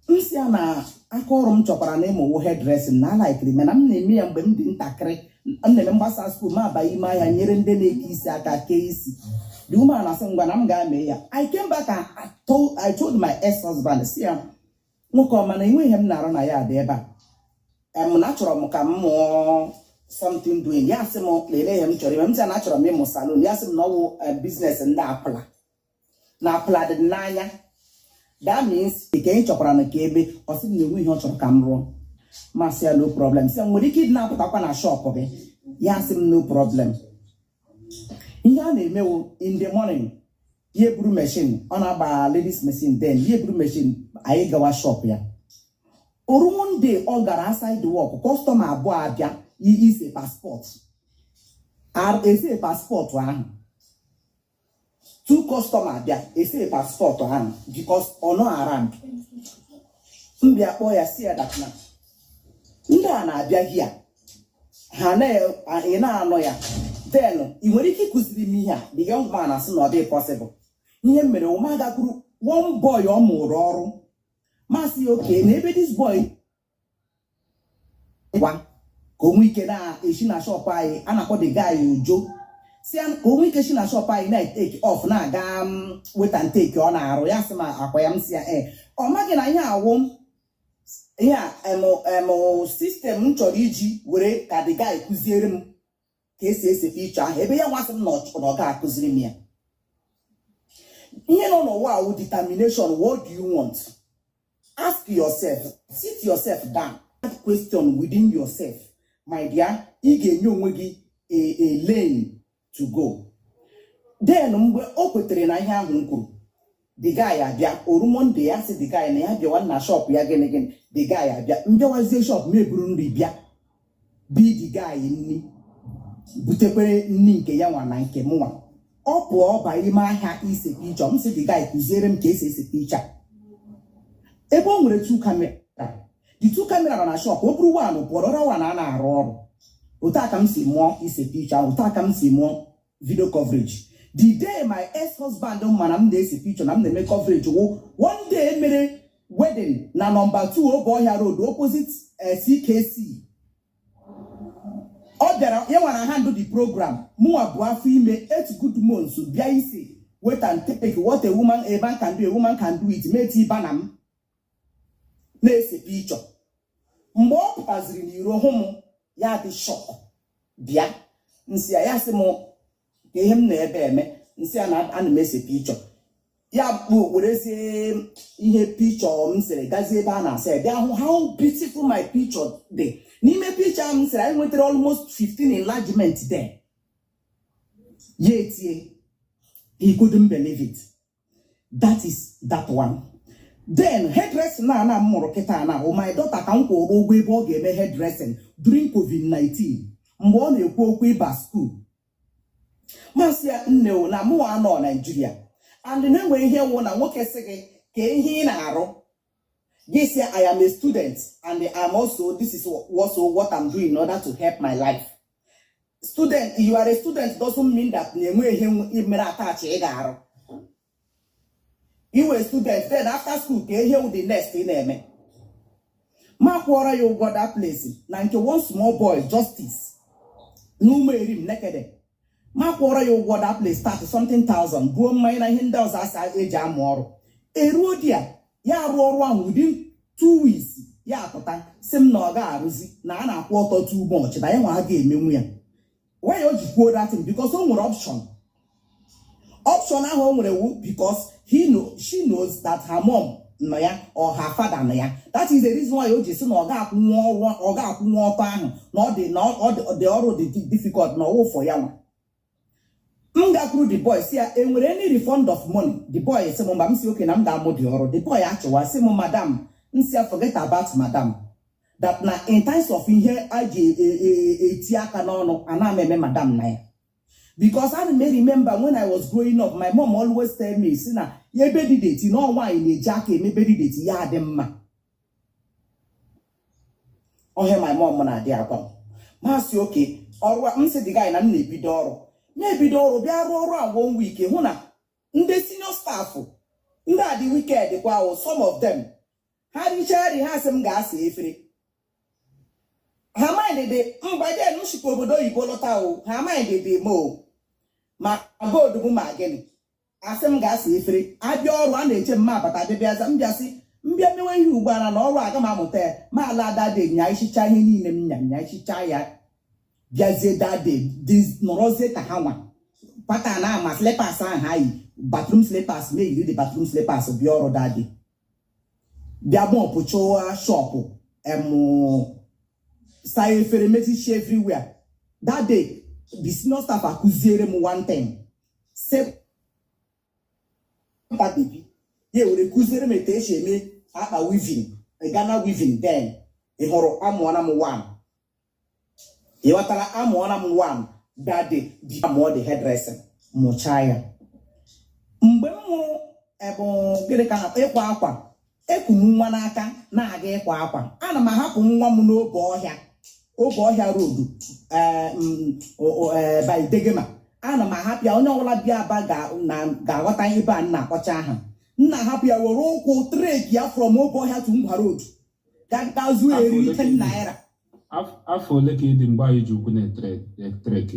M sị ya na aka ọrụ m chọkwara na ịmụwo hairdressing, na alaikiri mana m na-eme ya mgbe m dị ntakịrị. M na-eme mgbasa school, ma abanye ime ahịa nyere ndị na-eke isi aka kee isi. The woman asị m, ngwa, na m ga-ame ya. I came back and I told my ex-husband, si ya, nwoke ọma, na enweghị ihe m na-arụ na ya dị ebe a, em na achọrọ m ka m mụọ something doing. Ya sị m, lelee ihe m chọrọ ime. M sị ya na achọrọ m ịmụ salon. Ya sị m na ọwụ business ndị akwụla na akwụla dị n'anya. That means nke ị chọkwara na ka ebe ọ sị m na enwe ihe ọ chọrọ ka m rụọ. Masị ya no problem. Sị m nwere ike ịdị na-apụtakwa na shop gị. Ya sị m no problem. Ihe a na-emewo, in the morning ya eburu machine, ọ na-agba ladies machine. Then ya eburu machine, anyị gawa shop ya. Oru one day ọ gara outside work, customer abụọ abịa ise passport, ese passport ahụ. Two customer abịa ese passport ahụ because ọ nọ around. M bịa kpọọ ya, si ya that na ndị a na-abịa hia ha na ị na-anọ ya. Then ị nwere ike ịkụziri m ihe a. The young man asị na ọ dị possible. Ihe m mere, ụma gakwuru one boy ọ mụrụ ọrụ. Masị ya oke na ebe this boy gwa ka o nwee ike na-esi na shop anyị, a na-akpọ the guy Ujo, si ya ka o nwee ike si na shop anyị na-take off na-aga wait and take ọ na-arụ. Ya sị m akwa ya. M si ya ee. Ọ maghị na ihe awụ ihe a em system m chọrọ iji were ka the guy kụziere m ka esi ese picture ahụ, ebe ya nwasị m na ọ ga-akụziri m ya. Ihe nọ n'ụwa awụ determination. What do you want? Ask yourself, sit yourself down, that question within yourself, my dear. Ị ga-enye onwe gị a lane to go. Then mgbe o kwetere na ihe ahụ m kwuru, the guy abịa. Oru Monday, ya sị the guy na ya bịawa na shop ya. Gịnị gịnị, the guy abịa. M bịawazie shop m, eburu nri bịa bi the guy nri, butekwere nri nke ya nwa na nke m nwa. Ọ pụọ ba ime ahịa ise picture. M sị the guy kụziere m ka esi ese picture. Ebe o nwere two camera, the two camera nọ na shop, o buru one pụọ, ọrụ one a na-arụ ọrụ. Otu a ka m si mụọ ise picture ahụ, otu a ka m si mụọ video coverage. The day my ex-husband mana m na-ese picture na m na-eme coverage wụ one day mere wedding na number 2 Obohia Road, opposite CKC. Ọ bịara, ya nwara handle the program. Mụnwa bụ afọ ime 8 good months, bịa isi wait and take. What a woman, a man can do, a woman can do it. Meti bana m na-ese picture. Mgbe ọ pụtaziri n'iro hụ m, ya dị shock. Bịa nsị ya, ya sị m ka ihe m na-ebe eme. Nsị ya na ana m ese picture. Ya bụ werezie ihe picture m sere gazie ebe a na-asa ya, bịa hụ how beautiful my picture dị n'ime picture m sere. Anyị nwetara almost 15 enlargement there. Ya etie, he couldn't believe it. That is that one. Then hairdressing na m mụrụ kịta na oh, my daughter ka m kwụrụ ụgwọ ebe ọ ga-eme hairdressing during COVID-19, mgbe ọ na-ekwu okwu ịba school. Masị ya, nne o, na mụnwa anọ Naijiria and na-enwe ihe wụ na nwoke sị gị ka ihe ị na-arụ, gị sị, "I am a student and I am also, this is also what I'm doing in order to help my life." Student, you are a student doesn't mean that na enwe ihe mere attach ị ga-arụ. Iwe student, then after school, ka ihe wụ the next ị na-eme? Ma kwụọrọ ya ụgwọ that place na nke one small boy, Justice n'ụmụ erim nekede. Ma kwụọrọ ya ụgwọ that place, start something thousand, buo mmanya na ihe ndị ọzọ asa eji amụ ọrụ. Eruo di ya, ya arụ ọrụ ahụ within 2 weeks, ya apụta sị m na ọ ga-arụzi, na a na-akwụ ọtọ too much, na ya nwa ha ga-emenwu ya. Why o ji kwuo that thing? Because o nwere option. Option ahụ o nwere wu because he know, she knows that her mom nọ ya or her father nọ ya. That is the reason why o ji sị na ọ ga-akwụnwu ọrụ, ọ ga-akwụnwu ọtọ ahụ, na ọ dị na ọ dị ọrụ dị difficult na ọwụ for ya nwa. M gakwuru the boy, si ya, enwere any refund of money? The boy sị m mba. M si oke na m ga-amụ dị ọrụ. The boy achịwa, sị m, "Madam." M si ya, "Forget about madam." That na in times of ihe a ji eti aka n'ọnụ, ana m eme madam na ya, because ana m remember when I was growing up, my mom always tell me si na ya ebe dị dirty, na nwaanyị na-eji aka emebe dị dirty ya adị mma. Ọhịa my mom na-adị agwa m. Masị oke ọrụ m sị the guy na m na-ebido ọrụ, na-ebido ọrụ, bịa rụọ ọrụ a one week, hụ na ndị senior staff ndị a dị wicked kwa o. Some of them, ha richaa nri, ha sị m ga-asa efere. Ha mind dị mgbe den m shikwa obodo oyibo lọta o. Ha mind dị m o, ma gold bụ ma gịnị, asị m ga-asa efere. Abịa ọrụ, a na-eche m ma abata, abịa mbịa sị mbịa mewe ihe ugbu a na ọrụ aga m amụta ya. Ma ala dade nya isicha ihe niile m nya nya isicha ya, bịazie dade dị nọrọzie ka ha nwa pata na ama slippers ahụ ha yi, bathroom slippers, ma eyiri the bathroom slippers bịa ọrụ dade, bịa mop chụwa shop, em saa efere, mechichi everywhere. That day, the senior staff akụziere m one thing, say baby, ya were kụziere m etu esi eme akpa weaving, Ghana weaving. Then ị hụrụ, amụọna m one, ị ghọtara? Amụọna m one that day, bi amụọ the hairdressing, mụchaa ya. Mgbe m mụrụ ebe gịnị ka na ịkwa akwa, eku m nwa n'aka na-aga ịkwa akwa. Ana m ahapụ nwa m n'obe ọhịa, obe ọhịa road by Degema. Ana m ahapụ ya. Onye ọbụla bịa Aba ga-aghọta ebe a m na-akpọcha aha. M na-ahapụ ya, were ụkwụ trek ya from obe ọhịa to Ngwa Road, ga zuo Afọ eriri ole ka 10 ị dị? naira. Afọ ole ka ị dị mgbe anyị ji ụkwụ na-etrek?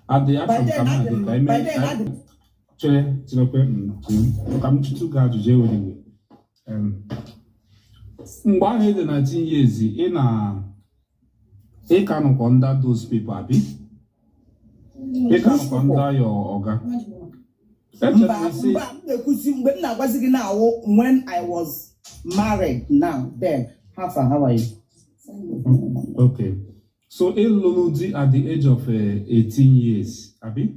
Adị By achọrọ m ka then m adị na gị m ka eme by then adị m chere, cherekwe chere, ka m chụtụ gị ajụjụ, ewere iwe. Mgbe ahụ ị dị 19 years, ị na ị ka nọkwa under those people, abi ị ka Which nọkwa people? under your oga? Echere Mba. m sị Mba, m na-ekwuzi mgbe m na-agwazi gị na-awụ when I was married. Now then, how far, how are you? Okay, so ịlụrụ di at the age of 18 years, abi?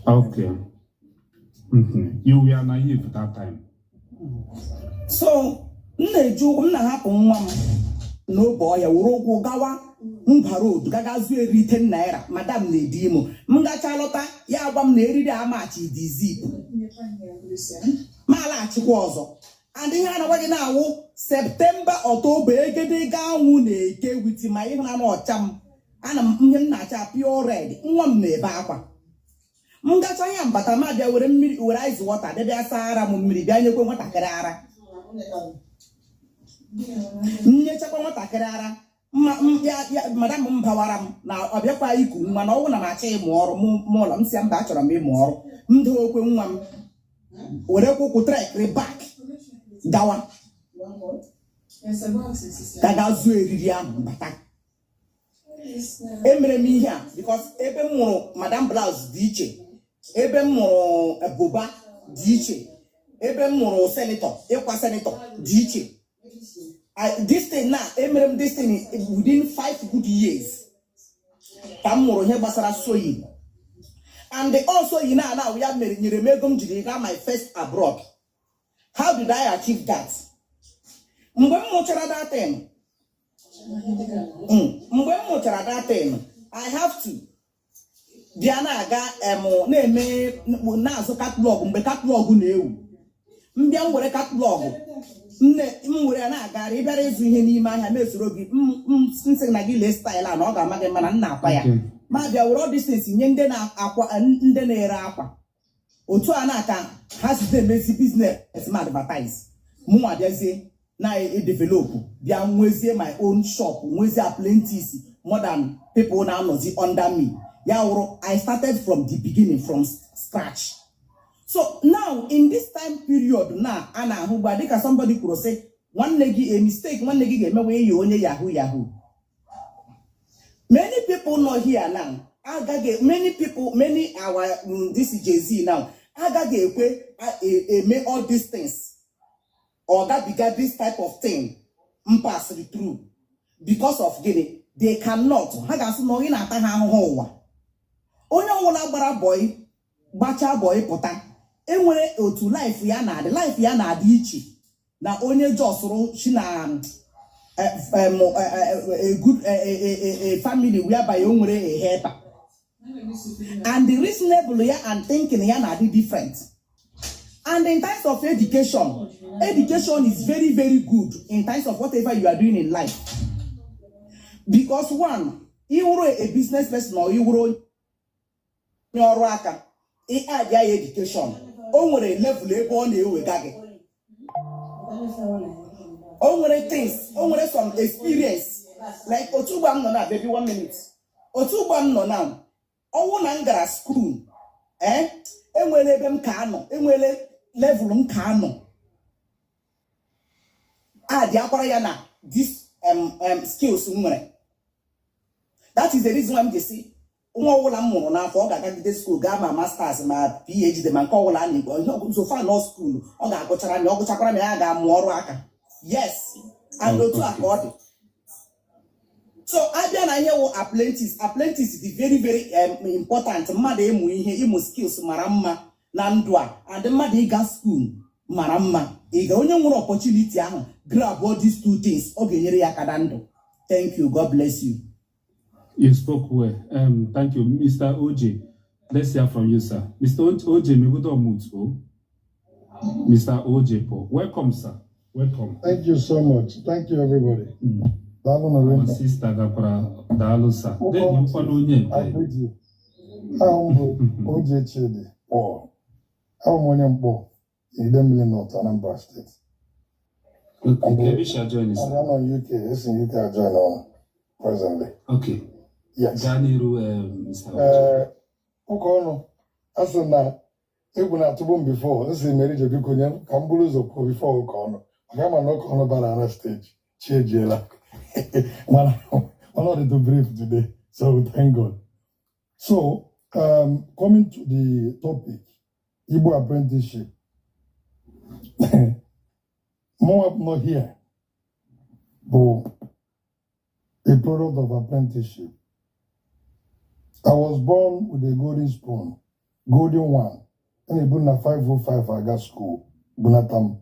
Okay. You were naive that time. So m na-eji ụkwụ m na-ahapụ nwa m n'obe ọhịa, were ụkwụ gawa Ngwa Road, gaga zuo eriri 10 naira. Madam na-edi imo m gacha lọta, ya agwa m na eriri amachi dị zip, ma alaghachikwa ọzọ. And ihe a na-agwa gị na-awụ September, October, egedege anwụ na-eke with ma ịhụnanya ọcha m. Ana m ihe m na-acha pure red. Nwa m na-ebe akwa. M gacha ya mbata, ma bịa were mmiri, were ice water bịa bịa saa ara m mmiri, bịa nyekwe nwatakịrị ara. Nyechakwa nwatakịrị ara mma ya ya madam m bawara m na ọ bịakwa iku nwa, na ọnwụ na m achọ ịmụ ọrụ mụ mụ ụlọ m. Si ya mba, achọrọ m ịmụ ọrụ. M okwe nwa m, were kwụkwụ trekịrị back gawa ka ga zuo eriri ahụ bata. Emere m ihe a because ebe m mụrụ madam blouse dị iche. Ebe m mụrụ buba dị iche, ebe m mụrụ senator, ịkwa senator dị iche. This thing na emere m, this thing within 5 good years ka m mụrụ ihe gbasara sewing. And also yi na ana ya mere nyere m ego m jiri gaa my first abroad. How did I achieve that? Mgbe m mụchara that thing, mgbe m mụchara that thing, I have to bịa na-aga na-eme, na-azụ catalog. Mgbe catalog na-ewu, mbịa m were catalog m were ya na-agagharị. Ịbịara ịzụ ihe n'ime ahịa, m esoro gị, m sị na gị lee style a na ọ ga-ama gị mma, na m na-akwa ya. Ma bịa were all these things nye ndị na-akwa, ndị na-ere akwa. Otu a na-aka ha si emezi business m, advertise mụnwa, bịazie na-edevelop, bịa nwezie my own shop, nwezie apprentice, more than people na-anọzi under me. Ya wụrụ I started from the beginning, from scratch. So now, in this time period na a na-ahụ gba, dịka somebody kwuru sị, nwanne gị, a mistake nwanne gị ga-emewe iyi onye yahoo yahoo. Many people nọ here now agaghị, many people, many our this Gen Z now agaghị ekwe eme all these things or gabiga this type of thing m passed through. Because of gịnị? They cannot. Ha ga-asị na onye na-ata ha ahụhụ ụwa. Onye ọbụla gbara boy, gbachaa boy pụta, enwere otu life ya na-adị. Life ya na-adị iche na onye jọsụrụ si na a good a family whereby o nwere a helper, and the reasonable ya and thinking ya na-adị different. And in terms of education, education is very, very good in terms of whatever you are doing in life, because one, ịwụrụ a business person or ịwụrụ onye ọrụ aka, ị add ya education, o nwere level ebe ọ na-ewega gị. O nwere things, o nwere some experience, like otu ugbo m nọ na, baby, one minute, otu ugbo m nọ now, ọwụ na m gara school, enwere ebe m ka anọ, enwere level m ka anọ. Adị akwara ya na this skills m nwere. That is the reason why m ji si nwa ọbụla m mụrụ n'afọ, ọ ga-agagide school, gaa ma masters, ma PhD, ma nke ọbụla a na-ekwu ihe. So far nọ school, ọ ga-agụchara m ya, ọ gụchakwara m ya, ga-amụ ọrụ aka. Yes, and otu a ka ọ dị. So abịa na ihe wụ apprentice, apprentice dị very, very important. Mmadụ ịmụ ihe, ịmụ skills mara mma na ndụ a, and mmadụ ịga school mara mma. Ịga onye nwere opportunity ahụ, grab all these two things, ọ ga-enyere ya aka na ndụ. Thank you. God bless you. You spoke well. Thank you, Mr. OJ. Let's hear from you, sir. Mr. OJ, Megudo Mutu. Mr. OJ Paul. Welcome, sir. Welcome. Thank you so much. Thank you, everybody. Daalụ na Our rinne. sister gakwara, daalụ, sir. Then you follow onye I nke. Greet you. Aha m bụ OJ Chidi Paul. Abụ m onye Mkpọ, Idemili North, Anambra State. Okay, Kebisha join, sir. I'm on UK. It's in UK I join on presently. Okay. Yes. Gaa n'iru, Mr. OJ. Ee, ụka ọnụ, a sị na egwu na-atụgbu m before m si mere ije, biko nye m ka m buru ụzọ kwuo before ụka ọnụ, maka ama na ụka ọnụ bara na stage chi ejiela, mana ọ dị too brief today, so thank God. So coming to the topic, Igbo apprenticeship, mụnwa nọ here bụ a product of apprenticeship. I was born with a golden spoon, golden one. And ebu na 505 aga school, bunata m.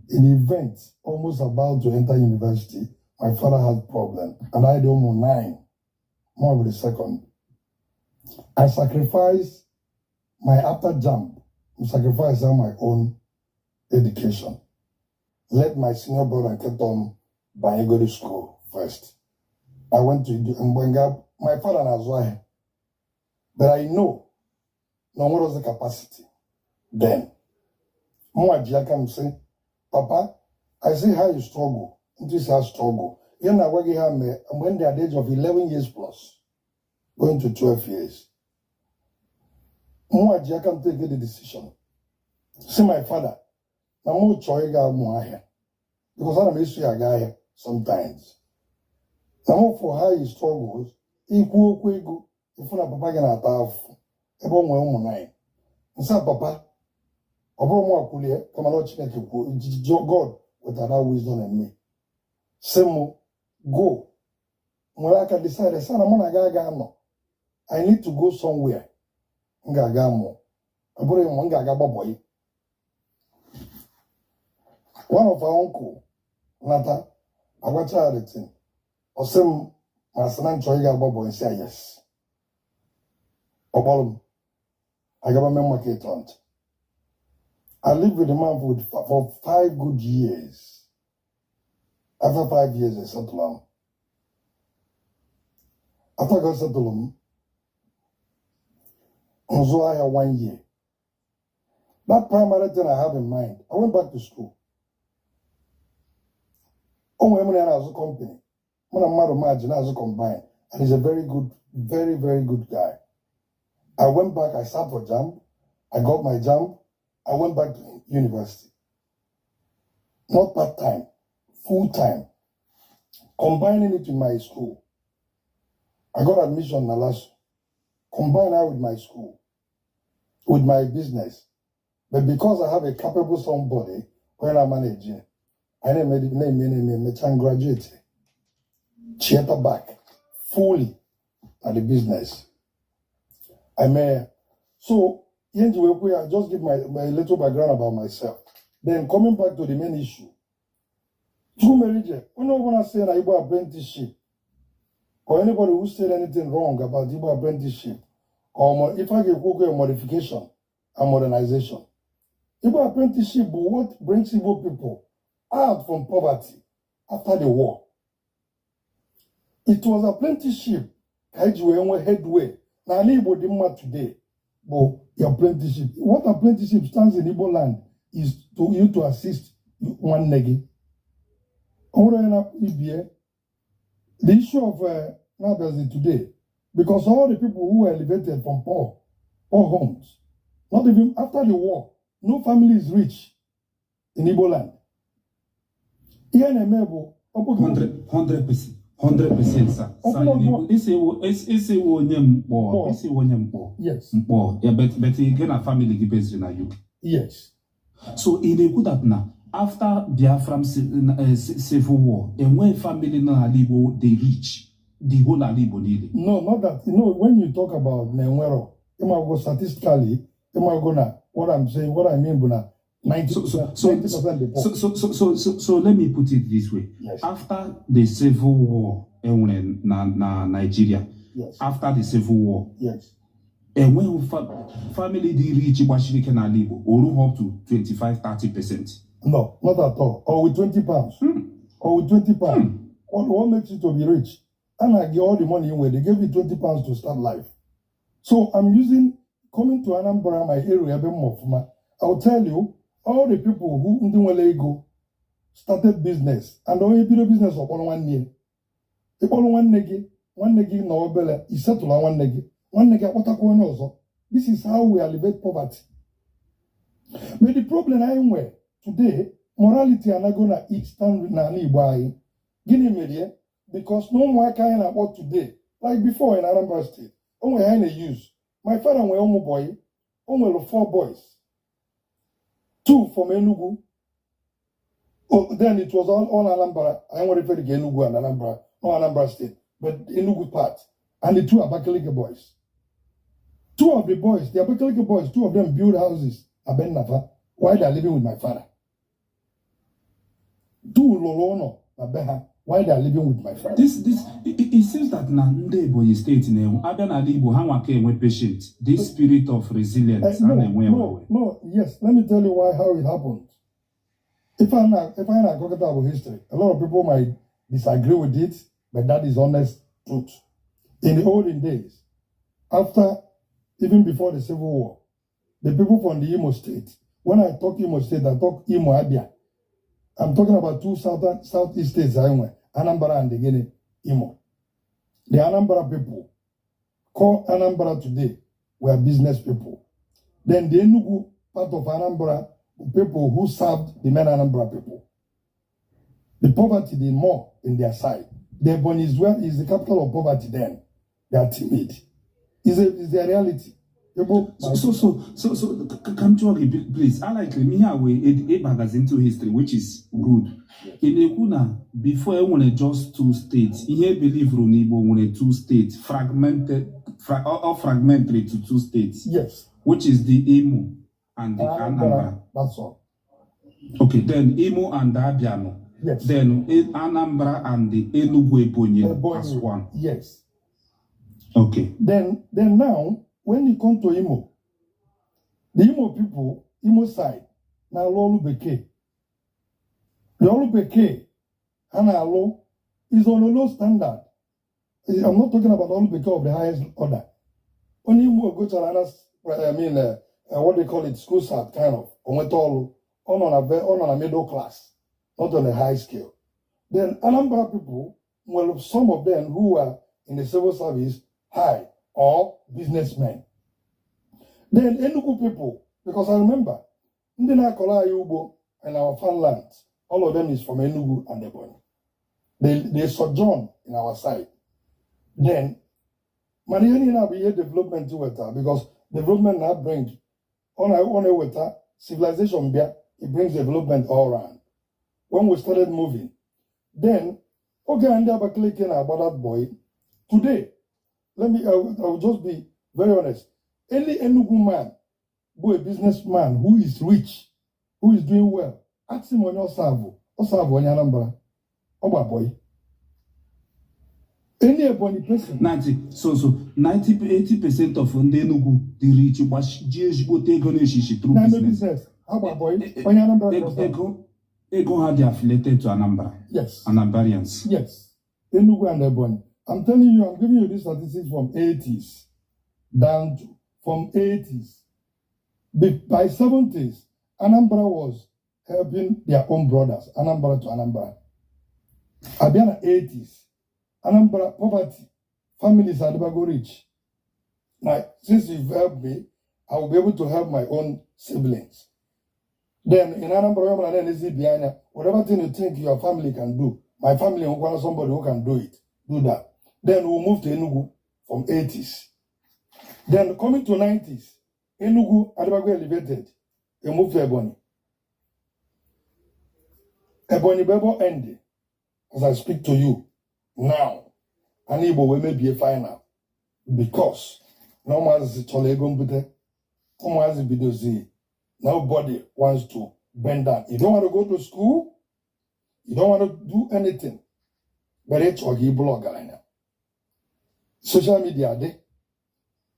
In the event, almost about to enter university, my father had problem, and I had almost nine, more with the second. I sacrificed my after JAMB, sacrifice my own education. Let my senior brother get on by go to school first. I went to Mgbenga, my father na-azụ ahịa, but I know na o nwere the capacity then. Mụnwa ji aka m sị, "Papa, I see how you struggle, ntụ isi ha struggle." Ihe m na-agwa gị ha mee mgbe m dị at the age of 11 years plus, going to 12 years. Mụnwa ji aka m take the decision. See my father, na mụ chọọ ịga mụ ahịa, because ana m eso ya aga ahịa sometimes. Na mụ for how he struggles, ikwu okwu ego, ịfụ na papa gị na-ata afụfụ ebe o nwere ụmụ nine. Nsa papa, ọ bụrụ mụ akwulie, kama na ọ Chineke kwuo, God wetara that wisdom in me. Sị mụ, go. Nwere aka decide, sị na mụ na gị aga anọ. I need to go somewhere. M ga-aga mụọ. Ọ bụrụ ịmụ, m ga-aga gba bọyị. One of our uncle nata, agwacha ya the thing. Ọ sị m, ma sị na m chọrọ ịga agba bọyị, sị ya yes. Ọ kpọrọ m, agaba main market hunt. I lived with the man for 5 good years. After 5 years, I settled down. After God settled him, nzụ ahịa one year. That primary thing I have in mind, I went back to school. O nwere mụ na ya na-azụ company. Mụ na mmadụ maji na-azụ combine. And he's a very good, very, very good guy. I went back, I sat for JAMB. I got my JAMB. I went back to university. Not part-time, full-time. Combining it with my school. I got admission in LASU. Combine that with my school, with my business. But because I have a capable somebody when I manage, I name it and graduate. Theater back fully at the business. I may so I just give my little background about myself. Then coming back to the main issue. Chukwumerije, onye ọbụla say na Igbo apprenticeship or anybody who said anything wrong about Igbo apprenticeship or if I get a modification and modernization. Igbo apprenticeship bụ what brings Igbo people out from poverty after the war. It was apprenticeship ka eji wee nwee headway n'ala Igbo dị mma today bụ apprenticeship. What apprenticeship stands in Igbo land is to you to assist nwanne gị. Ọ nwere onye na ibie the issue of na-abịazi today, because all the people who were elevated from poor homes, not even after the war, no family is rich in Igbo land. Ihe na-eme bụ ọ bụghị 100%, 100%, sir. Ọ Sir, bụrụ isi ewu onye Mkpọ. Mkpọ. Isi ewu onye Mkpọ. Yes. Mkpọ yeah, but gị na family gị based na UK. Yes. So ị na-ekwu that na after Biafran civil war, enweghị family nọ n'ala Igbo dị rich, the whole ala Igbo niile? No, not that. When you talk about na-enwero, ịmago statistically, ịmago na what I'm saying, what I mean bụ na 90, So 90% dị poor. So let me put it this way. Yes. After the civil war enwere na Nigeria, after the civil war, enweghị family dị rich gbachiri ike n'ala Igbo o rughị up to 25-30%? No, not at all. Or with £20. Or with £20. What makes you to be rich? And I get all the money in where they gave you £20 to start life. So I'm using coming to Anambra, my area, ebe m ọfụma. I'll tell you, all the people who ndị nwere ego started business, and onye bido business, ọkpọrọ nwanne ya. Ịkpọrọ nwanne gị, nwanne gị na obere isetụla nwanne gị, nwanne gị akpọtakwa onye ọzọ. This is how we alleviate poverty. But the problem anyị nwere today, morality anago na eastern na ala Igbo anyị. Gịnị mere ya? Because na ụmụaka anyị na-akpọ today, like before in Anambra State, o nwere anyị na-use. My father nwere ụmụ boy, o nwere four boys, two from Enugu. Oh, then it was all Anambra. I nwere ife dịka Enugu and Anambra, no Anambra State, but Enugu part, and the two Abakaliki boys. Two of the boys, the Abakaliki boys, two of them build houses at Nafa while they are living with my father. Two lụrụ ụlọ na be ha while they are living with my father. This it seems that na ndị Ebonyi Steeti na-enwe abịa n'ala Igbo, ha nwa ka enwe patient, this spirit of resilience No, a na-enwe enwe. No, no, yes. Let me tell you why, how it happened. If I'm not talking about history, a lot of people might disagree with it, but that is honest truth. In the olden days, after, even before the Civil War, the people from the Imo State, when I talk Imo State, I talk Imo, Abia. I'm talking about two southern southeast states, anyway, Anambra and again Imo. The Anambra people, call Anambra today, were business people. Then the Enugu part of Anambra, people who served the main Anambra people. The poverty, the more in their side. The Ebonyi is where is the capital of poverty then. They are timid. It's a reality. Igbo So, ka m jụọ gị, please, I like m ihe a wee ịbagazi into history, which is good. Ị na-ekwu na before e nwere just two states, ihe believeru n'Igbo nwere two states, fragmented, or fragmentary to two states, Yes. which is the Imo and the Anambra. Anambra. That's all. Okay, then Imo and Abia no. Yes. Then Anambra and the Enugu, Ebonyi as Ebonyi. one. Yes. Okay. Then now, when you come to Imo, the Imo people, Imo side, na-alụ ọlụ bekee. The ọlụ bekee ha na-alụ is on a low standard. I'm not talking about ọlụ bekee of the highest order. Onye Imo gochara na, I mean, what they call it, school cert kind of, o nweta ọlụ, ọ nọ na middle class, not on a high scale. Then Anambra people, well, some of them who are in the civil service, high or businessmen. Then Enugu people, because I remember, ndị na-akọrọ anyị ugbo in our farmlands, all of them is from Enugu and Ebonyi. They sojourn in our side. Then, mana ihe niile a bụ ihe development weta, because development na bring, ọ na-eweta civilization bịa, it brings development all round. When we started moving, then, oge a ndị Abakaliki na-agba that boy, today, let me, I will just be very honest. Any Enugu man, who a businessman who is rich, who is doing well, ask him onye ọ serve onye Anambra, ọ gba boy. Any Ebonyi person, 90, so 90, 80% of ndị Enugu dị rich ji ezigbote ego na-eshishi through na-eme business. Business, ha gba boy, onye Anambra Ego, ka ọ serve. ego ha dị affiliated to Anambra. Yes. Anambarians. Yes. Enugu and Ebonyi. I'm telling you, I'm giving you this statistics from 80s down to from 80s. By 70s, Anambra was helping their own brothers, Anambra to Anambra. Abịa na 80s, Anambra poverty, families adịbago rich. Now, since you've helped me, I will be able to help my own siblings. Then in Anambra, onye ọbụla na-enezi ibe anya, whatever thing you think your family can do, my family nwekwara somebody who can do it, do that. Then we'll move to Enugu from 80s. Then coming to 90s, Enugu adịbago elevated, they moved to Ebonyi. Ebonyi bụ ebe ọ end as I speak to you now. Ana Igbo wee mebie final because na ụmụazị chọrọ ego mbute, ụmụazị bidozi, nobody wants to bend down. You don't want to go to school, you don't want to do anything, but ị chọrọ ka ị bụrụ ọgaranya. Social media dị,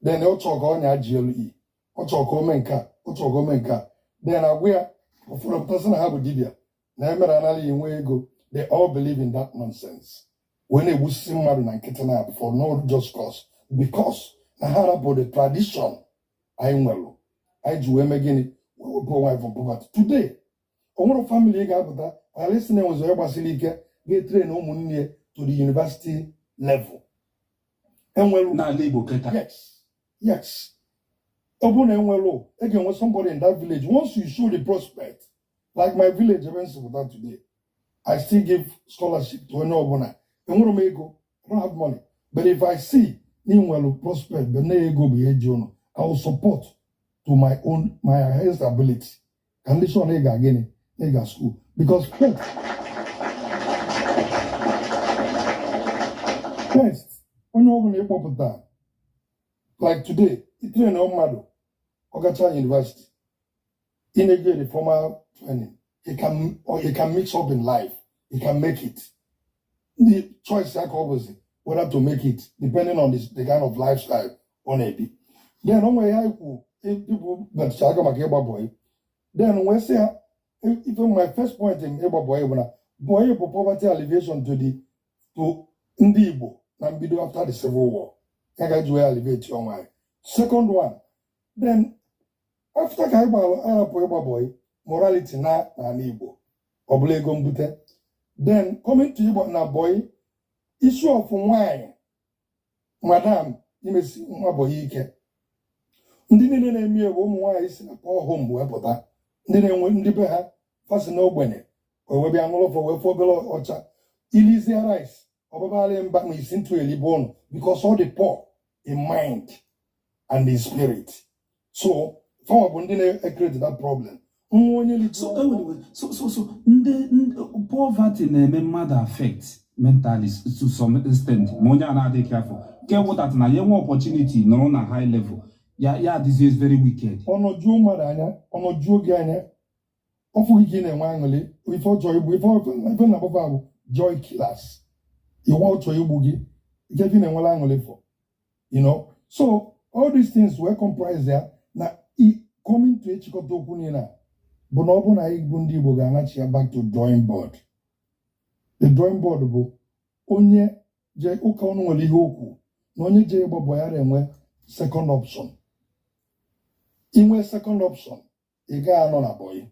then ọ chọrọ ka ọ nya GLE, ọ chọrọ ka o mee nke a, ọ chọrọ ka o mee nke a, then agwa ya ụfọdụ pụtasị na ha bụ dibịa na emere anaghị enwe ego. They all believe in that nonsense wee na-egbusisi mmadụ na nkịtị na for no just cause, because na ha rapụ the tradition anyị nwere, anyị ji wee mee gịnị, wee wepụ onwe anyị from poverty. Today, o nwere family ị ga-apụta ghara isi na enwezi onye gbasiri ike ga-etrain ụmụnne ya to the university level enwelu. N'ala Igbo kịta? Yes. Ọ bụrụ na enwelu, ị ga-enwe somebody in that village. Once you show the prospect, like my village ebe m si pụta today, I still give scholarship to onye ọbụla. Enwere m ego, I don't have money, but if I see na ị nwere prospect, but na ego bụ ihe ji ụnụ, I will support to my own, my highest ability, ka ndị sure na ị ga gịnị, na ị ga school, because first onye ọbụla ịkpọpụta, like today, itrain mmadụ, ọ gacha university, ị na-ego the formal training, he can, or he can mix up in life, he can make it. The choice ya ka ọ bụzi whether to make it, depending on the kind of lifestyle ọ na-ebi. Then o nwere ihe anyị kwu, people metụcha aka maka ịgba bọyị. Then wee sị ha, ife my first point in ịgba bọyị bụ na bọyị bụ poverty alleviation to ndị Igbo na mbido after the Civil War, ya ka eji wee alleviate onwe anyị. Second one, then after ka anyị gbara arapụ ịgba bọyị, morality na n'ala Igbo, ọ bụla ego mbute. Then coming to ịgba na bọyị, issue of nwanyị, madam imesi nwa bọyị ike, ndị niile na-eme ewu, ụmụ nwaanyị si na poor home wee pụta, ndị na-enwe ndị be ha fasi na ogbenye, o wee bịa ṅụrụ wee fụ obere ọcha ilizie rice, ọbabali mba ma isi ntụ elibe ụnụ, because all the poor in mind and in spirit. So fanwa bụ ndị na-ecreate that problem. Nwa onye So litụrụ anyway, so ndị poverty na-eme mmadụ affect mentally to some extent, ma onye a na-adịghị careful nke wụ that na ya enwe opportunity nọrọ na high level, ya adịzie very wicked. Ọnọjuo mmadụ anya, ọnọjuo gị anya, ọfụ gị ka ị na-enwe aṅụrị. Ife ọchọ igbu, ife na-akpọfa bụ joy killers. Iwe ọchọ igbu gị nke ife ị na-enwere aṅụrị for. So all these things wee comprise ya na coming to ịchịkọta okwu niile a bụ na ọ bụ na anyị bụ ndị Igbo ga-anachi ya back to drawing board. The drawing board bụ onye je ụka ọnụ nwere ihe okwu na onye je ịgba bọ ya enwe second option. Inwe second option, ị gaghị anọ na bọyị.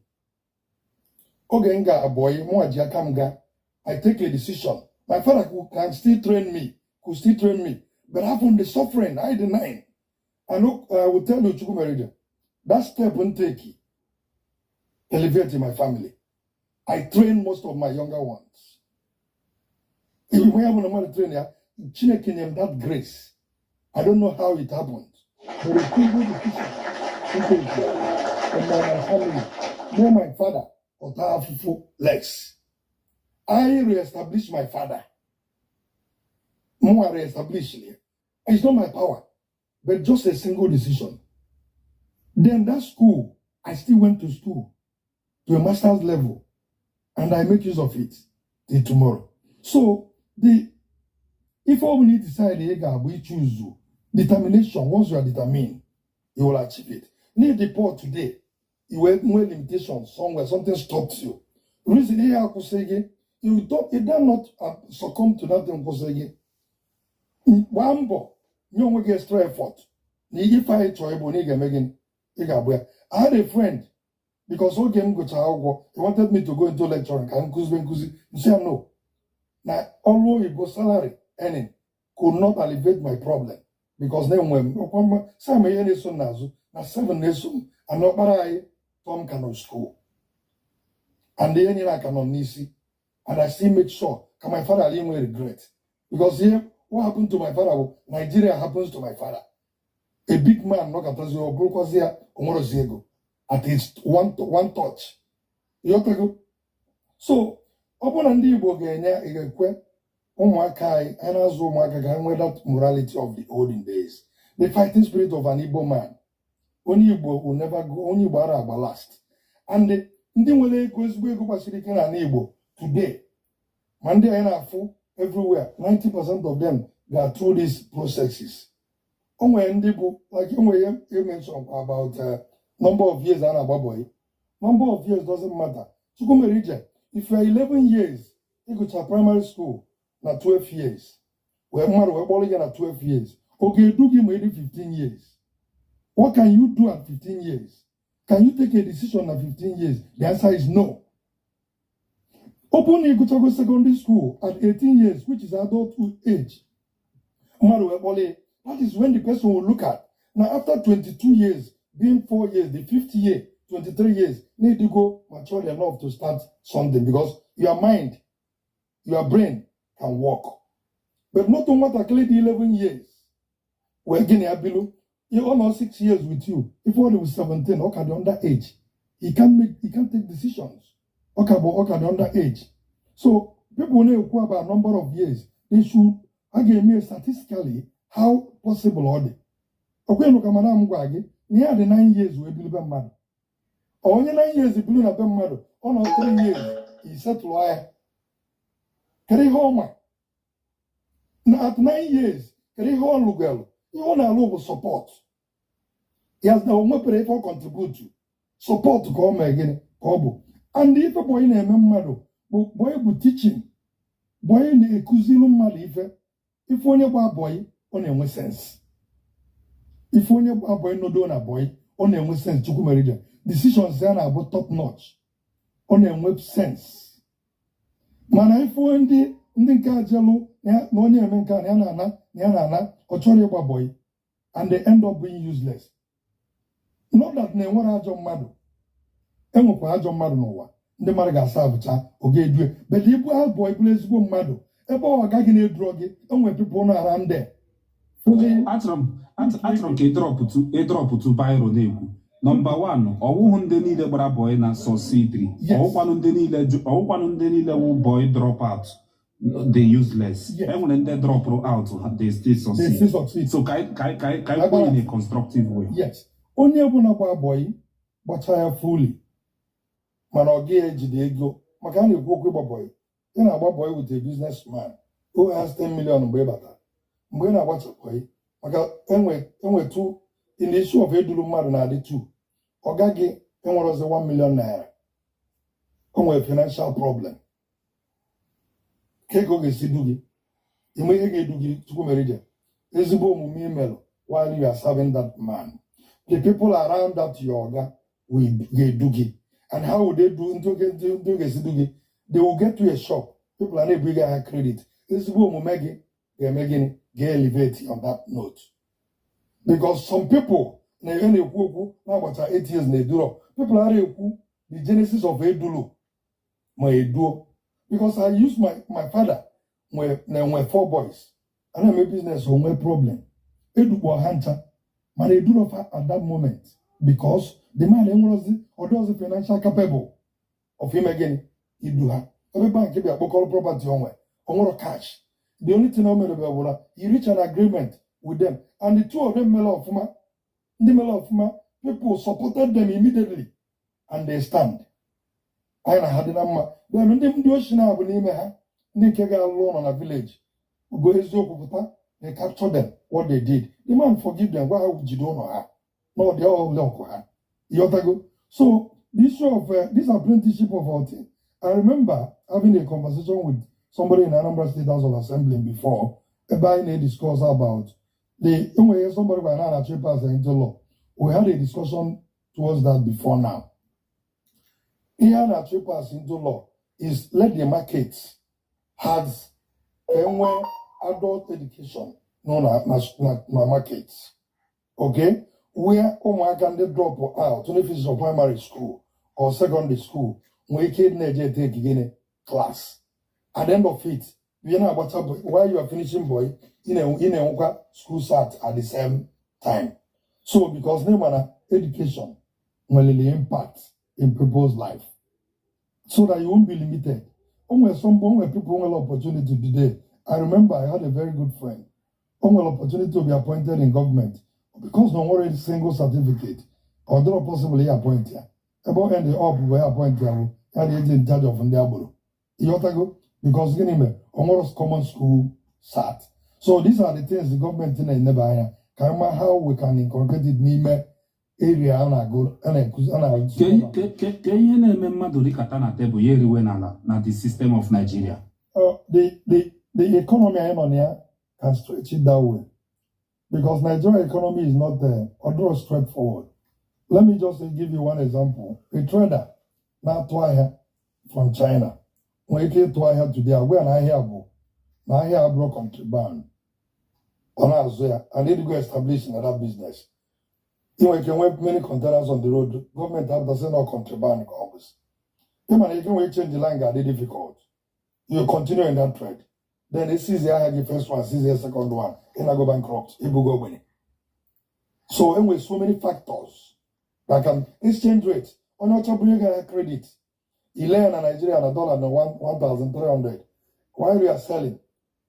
Oge m ga bọyị, mụnwa ji aka m ga. I take a decision. My father can still train me, could still train me, but having the suffering, I deny. And I will tell you, Chukwumerije, that step m take elevate my family. I train most of my younger ones. When I have train ya, Chineke nye m that grace. I don't know how it happened, but a single decision m take in my family, me and my father, ọta afụfụ less. I re-established my father. Mụnwa re-establish ya. It's not my power, but just a single decision. Then that school, I still went to school to a master's level, and I make use of it till tomorrow. So the if all we need to decide, ị ga-abụ choose determination. Once you are determined, you will achieve it. Need the poor today, you will nwee limitation somewhere, something stops you. Reason ihe akwụsị gị, you do not succumb to that thing kwụsị gị. Gbaa mbọ nye onwe gị extra effort na ife anyị chọrọ ịbụ na ị ga-eme gịnị, ị ga-abụ ya. I had a friend, because oge m gụchara akwụkwọ, he wanted me to go into lecturing ka m kụzibe nkụzi. Nsị ya no, na ọrụ oyibo salary earning could not alleviate my problem, because na-enwe m ọkwa mma sam ihe na-eso m n'azụ na seven na-eso m, and ọkpara anyị Tom ka nọ school and ihe niile aka nọ n'isi, and I still make sure ka my father ghara inwe regret, because ihe what happened to my father bụ Nigeria happens to my father. A big man nọkọtazi, ọ bụrụkwazi ya onwerozi ego at least one touch. Ịghọtago? So ọ bụrụ na ndị Igbo ga-enye ga-ekwe ụmụaka anyị, anyị na-azụ ụmụaka ka ha nwee that morality of the olden days, the fighting spirit of an Igbo man. Onye Igbo will never go, onye Igbo ara agba last. And ndị nwere ego, ezigbo ego gbasiri ike n'ala Igbo today, ma ndị anyị na-afụ everywhere, 90% of them ga through these processes. O nwere ndị bụ like o nwere ihe mention about number of years a na-agba boy. Number of years doesn't matter, Chukwumerije. If you are 11 years, ịgụcha primary school na 12 years, wee mmadụ wee kpọrọ gị na 12 years, ọ ga-edu gị ma ị dị 15 years? What can you do at 15 years? Can you take a decision at 15 years? The answer is no. Ọ bụrụ na ị gụchago secondary school at 18 years, which is adult age, mmadụ wee kpọrọ ya, that is when the person will look at. Now, after 22 years, being 4 years, the fifth year, 23 years, need to go mature enough to start something, because your mind, your brain can work. But not nwatakịrị dị 11 years wee gịnị ya bilu. He almost 6 years with you. If ọ dị 17, ọ ka dị under age. He can't take decisions. Ọ ka bụ, ọ ka dị under age. So people na-ekwu about number of years, they should a ga-eme statistically how possible ọ dị. Ọkwenụ ka mana m gwa gị na ya dị 9 years wee bilu be mmadụ. Onye 9 years bilu na be mmadụ, ọ nọ 3 years isetụlụ ya. Kedu ihe ọ ma na at 9 years? Kedu ihe ọ lụgalụ? Ihe ọ na-alụ bụ support ya na o nwepere ife ọ contribute. Support ka ọ mee gịnị ka ọ bụ. And ife boy na-eme mmadụ bụ boy bụ teaching. Boy na-ekuziri mmadụ ife. Ife onye gba boy, ọ na-enwe sense. Ife onye gba boy nodo na boy, ọ na-enwe sense. Chukwumerije, decisions ya na-abụ top notch. Ọ na-enwe sense. Mana ife ndị nke ajelụ na onye eme nke a na ya na-ana na ya na-ana, ọ chọrọ ịgba boy, and they end up being useless. Not that na enwere ajọ mmadụ, enwekwa ajọ mmadụ n'ụwa, ndị mmadụ ga-asa abụcha oge edue, but ibu abụọ ibụrụ ezigbo mmadụ, ebe ọ gaghị na-eduro gị, enwere people nọ around there fully. Achọrọ m Achọrọ m ka ị dropụtụ biro na-ekwu. Number one, ọwụhụ ndị niile gbara boy na succeed. Ọwụkwanụ ndị niile ọwụkwanụ ndị niile wụ boy drop out they useless. Enwere ndị dropụrụ out, they still They succeed. still succeed. So ka anyị kwuo in a constructive way. Yes, onye ọbụla gba boy gbachaa ya fully, mana ọ gaghị ejide ego, maka a na-ekwu okwu ịgba boy. Ị na-agba boy with a businessman who has 10 million mgbe ị batara, mgbe ị na-agbacha boy, maka enwe two in the issue of eduru mmadụ na-adị two. Ọ gaghị enwerozi 1 million naira, o nwere financial problem ka ego ga-esi du gị ime ihe ga-edu gị. Chukwu mere ije ezigbo omume imelụ while you are serving that man, the people around that your oga will ga-edu gị. And how will they do? Ndị ga-esi du gị, they will get to a shop, people are na-ebu gị ahịa credit. Ezigbo omume gị ga-eme gịnị? Ga-elevate on that note, because some people na-ere na-ekwu okwu na-agbacha 8 years na eduro. People are ekwu the genesis of edulo ma eduo, because I use my father nwe na-enwe four boys a na-eme business, onwe problem, edukpo ha ncha, mana eduro fa at that moment because the man enwerozi ọdọzi financial capable of ime gịnị? Idu ha. Ebe bank bịa kpọkọrọ property, onwe onwero cash. The only thing o mere bụ na he reach an agreement with them, and the two of them mere ọfụma. Ndị mere ọfụma, people supported them immediately and they stand. Anyị na ha dị na mma. Then ndị ochi na-abụ n'ime ha, ndị nke ga-alụ ụlọ na village go eziokwu pụta, they capture them. What they did, the man forgive them, gwa ha jide ụlọ ha na ọ dị ọlụ ọkụ ha. Ịghọtago? So the issue of this apprenticeship of our thing, I remember having a conversation with somebody in Anambra State House of Assembly before, ebe anyị na-discuss about the enwere somebody gwara na na-achọ pass into law. We had a discussion towards that before. Now, ihe a na-achọ pass into law is let the market has enwe adult education nọ na market, okay, where ụmụaka ndị drop out, ndị finish primary school or secondary school, nwee ike ịdị na-eje take gịnị? Class. At the end of it, ihe na-agbacha boy, while you are finishing boy, ị na-enwekwa school cert at the same time. So because n'ịma na education nwere impact in people's life, so that you won't be limited. O nwere some, o nwere people nwere opportunity today. I remember I had a very good friend o nwere opportunity to be appointed in government. Because no nwere single certificate, ọ dịrọ possible ya appoint ya. Ebe ọ end up bụ ya appoint ya bụ ya na-eji in charge of ndị agboro. Ịghọtago? Because gịnị mere? O nwere common school cert. So these are the things the gọọmenti na-eneba anya ka anyị ma how we can incorporate it n'ime area a na-agụ, a na-ekuzi, a na-agụ. Ke ihe na-eme mmadụ rikata na tebụl ya eriwe n'ala na the system of Nigeria? The economy anyị nọ na ya can stretch it that way, because Nigeria economy is not although straightforward. Let me just give you one example. A trader na-atụ ahịa from China nwere ike ịtụ ahịa today, agwa ya na ahịa bụ na ahịa abụrụ contraband, ọ na-azụ ya and it go establish in that business. Ị nwere ike nwee many containers on the road, gọọmenti apụtasị na contraband ka ọ bụzi. Ị ma na ike nwee change line ga-adị difficult. You continue in that trade, then e seize ahịa gị first one, seize second one, ị na-go bankrupt, ibugo ogbenye. So enwere so many factors that can exchange rate. Onye ọcha bunye gị ahịa credit, ile ya na Nigeria na dollar na 1300 while you are selling,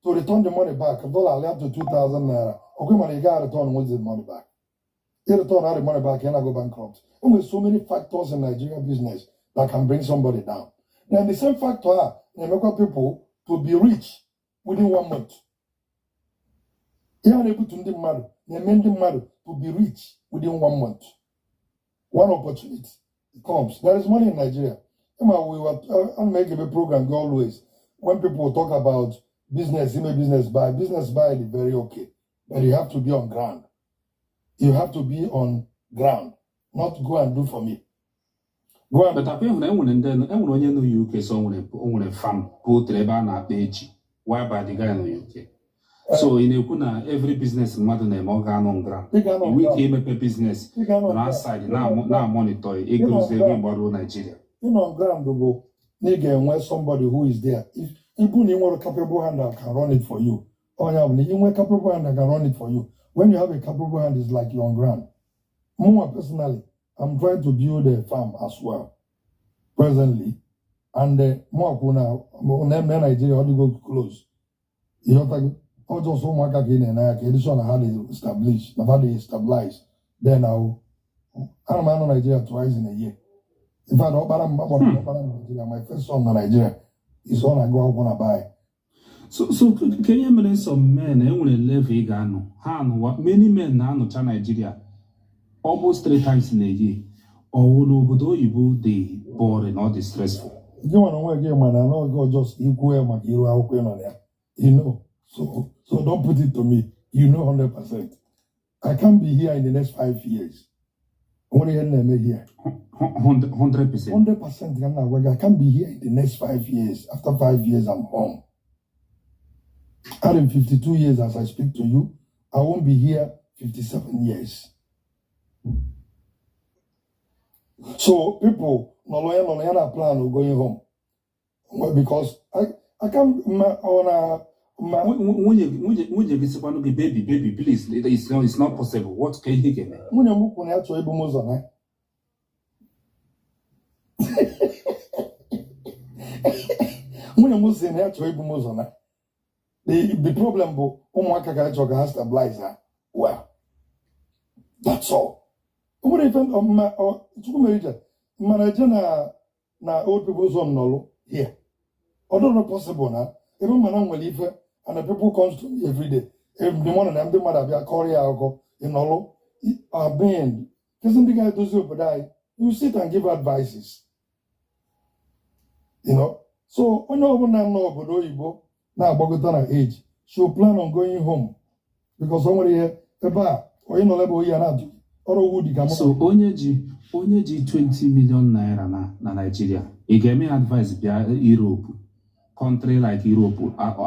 to return the money back, dollar up to 2000 naira. Okay, mana ị gaghị return with the money back. You return all the money back, you go bankrupt. Enwere so many factors in Nigeria business that can bring somebody down. Then the same factor a na-emekwa people to be rich within one month. Ihe a na-ebutu ndị mmadụ na-eme ndị mmadụ to be rich within one month. One opportunity comes. There is money in Nigeria. Emma, we were I'm making a program go always. When people talk about business, ime business buy is very okay, but you have to be on ground. You have to be on ground, not go and do for me. Go and But akwa ịhụrụ enwere ndị enwere onye nọ UK, so o nwere farm poultry ebe a na-akpa eji whereby the guy nọ UK. So ị na-ekwu na every business mmadụ na-eme, ọ ga-anọ on ground. Ị ga-anọ Iwu ike ground. imepe business Ị ga-anọ nọ ground. outside na-monitor ego ozi ego gbaruo Nigeria. Ịnọ on ground bụ na ị ga-enwe somebody who is there. If ịbụ na ị nwere capable hand that can run it for you. Onye bụ na ị nwee capable hand that can run it for you. When you have a capable hand, it's like you're on ground. More personally, I'm trying to build a farm as well presently. And more na Nigeria, all go close. Ịghọtago? Ọ just ụmụaka ka ị na-ene anya ka edison na ha dị establish, na ha dị stabilize. Then ana m anọ Nigeria twice in a year. In fact, ọkpara m akpọrọ m ọkpara m Nigeria, my first son na Nigeria is ọ na-agụ akwụkwọ na be anyị. So ka ihe mere some men enwere level ị ga-anọ ha anụwa, many men na-anọcha Nigeria almost three times in a year. Ọwụ n'obodo oyibo dị boring, ọ dị stressful. Gị nwere onwe gị mana n'oge ọjọọ ikwu ya maka iru akwụkwọ ị nọ na ya. So don't put it to me. You know 100%. I can't be here in the next 5 years. Nwere ihe m na-eme here. 100%. 100% ka m na-agwa gị, I can't be here in the next 5 years. After 5 years, I'm home. I'm 52 years as I speak to you. I won't be here 57 years. So people, nọrọ ya nọrọ ya na plan of going home. Well, because I can't ma ọ na ma Nwunye gị sịkwanụ gị, "Baby, baby, please, it's not possible." What ka ihe ga-eme? Nwunye m kwuru na ya chọrọ ibu m ụzọ na nwunye m sị na ya chọrọ ibu m ụzọ na the problem bụ ụmụaka ka ya chọrọ ka ha stabilize ha well. That's all. O nwere ife ọmụma Chukwu mere ije mana eje na old people's home nọlụ here. Ọ dịrọ possible na ebe mana nwere ife and the people comes to me every day, every morning, na ndị mmadụ abịa kọrọ ya akụkọ ịnọlụ aben kezi ndị ga-edozi obodo anyị. You sit and give advices. So onye ọbụla nọ obodo oyibo na-agbagota na age should plan on going home because o nwere ihe ebe a onye nọ ebe oyi ya na-atụ ọrụ owu dị ka mụ. So onye ji 20 million naira na Nigeria, ị ga-eme ya advice bịa Europe, country like Europe,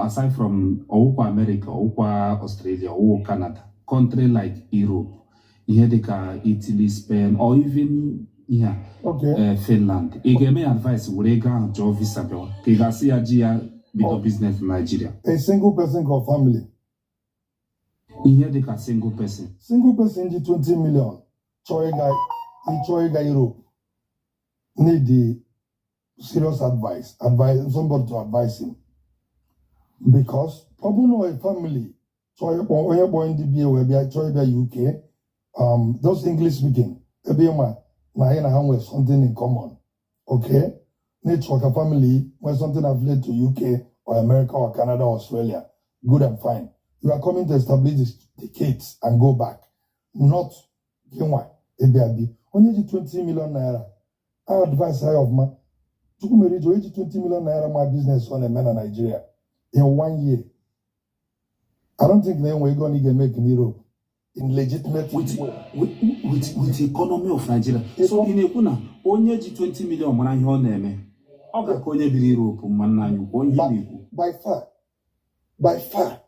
aside from ọwụkwa America, ọwụkwa Australia, ọwụ Canada, country like Europe, ihe dịka Italy, Spain or even ihe a, Finland, ị ga-eme ya advice were ego ahụ chọọ visa bịawa, ka ị ga-asị ya ji ya bido business na Nigeria? A single person or family? Ihe dịka single person. Single person ji 20 million chọọ ịga Europe need the serious advice, somebody to advise him, because ọ bụrụ na a family chọọ ịkpọ onye kpọọ ndị bi wee bịa chọọ ịbịa UK, those English speaking ebe ịma na anyị na ha nwere something in common, okay, na-ịchọ ka family nwee something affiliate to UK or America or Canada or Australia, good and fine. You are coming to establish the kids and go back, not gịnwa ịbịa bi. Onye ji 20 million naira, I advice ya ọfụma. Chukwu mere iji onye ji 20 million naira ma business ọ na-eme na Nigeria in one year, I don't think na enwe ego na ị ga-eme in Europe in legitimate with way. with economy of Nigeria. So ị na-ekwu na onye ji 20 million mara ihe ọ na-eme, ọ ga-aka onye biri Europe mma? Nna anyị ukwu, ihe ị na-ekwu. By far, by far.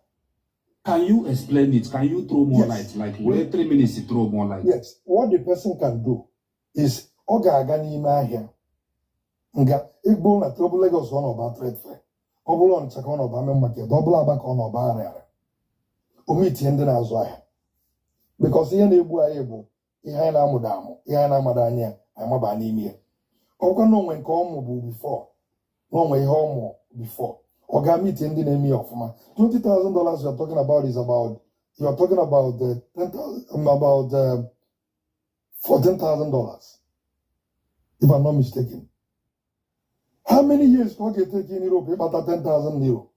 Can you explain it? Can you throw more Yes. light, like were 3 minutes to throw more light? Yes, what the person can do is ọ ga-aga n'ime ahịa nga igbo na ọ bụ Lagos ọ nọba trade fair, ọ bụrụ Ọnịcha ka ọ nọba main market, ọ bụrụ Aba ka ọ nọba Arịarịa, omitie ndị na-azụ ahịa, because ihe na-egbu anyị bụ ihe anyị na-amụda amụ, ihe anyị na-amada anya ya, anyị maba n'ime ya. Ọkwa na onwe nke ọmụ bụ before na onwe ihe ọmụ before ọ ga-amitie ndị na-eme ya ọfụma. $20,000 you are talking about is about, you are talking about 10,000, about $14,000, if I'm not mistaken. How many years ka ọ ga-etake in Europe ịkpata €10,000?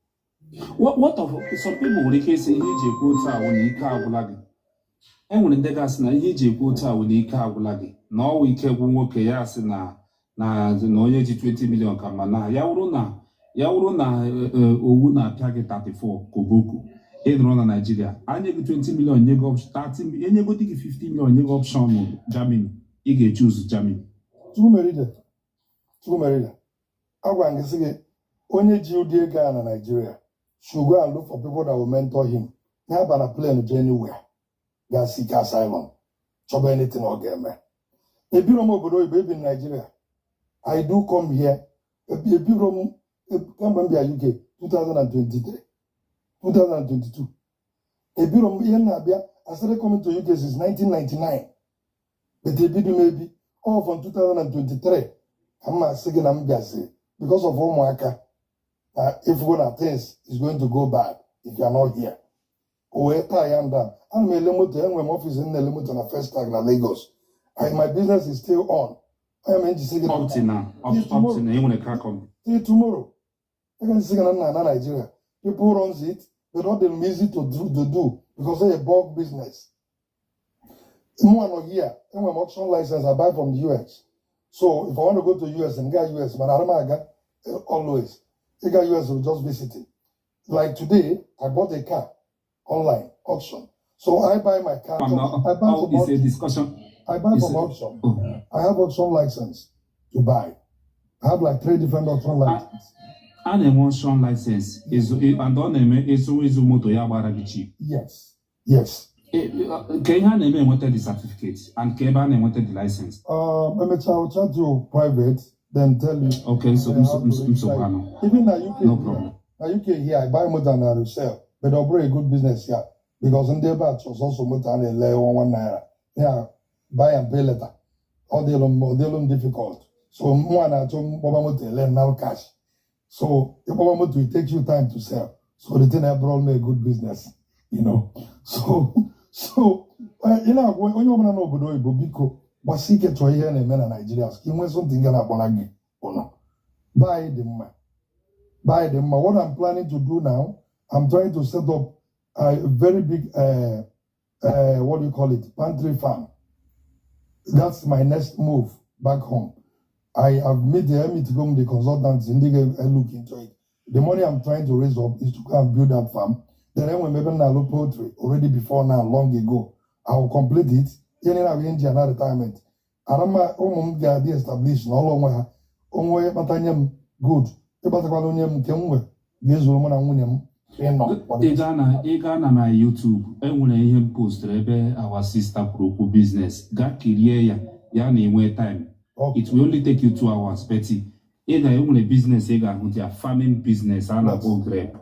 What of some people nwere ike ịsị ihe iji ekwu otu a wụ na ike agwụla gị? E nwere ndị ga-asị na ihe iji ekwu otu a wụ na ike agwụla gị, na ọwụ ike gwụ nwoke ya asị na onye ji 20 million ka mma na ya wụrụ na owu na-apịa gị 34 koboko, ị nọrọ na Nigeria, anye gị 20 million, nye gị option 30, enyegodi gị 50 million, nye gị option Germany, ị ga-echuzu Germany? Chukwumerije, Chukwumerije, agwara m gị sị gị onye ji ụdị ego a na Nigeria should go and look for people that will mentor him. Na-aba na plane jee anywhere, ga seek asylum, chọba anything ọ ga-eme. Ebiro m obodo oyibo, ebi m Nigeria. I do come here. Ebiro m kemgbe m bịa UK 2023, 2022. Ebiro m ihe m na-abịa. I started coming to UK since 1999, but ebido m ebi all from 2023 ka m ma sị gị na m bịazi because of ụmụaka na ifugo na things is going to go bad if you are not here. O wee taa ya nda. Ana m ele moto, enwere m office m na-ele moto na First Tag na Lagos. My business is still on. Onye mere m ji sị gị Up till now, up till now, ị nwere car company. Till tomorrow. I can sị gị na nna na Nigeria people runs it, but ọ dị m easy to do because it's a bulk business. Mụ anọ here, enwere m auction license I buy from the US. So if I want to go to US and gaa US, mana ana m aga always. Ịga US will just visiting. Like today, I bought a car online auction. So I buy my car. I'm not, I buy oh, from it's a auction. discussion. I buy It's from a, auction. Oh. I have auction license to buy. I have like three different auction license. A na-enwe auction license ịzụ, and ọ na-eme ịzụ moto ya gbara gị cheap. Yes. Ka ihe a na-eme enweta the certificate and ka ebe a na-enweta the license? Emecha, I'll chat you private, then tell you. Okay, so how to nsogbu register. anọ. Even na UK No here, problem. na UK here, I buy motor and I resell, but ọ bụrụ a good business here because ndị ebe a chọrọ sọsọ moto a na-ele 1 1 naira. Yeah, buy and pay later. Ọ dịlụ m difficult. So mụnwa na-achọ mkpọba moto ele now cash. So ịkpọba moto, it takes you time to sell. So the thing abụrụ me a good business. So ị na-agwa onye ọbụla n'obodo oyibo, biko gbasi ike chọọ ihe na-eme na Nigeria ka ị nwee something ga na-agbara gị ụlọ. Be anyị dị mma. Be anyị dị mma. What I'm planning to do now, I'm trying to set up a very big, what do you call it, pantry farm. That's my next move back home. I have made the meet go the consultants in the look into it. The money I'm trying to raise up is to go and build that farm. Then when maybe na poultry already before now, long ago, I will complete it. Ihe niile abụ ihe nji ana retirement. Arama ụmụ m ga-adị establish na ọlụ onwe ha. Onwe kpata nye m good. Ịkpatakwala onye m nke m nwe ga-ezuru mụ na nwunye m ịnọ. Ị gaa na my YouTube, enwere ihe m postiri ebe our sister kwuru okwu business. Gaa kirie ya, ya na-enwe time. It will only take you 2 hours, but ị ga enwere business ị ga-ahụ dia, farming business a na-akpọ grape.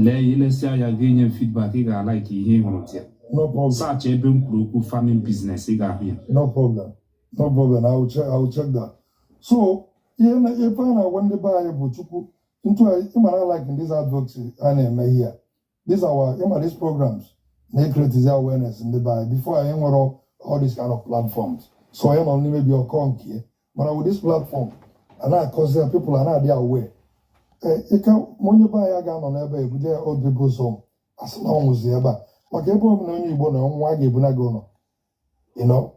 Lee, ilesịa ya, ga-enye m feedback. Ị ga-alike ihe ị hụrụ dia. No problem. Search ebe m kwuru okwu farming business, ị ga-ahụ ya. No problem. No problem. I will check. I will check that. So, ihe na ife a na-agwa ndị be anyị bụ Chukwu ntu a ịma na like in this advocacy a na-eme here. This our ịma these programs na-ecreate awareness ndị be anyị. Before, anyị nwere all these kind of platforms. So anyị nọ n'ime bi ọkọ nke, mana with this platform a na-akọzi ya, people a na-adị aware. Ee, ike onye be anyị ga-anọ n'ebe a ebuje ya old people's home, asị na ọ nwụzi ebe a, maka ebe ọbụla onye Igbo na nwa a ga-ebuna gị ụlọ,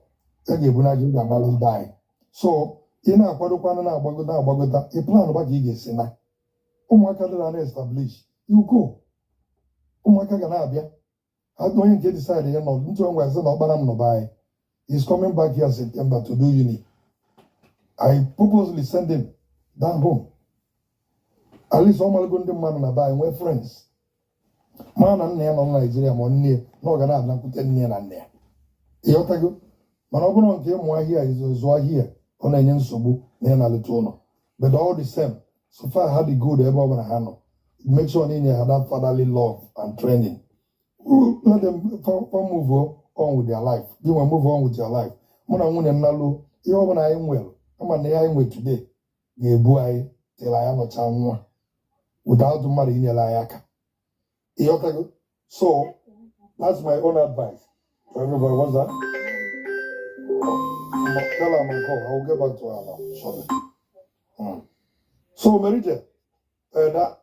a ga-ebuna gị, ị ga-analụ ndị anyị. So ị na-akwadokwanụ, na-agbagota agbagota, ị plan ba ka ị ga-esi na ụmụaka dị na establish, you go. Ụmụaka ga na-abịa. Ha onye nke decide ya nọ ntụ ngwa sị na ọkpara m nọ be anyị. He's coming back here September to do uni. I purposely send him down home. At least ọ malụgo ndị mmadụ na be anyị, nwee friends, ma na nna ya nọ na Naijiria, ma nne ya na ọ ga na-abịakwute nne ya na nne ya, ịghọtago? Mana ọ bụrụ nke ịmụ ahịa, ịzụ ahịa, ọ na-enye nsogbu na ya na-alụta ụlọ. But all the same, so far ha dị good ebe ọ bụla ha nọ. Make sure na inye ha that fatherly love and training. Let them fa move on with their life. Gị nwe move on with your life. Mụ na nwunye m na-alụ ihe ọ bụla anyị nwere, ama na ihe anyị nwe today ga-ebu anyị till anyị anọcha nwa without mmadụ inyere anyị aka, ịghọtago? So that's my own advice to everybody. What's that? Tell her I'm on call. I will get back to her now shortly. So Merije, that,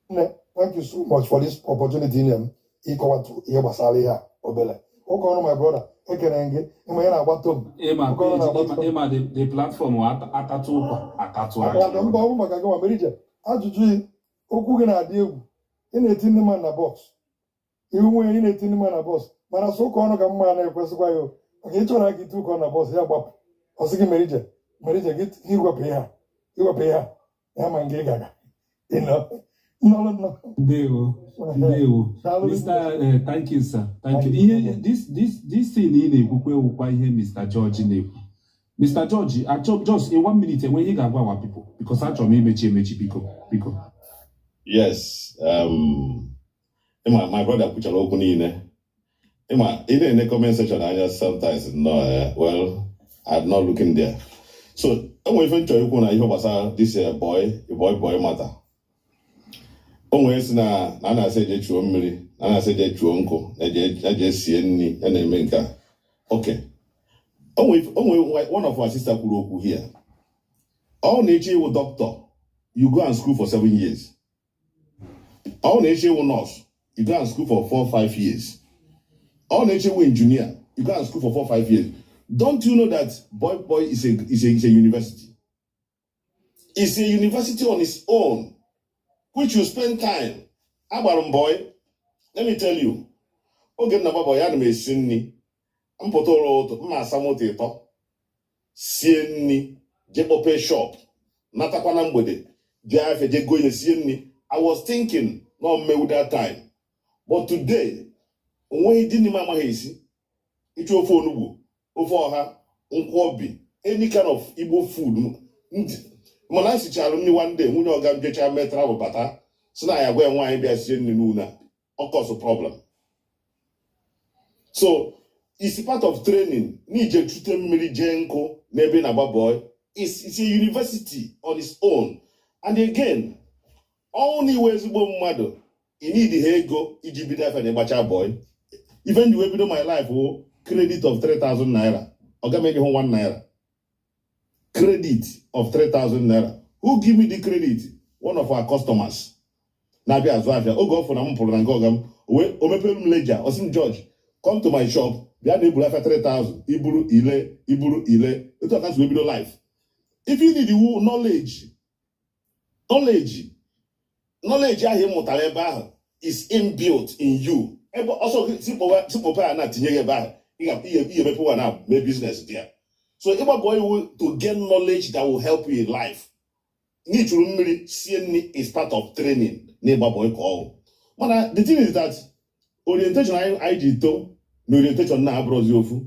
nne, thank you so much for this opportunity nye m ịkọwatụ ihe gbasara ihe a obele. Ụka ọrụ, my brother, ekene gị. Ịma ihe na-agba tom. Ịma Ụka ọrụ na-agba page, tom. Ịma the platform atatụ ụkwa atatụ akị. Akara mba, ọ bụ maka gị nwa Merije. Ajụjụ gị, okwu gị na-adị egwu. Ị na-eti ndị mmadụ na box ihu nwunye, ị na-eti ndị mmadụ na box, mana sọ ụka ọnụ ka mma na-ekwesịkwa ya o. Maka ịchọrọ ka iti ụka ọnụ na box, ya gbapụ, ọ sị gị, Merije, Merije, gị iwepụ ihe a, iwepụ ihe a ya, ma nke ị ga-aga ịnọ nnọrọ nnọọ. Ndewo, ndewo. Daalụ. Mr. Thank you, sir. Thank you. Thank you so Ihe much. this thing ị na-ekwukwe wụkwa ihe Mr. George na-ekwu. Mr. George, achọ just in one minute, enwe ihe ị ga-agwa our people, because achọrọ m imechi emechi, biko, biko. Yes. Ịma, my brother kwuchara okwu niile. Ịma, ị na-ene comment section anya sometimes, no, well, I'm not looking there. So enwere ife m chọrọ ikwu na ihe gbasara this boy boy boy matter. O nwere sị na a na-asị eje chuo mmiri, na a na-asị eje chuo nkụ, na eje sie nri, ya na-eme nke a. Okay, o nwere one of our sister kwuru okwu here. Ọ na-eche ịwụ doctor, you go and school for 7 years. Ọ na-eche ịwụ nurse, you go and school for 4, 5 years. Ọ na-eche ịwụ engineer, you go and school for 4, 5 years. Don't you know that boy boy is a university? It's a university on its own, which you spend time. Agbara m boy. Let me tell you, oge m na-agba boy, ana m esi nri. Mpụta ụlọ ụtụ, mma asa moto ịtọ, sie nri, jee kpọpee shop, natakwa na mgbede, jee afịa, jee go ihe, sie nri. I was thinking na mmewu that time, but today onweghị di n'ime amaghị esi ịchụ ofe onugbu, ofe ọha, nkwobi, any kind of Igbo food. Mana a sichara nri one day, nwunye ọga m jechaa mee travel bata, si na ya gwa ya nwaanyị bịa sie nri n'ụlọ a, ọ cause problem. So it's part of training n'ije chute mmiri, jee nkụ n'ebe ị na-agba boy. It's a university on its own. And again, ọnwụ na iwe ezigbo mmadụ, ị need ha ego iji bido afịa na ịgbacha boy. Even the way bido my life wụ credit of 3000 naira. Ọga m enye hụ 1 naira, credit of 3000 naira. Who give me the credit? One of our customers na-abịa azụ afịa. Oge ọ fụ na m pụrụ na nke ọga m, o mepere m ledger, ọ sị m, "George, come to my shop, bịa na eburu afịa 3000, iburu ile, iburu ile." Etu aka si wee bido life. If you need iwu knowledge, knowledge, knowledge ahụ ị mụtara ebe ahụ is inbuilt in you. Ebe ọsọ gị sikpọpe a na-atinye gị ebe ahụ, ị ga-emepe ụwa na mee business dị ya. So ịgba boy iwu to gain knowledge that will help you in life. N'ịchụrụ mmiri, sie nri is part of training na ịgba boy ka ọwụ. Mana the thing is that orientation anyị ji too na orientation na-abụrụzi ofu.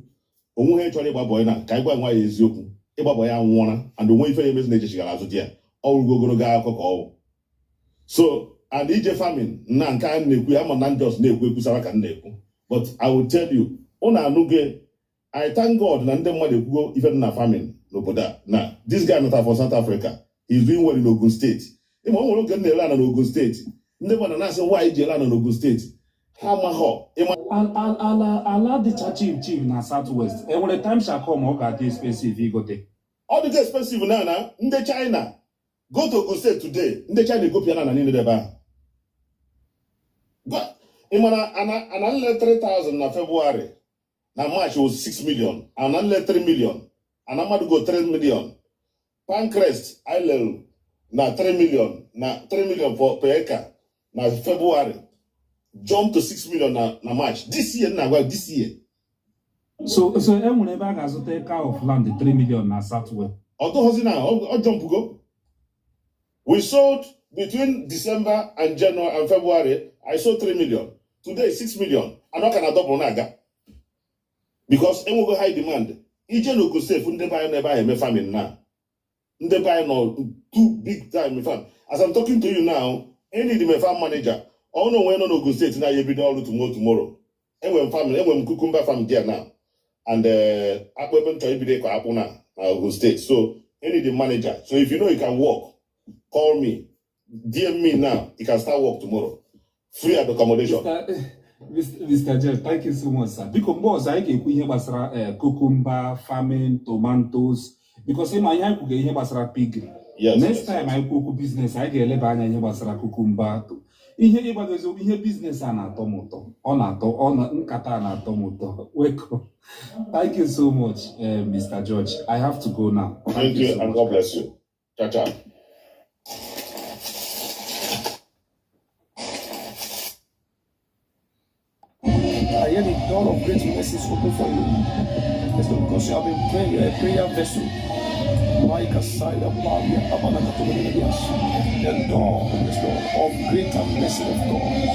Onwe ha chọrọ ịgba boy na ka anyị gwa nwa ya eziokwu, ịgba boy anwụọla, and onwe ife ya emezi na-echechigara azụ di ya. Ọ wụrụgo ogologo akụkọ ka ọwụ. So and ije farming na nke a na-ekwu ya, ama na njọs na-ekwu ekwusara ka m na-ekwu, but I will tell you, ụnụ anụgo. I thank God na ndị mmadụ ekwugo ife dị na farming n'obodo a, na this guy nọta for South Africa. He is doing well in Ogun State. Ịma o nwere oge m na-ele ana n'Ogun State, ndị mmadụ na-asị, nwaanyị ji ele ana n'Ogun State? Ha amaghọ ịma. Ala dịcha cheap cheap na South West, enwere time shall come ọ ga-adị expensive igote. Ọ dịgo expensive na ndị China. Go to Ogun State today, ndị China egopịa na niile dị ebe ahụ. Ị mara ana nle 3000 na February, na March was 6 million. Ana nle 3 million, ana mmadụ go 3 million. Pancrest I lere na 3 million, na 3 million for per acre na February, jump to 6 million na March this year, na agwa this year. So enwere ebe a ga-azụta acre of land 3 million na South West? Ọ dụghọzi na ọ jump go. We sold between December and January and February, I sold 3 million. Today 6 million, and ọ ka na double na-aga because enwego high demand. Ije na Ogun State, ndị be anyị nọ ebe ahụ eme farming na ndị be anyị nọ too big time farm. As I'm talking to you now, I need m a farm manager. Ọ na onwe nọ n'Ogun State na ya ebido ọrụ tomorrow tomorrow. Enwere m farm, enwere m cucumber farm there now, and akpụ, ebe m chọrọ ibido ịkọ akpụ na Ogun State. So I need a manager. So if you know you can work, call me, DM me now. You can start work tomorrow, free accommodation. Mr. Jeff, thank you so much, sir. Biko, mgbe ọzọ anyị ga-ekwu ihe gbasara cucumber farming, tomatoes, because ịma ihe anyị kwuga ihe gbasara piggery. Next time anyị kwu okwu business, anyị ga-eleba anya ihe gbasara cucumber. Ihe ịgbago eziokwu, ihe business a na-atọ m ụtọ. Ọ na-atọ, ọ na nkata a na-atọ m ụtọ. Welcome. Thank you so much, Mr. George. I have to go now. Thank you so and much. God bless you. Ciao ciao. I hear the door of great mercy is open for you. It's because you have been praying, you're a prayer vessel. Micah Saya Pavia Abanakatobeledias. The door, yes, Lord, of greater mercy of God.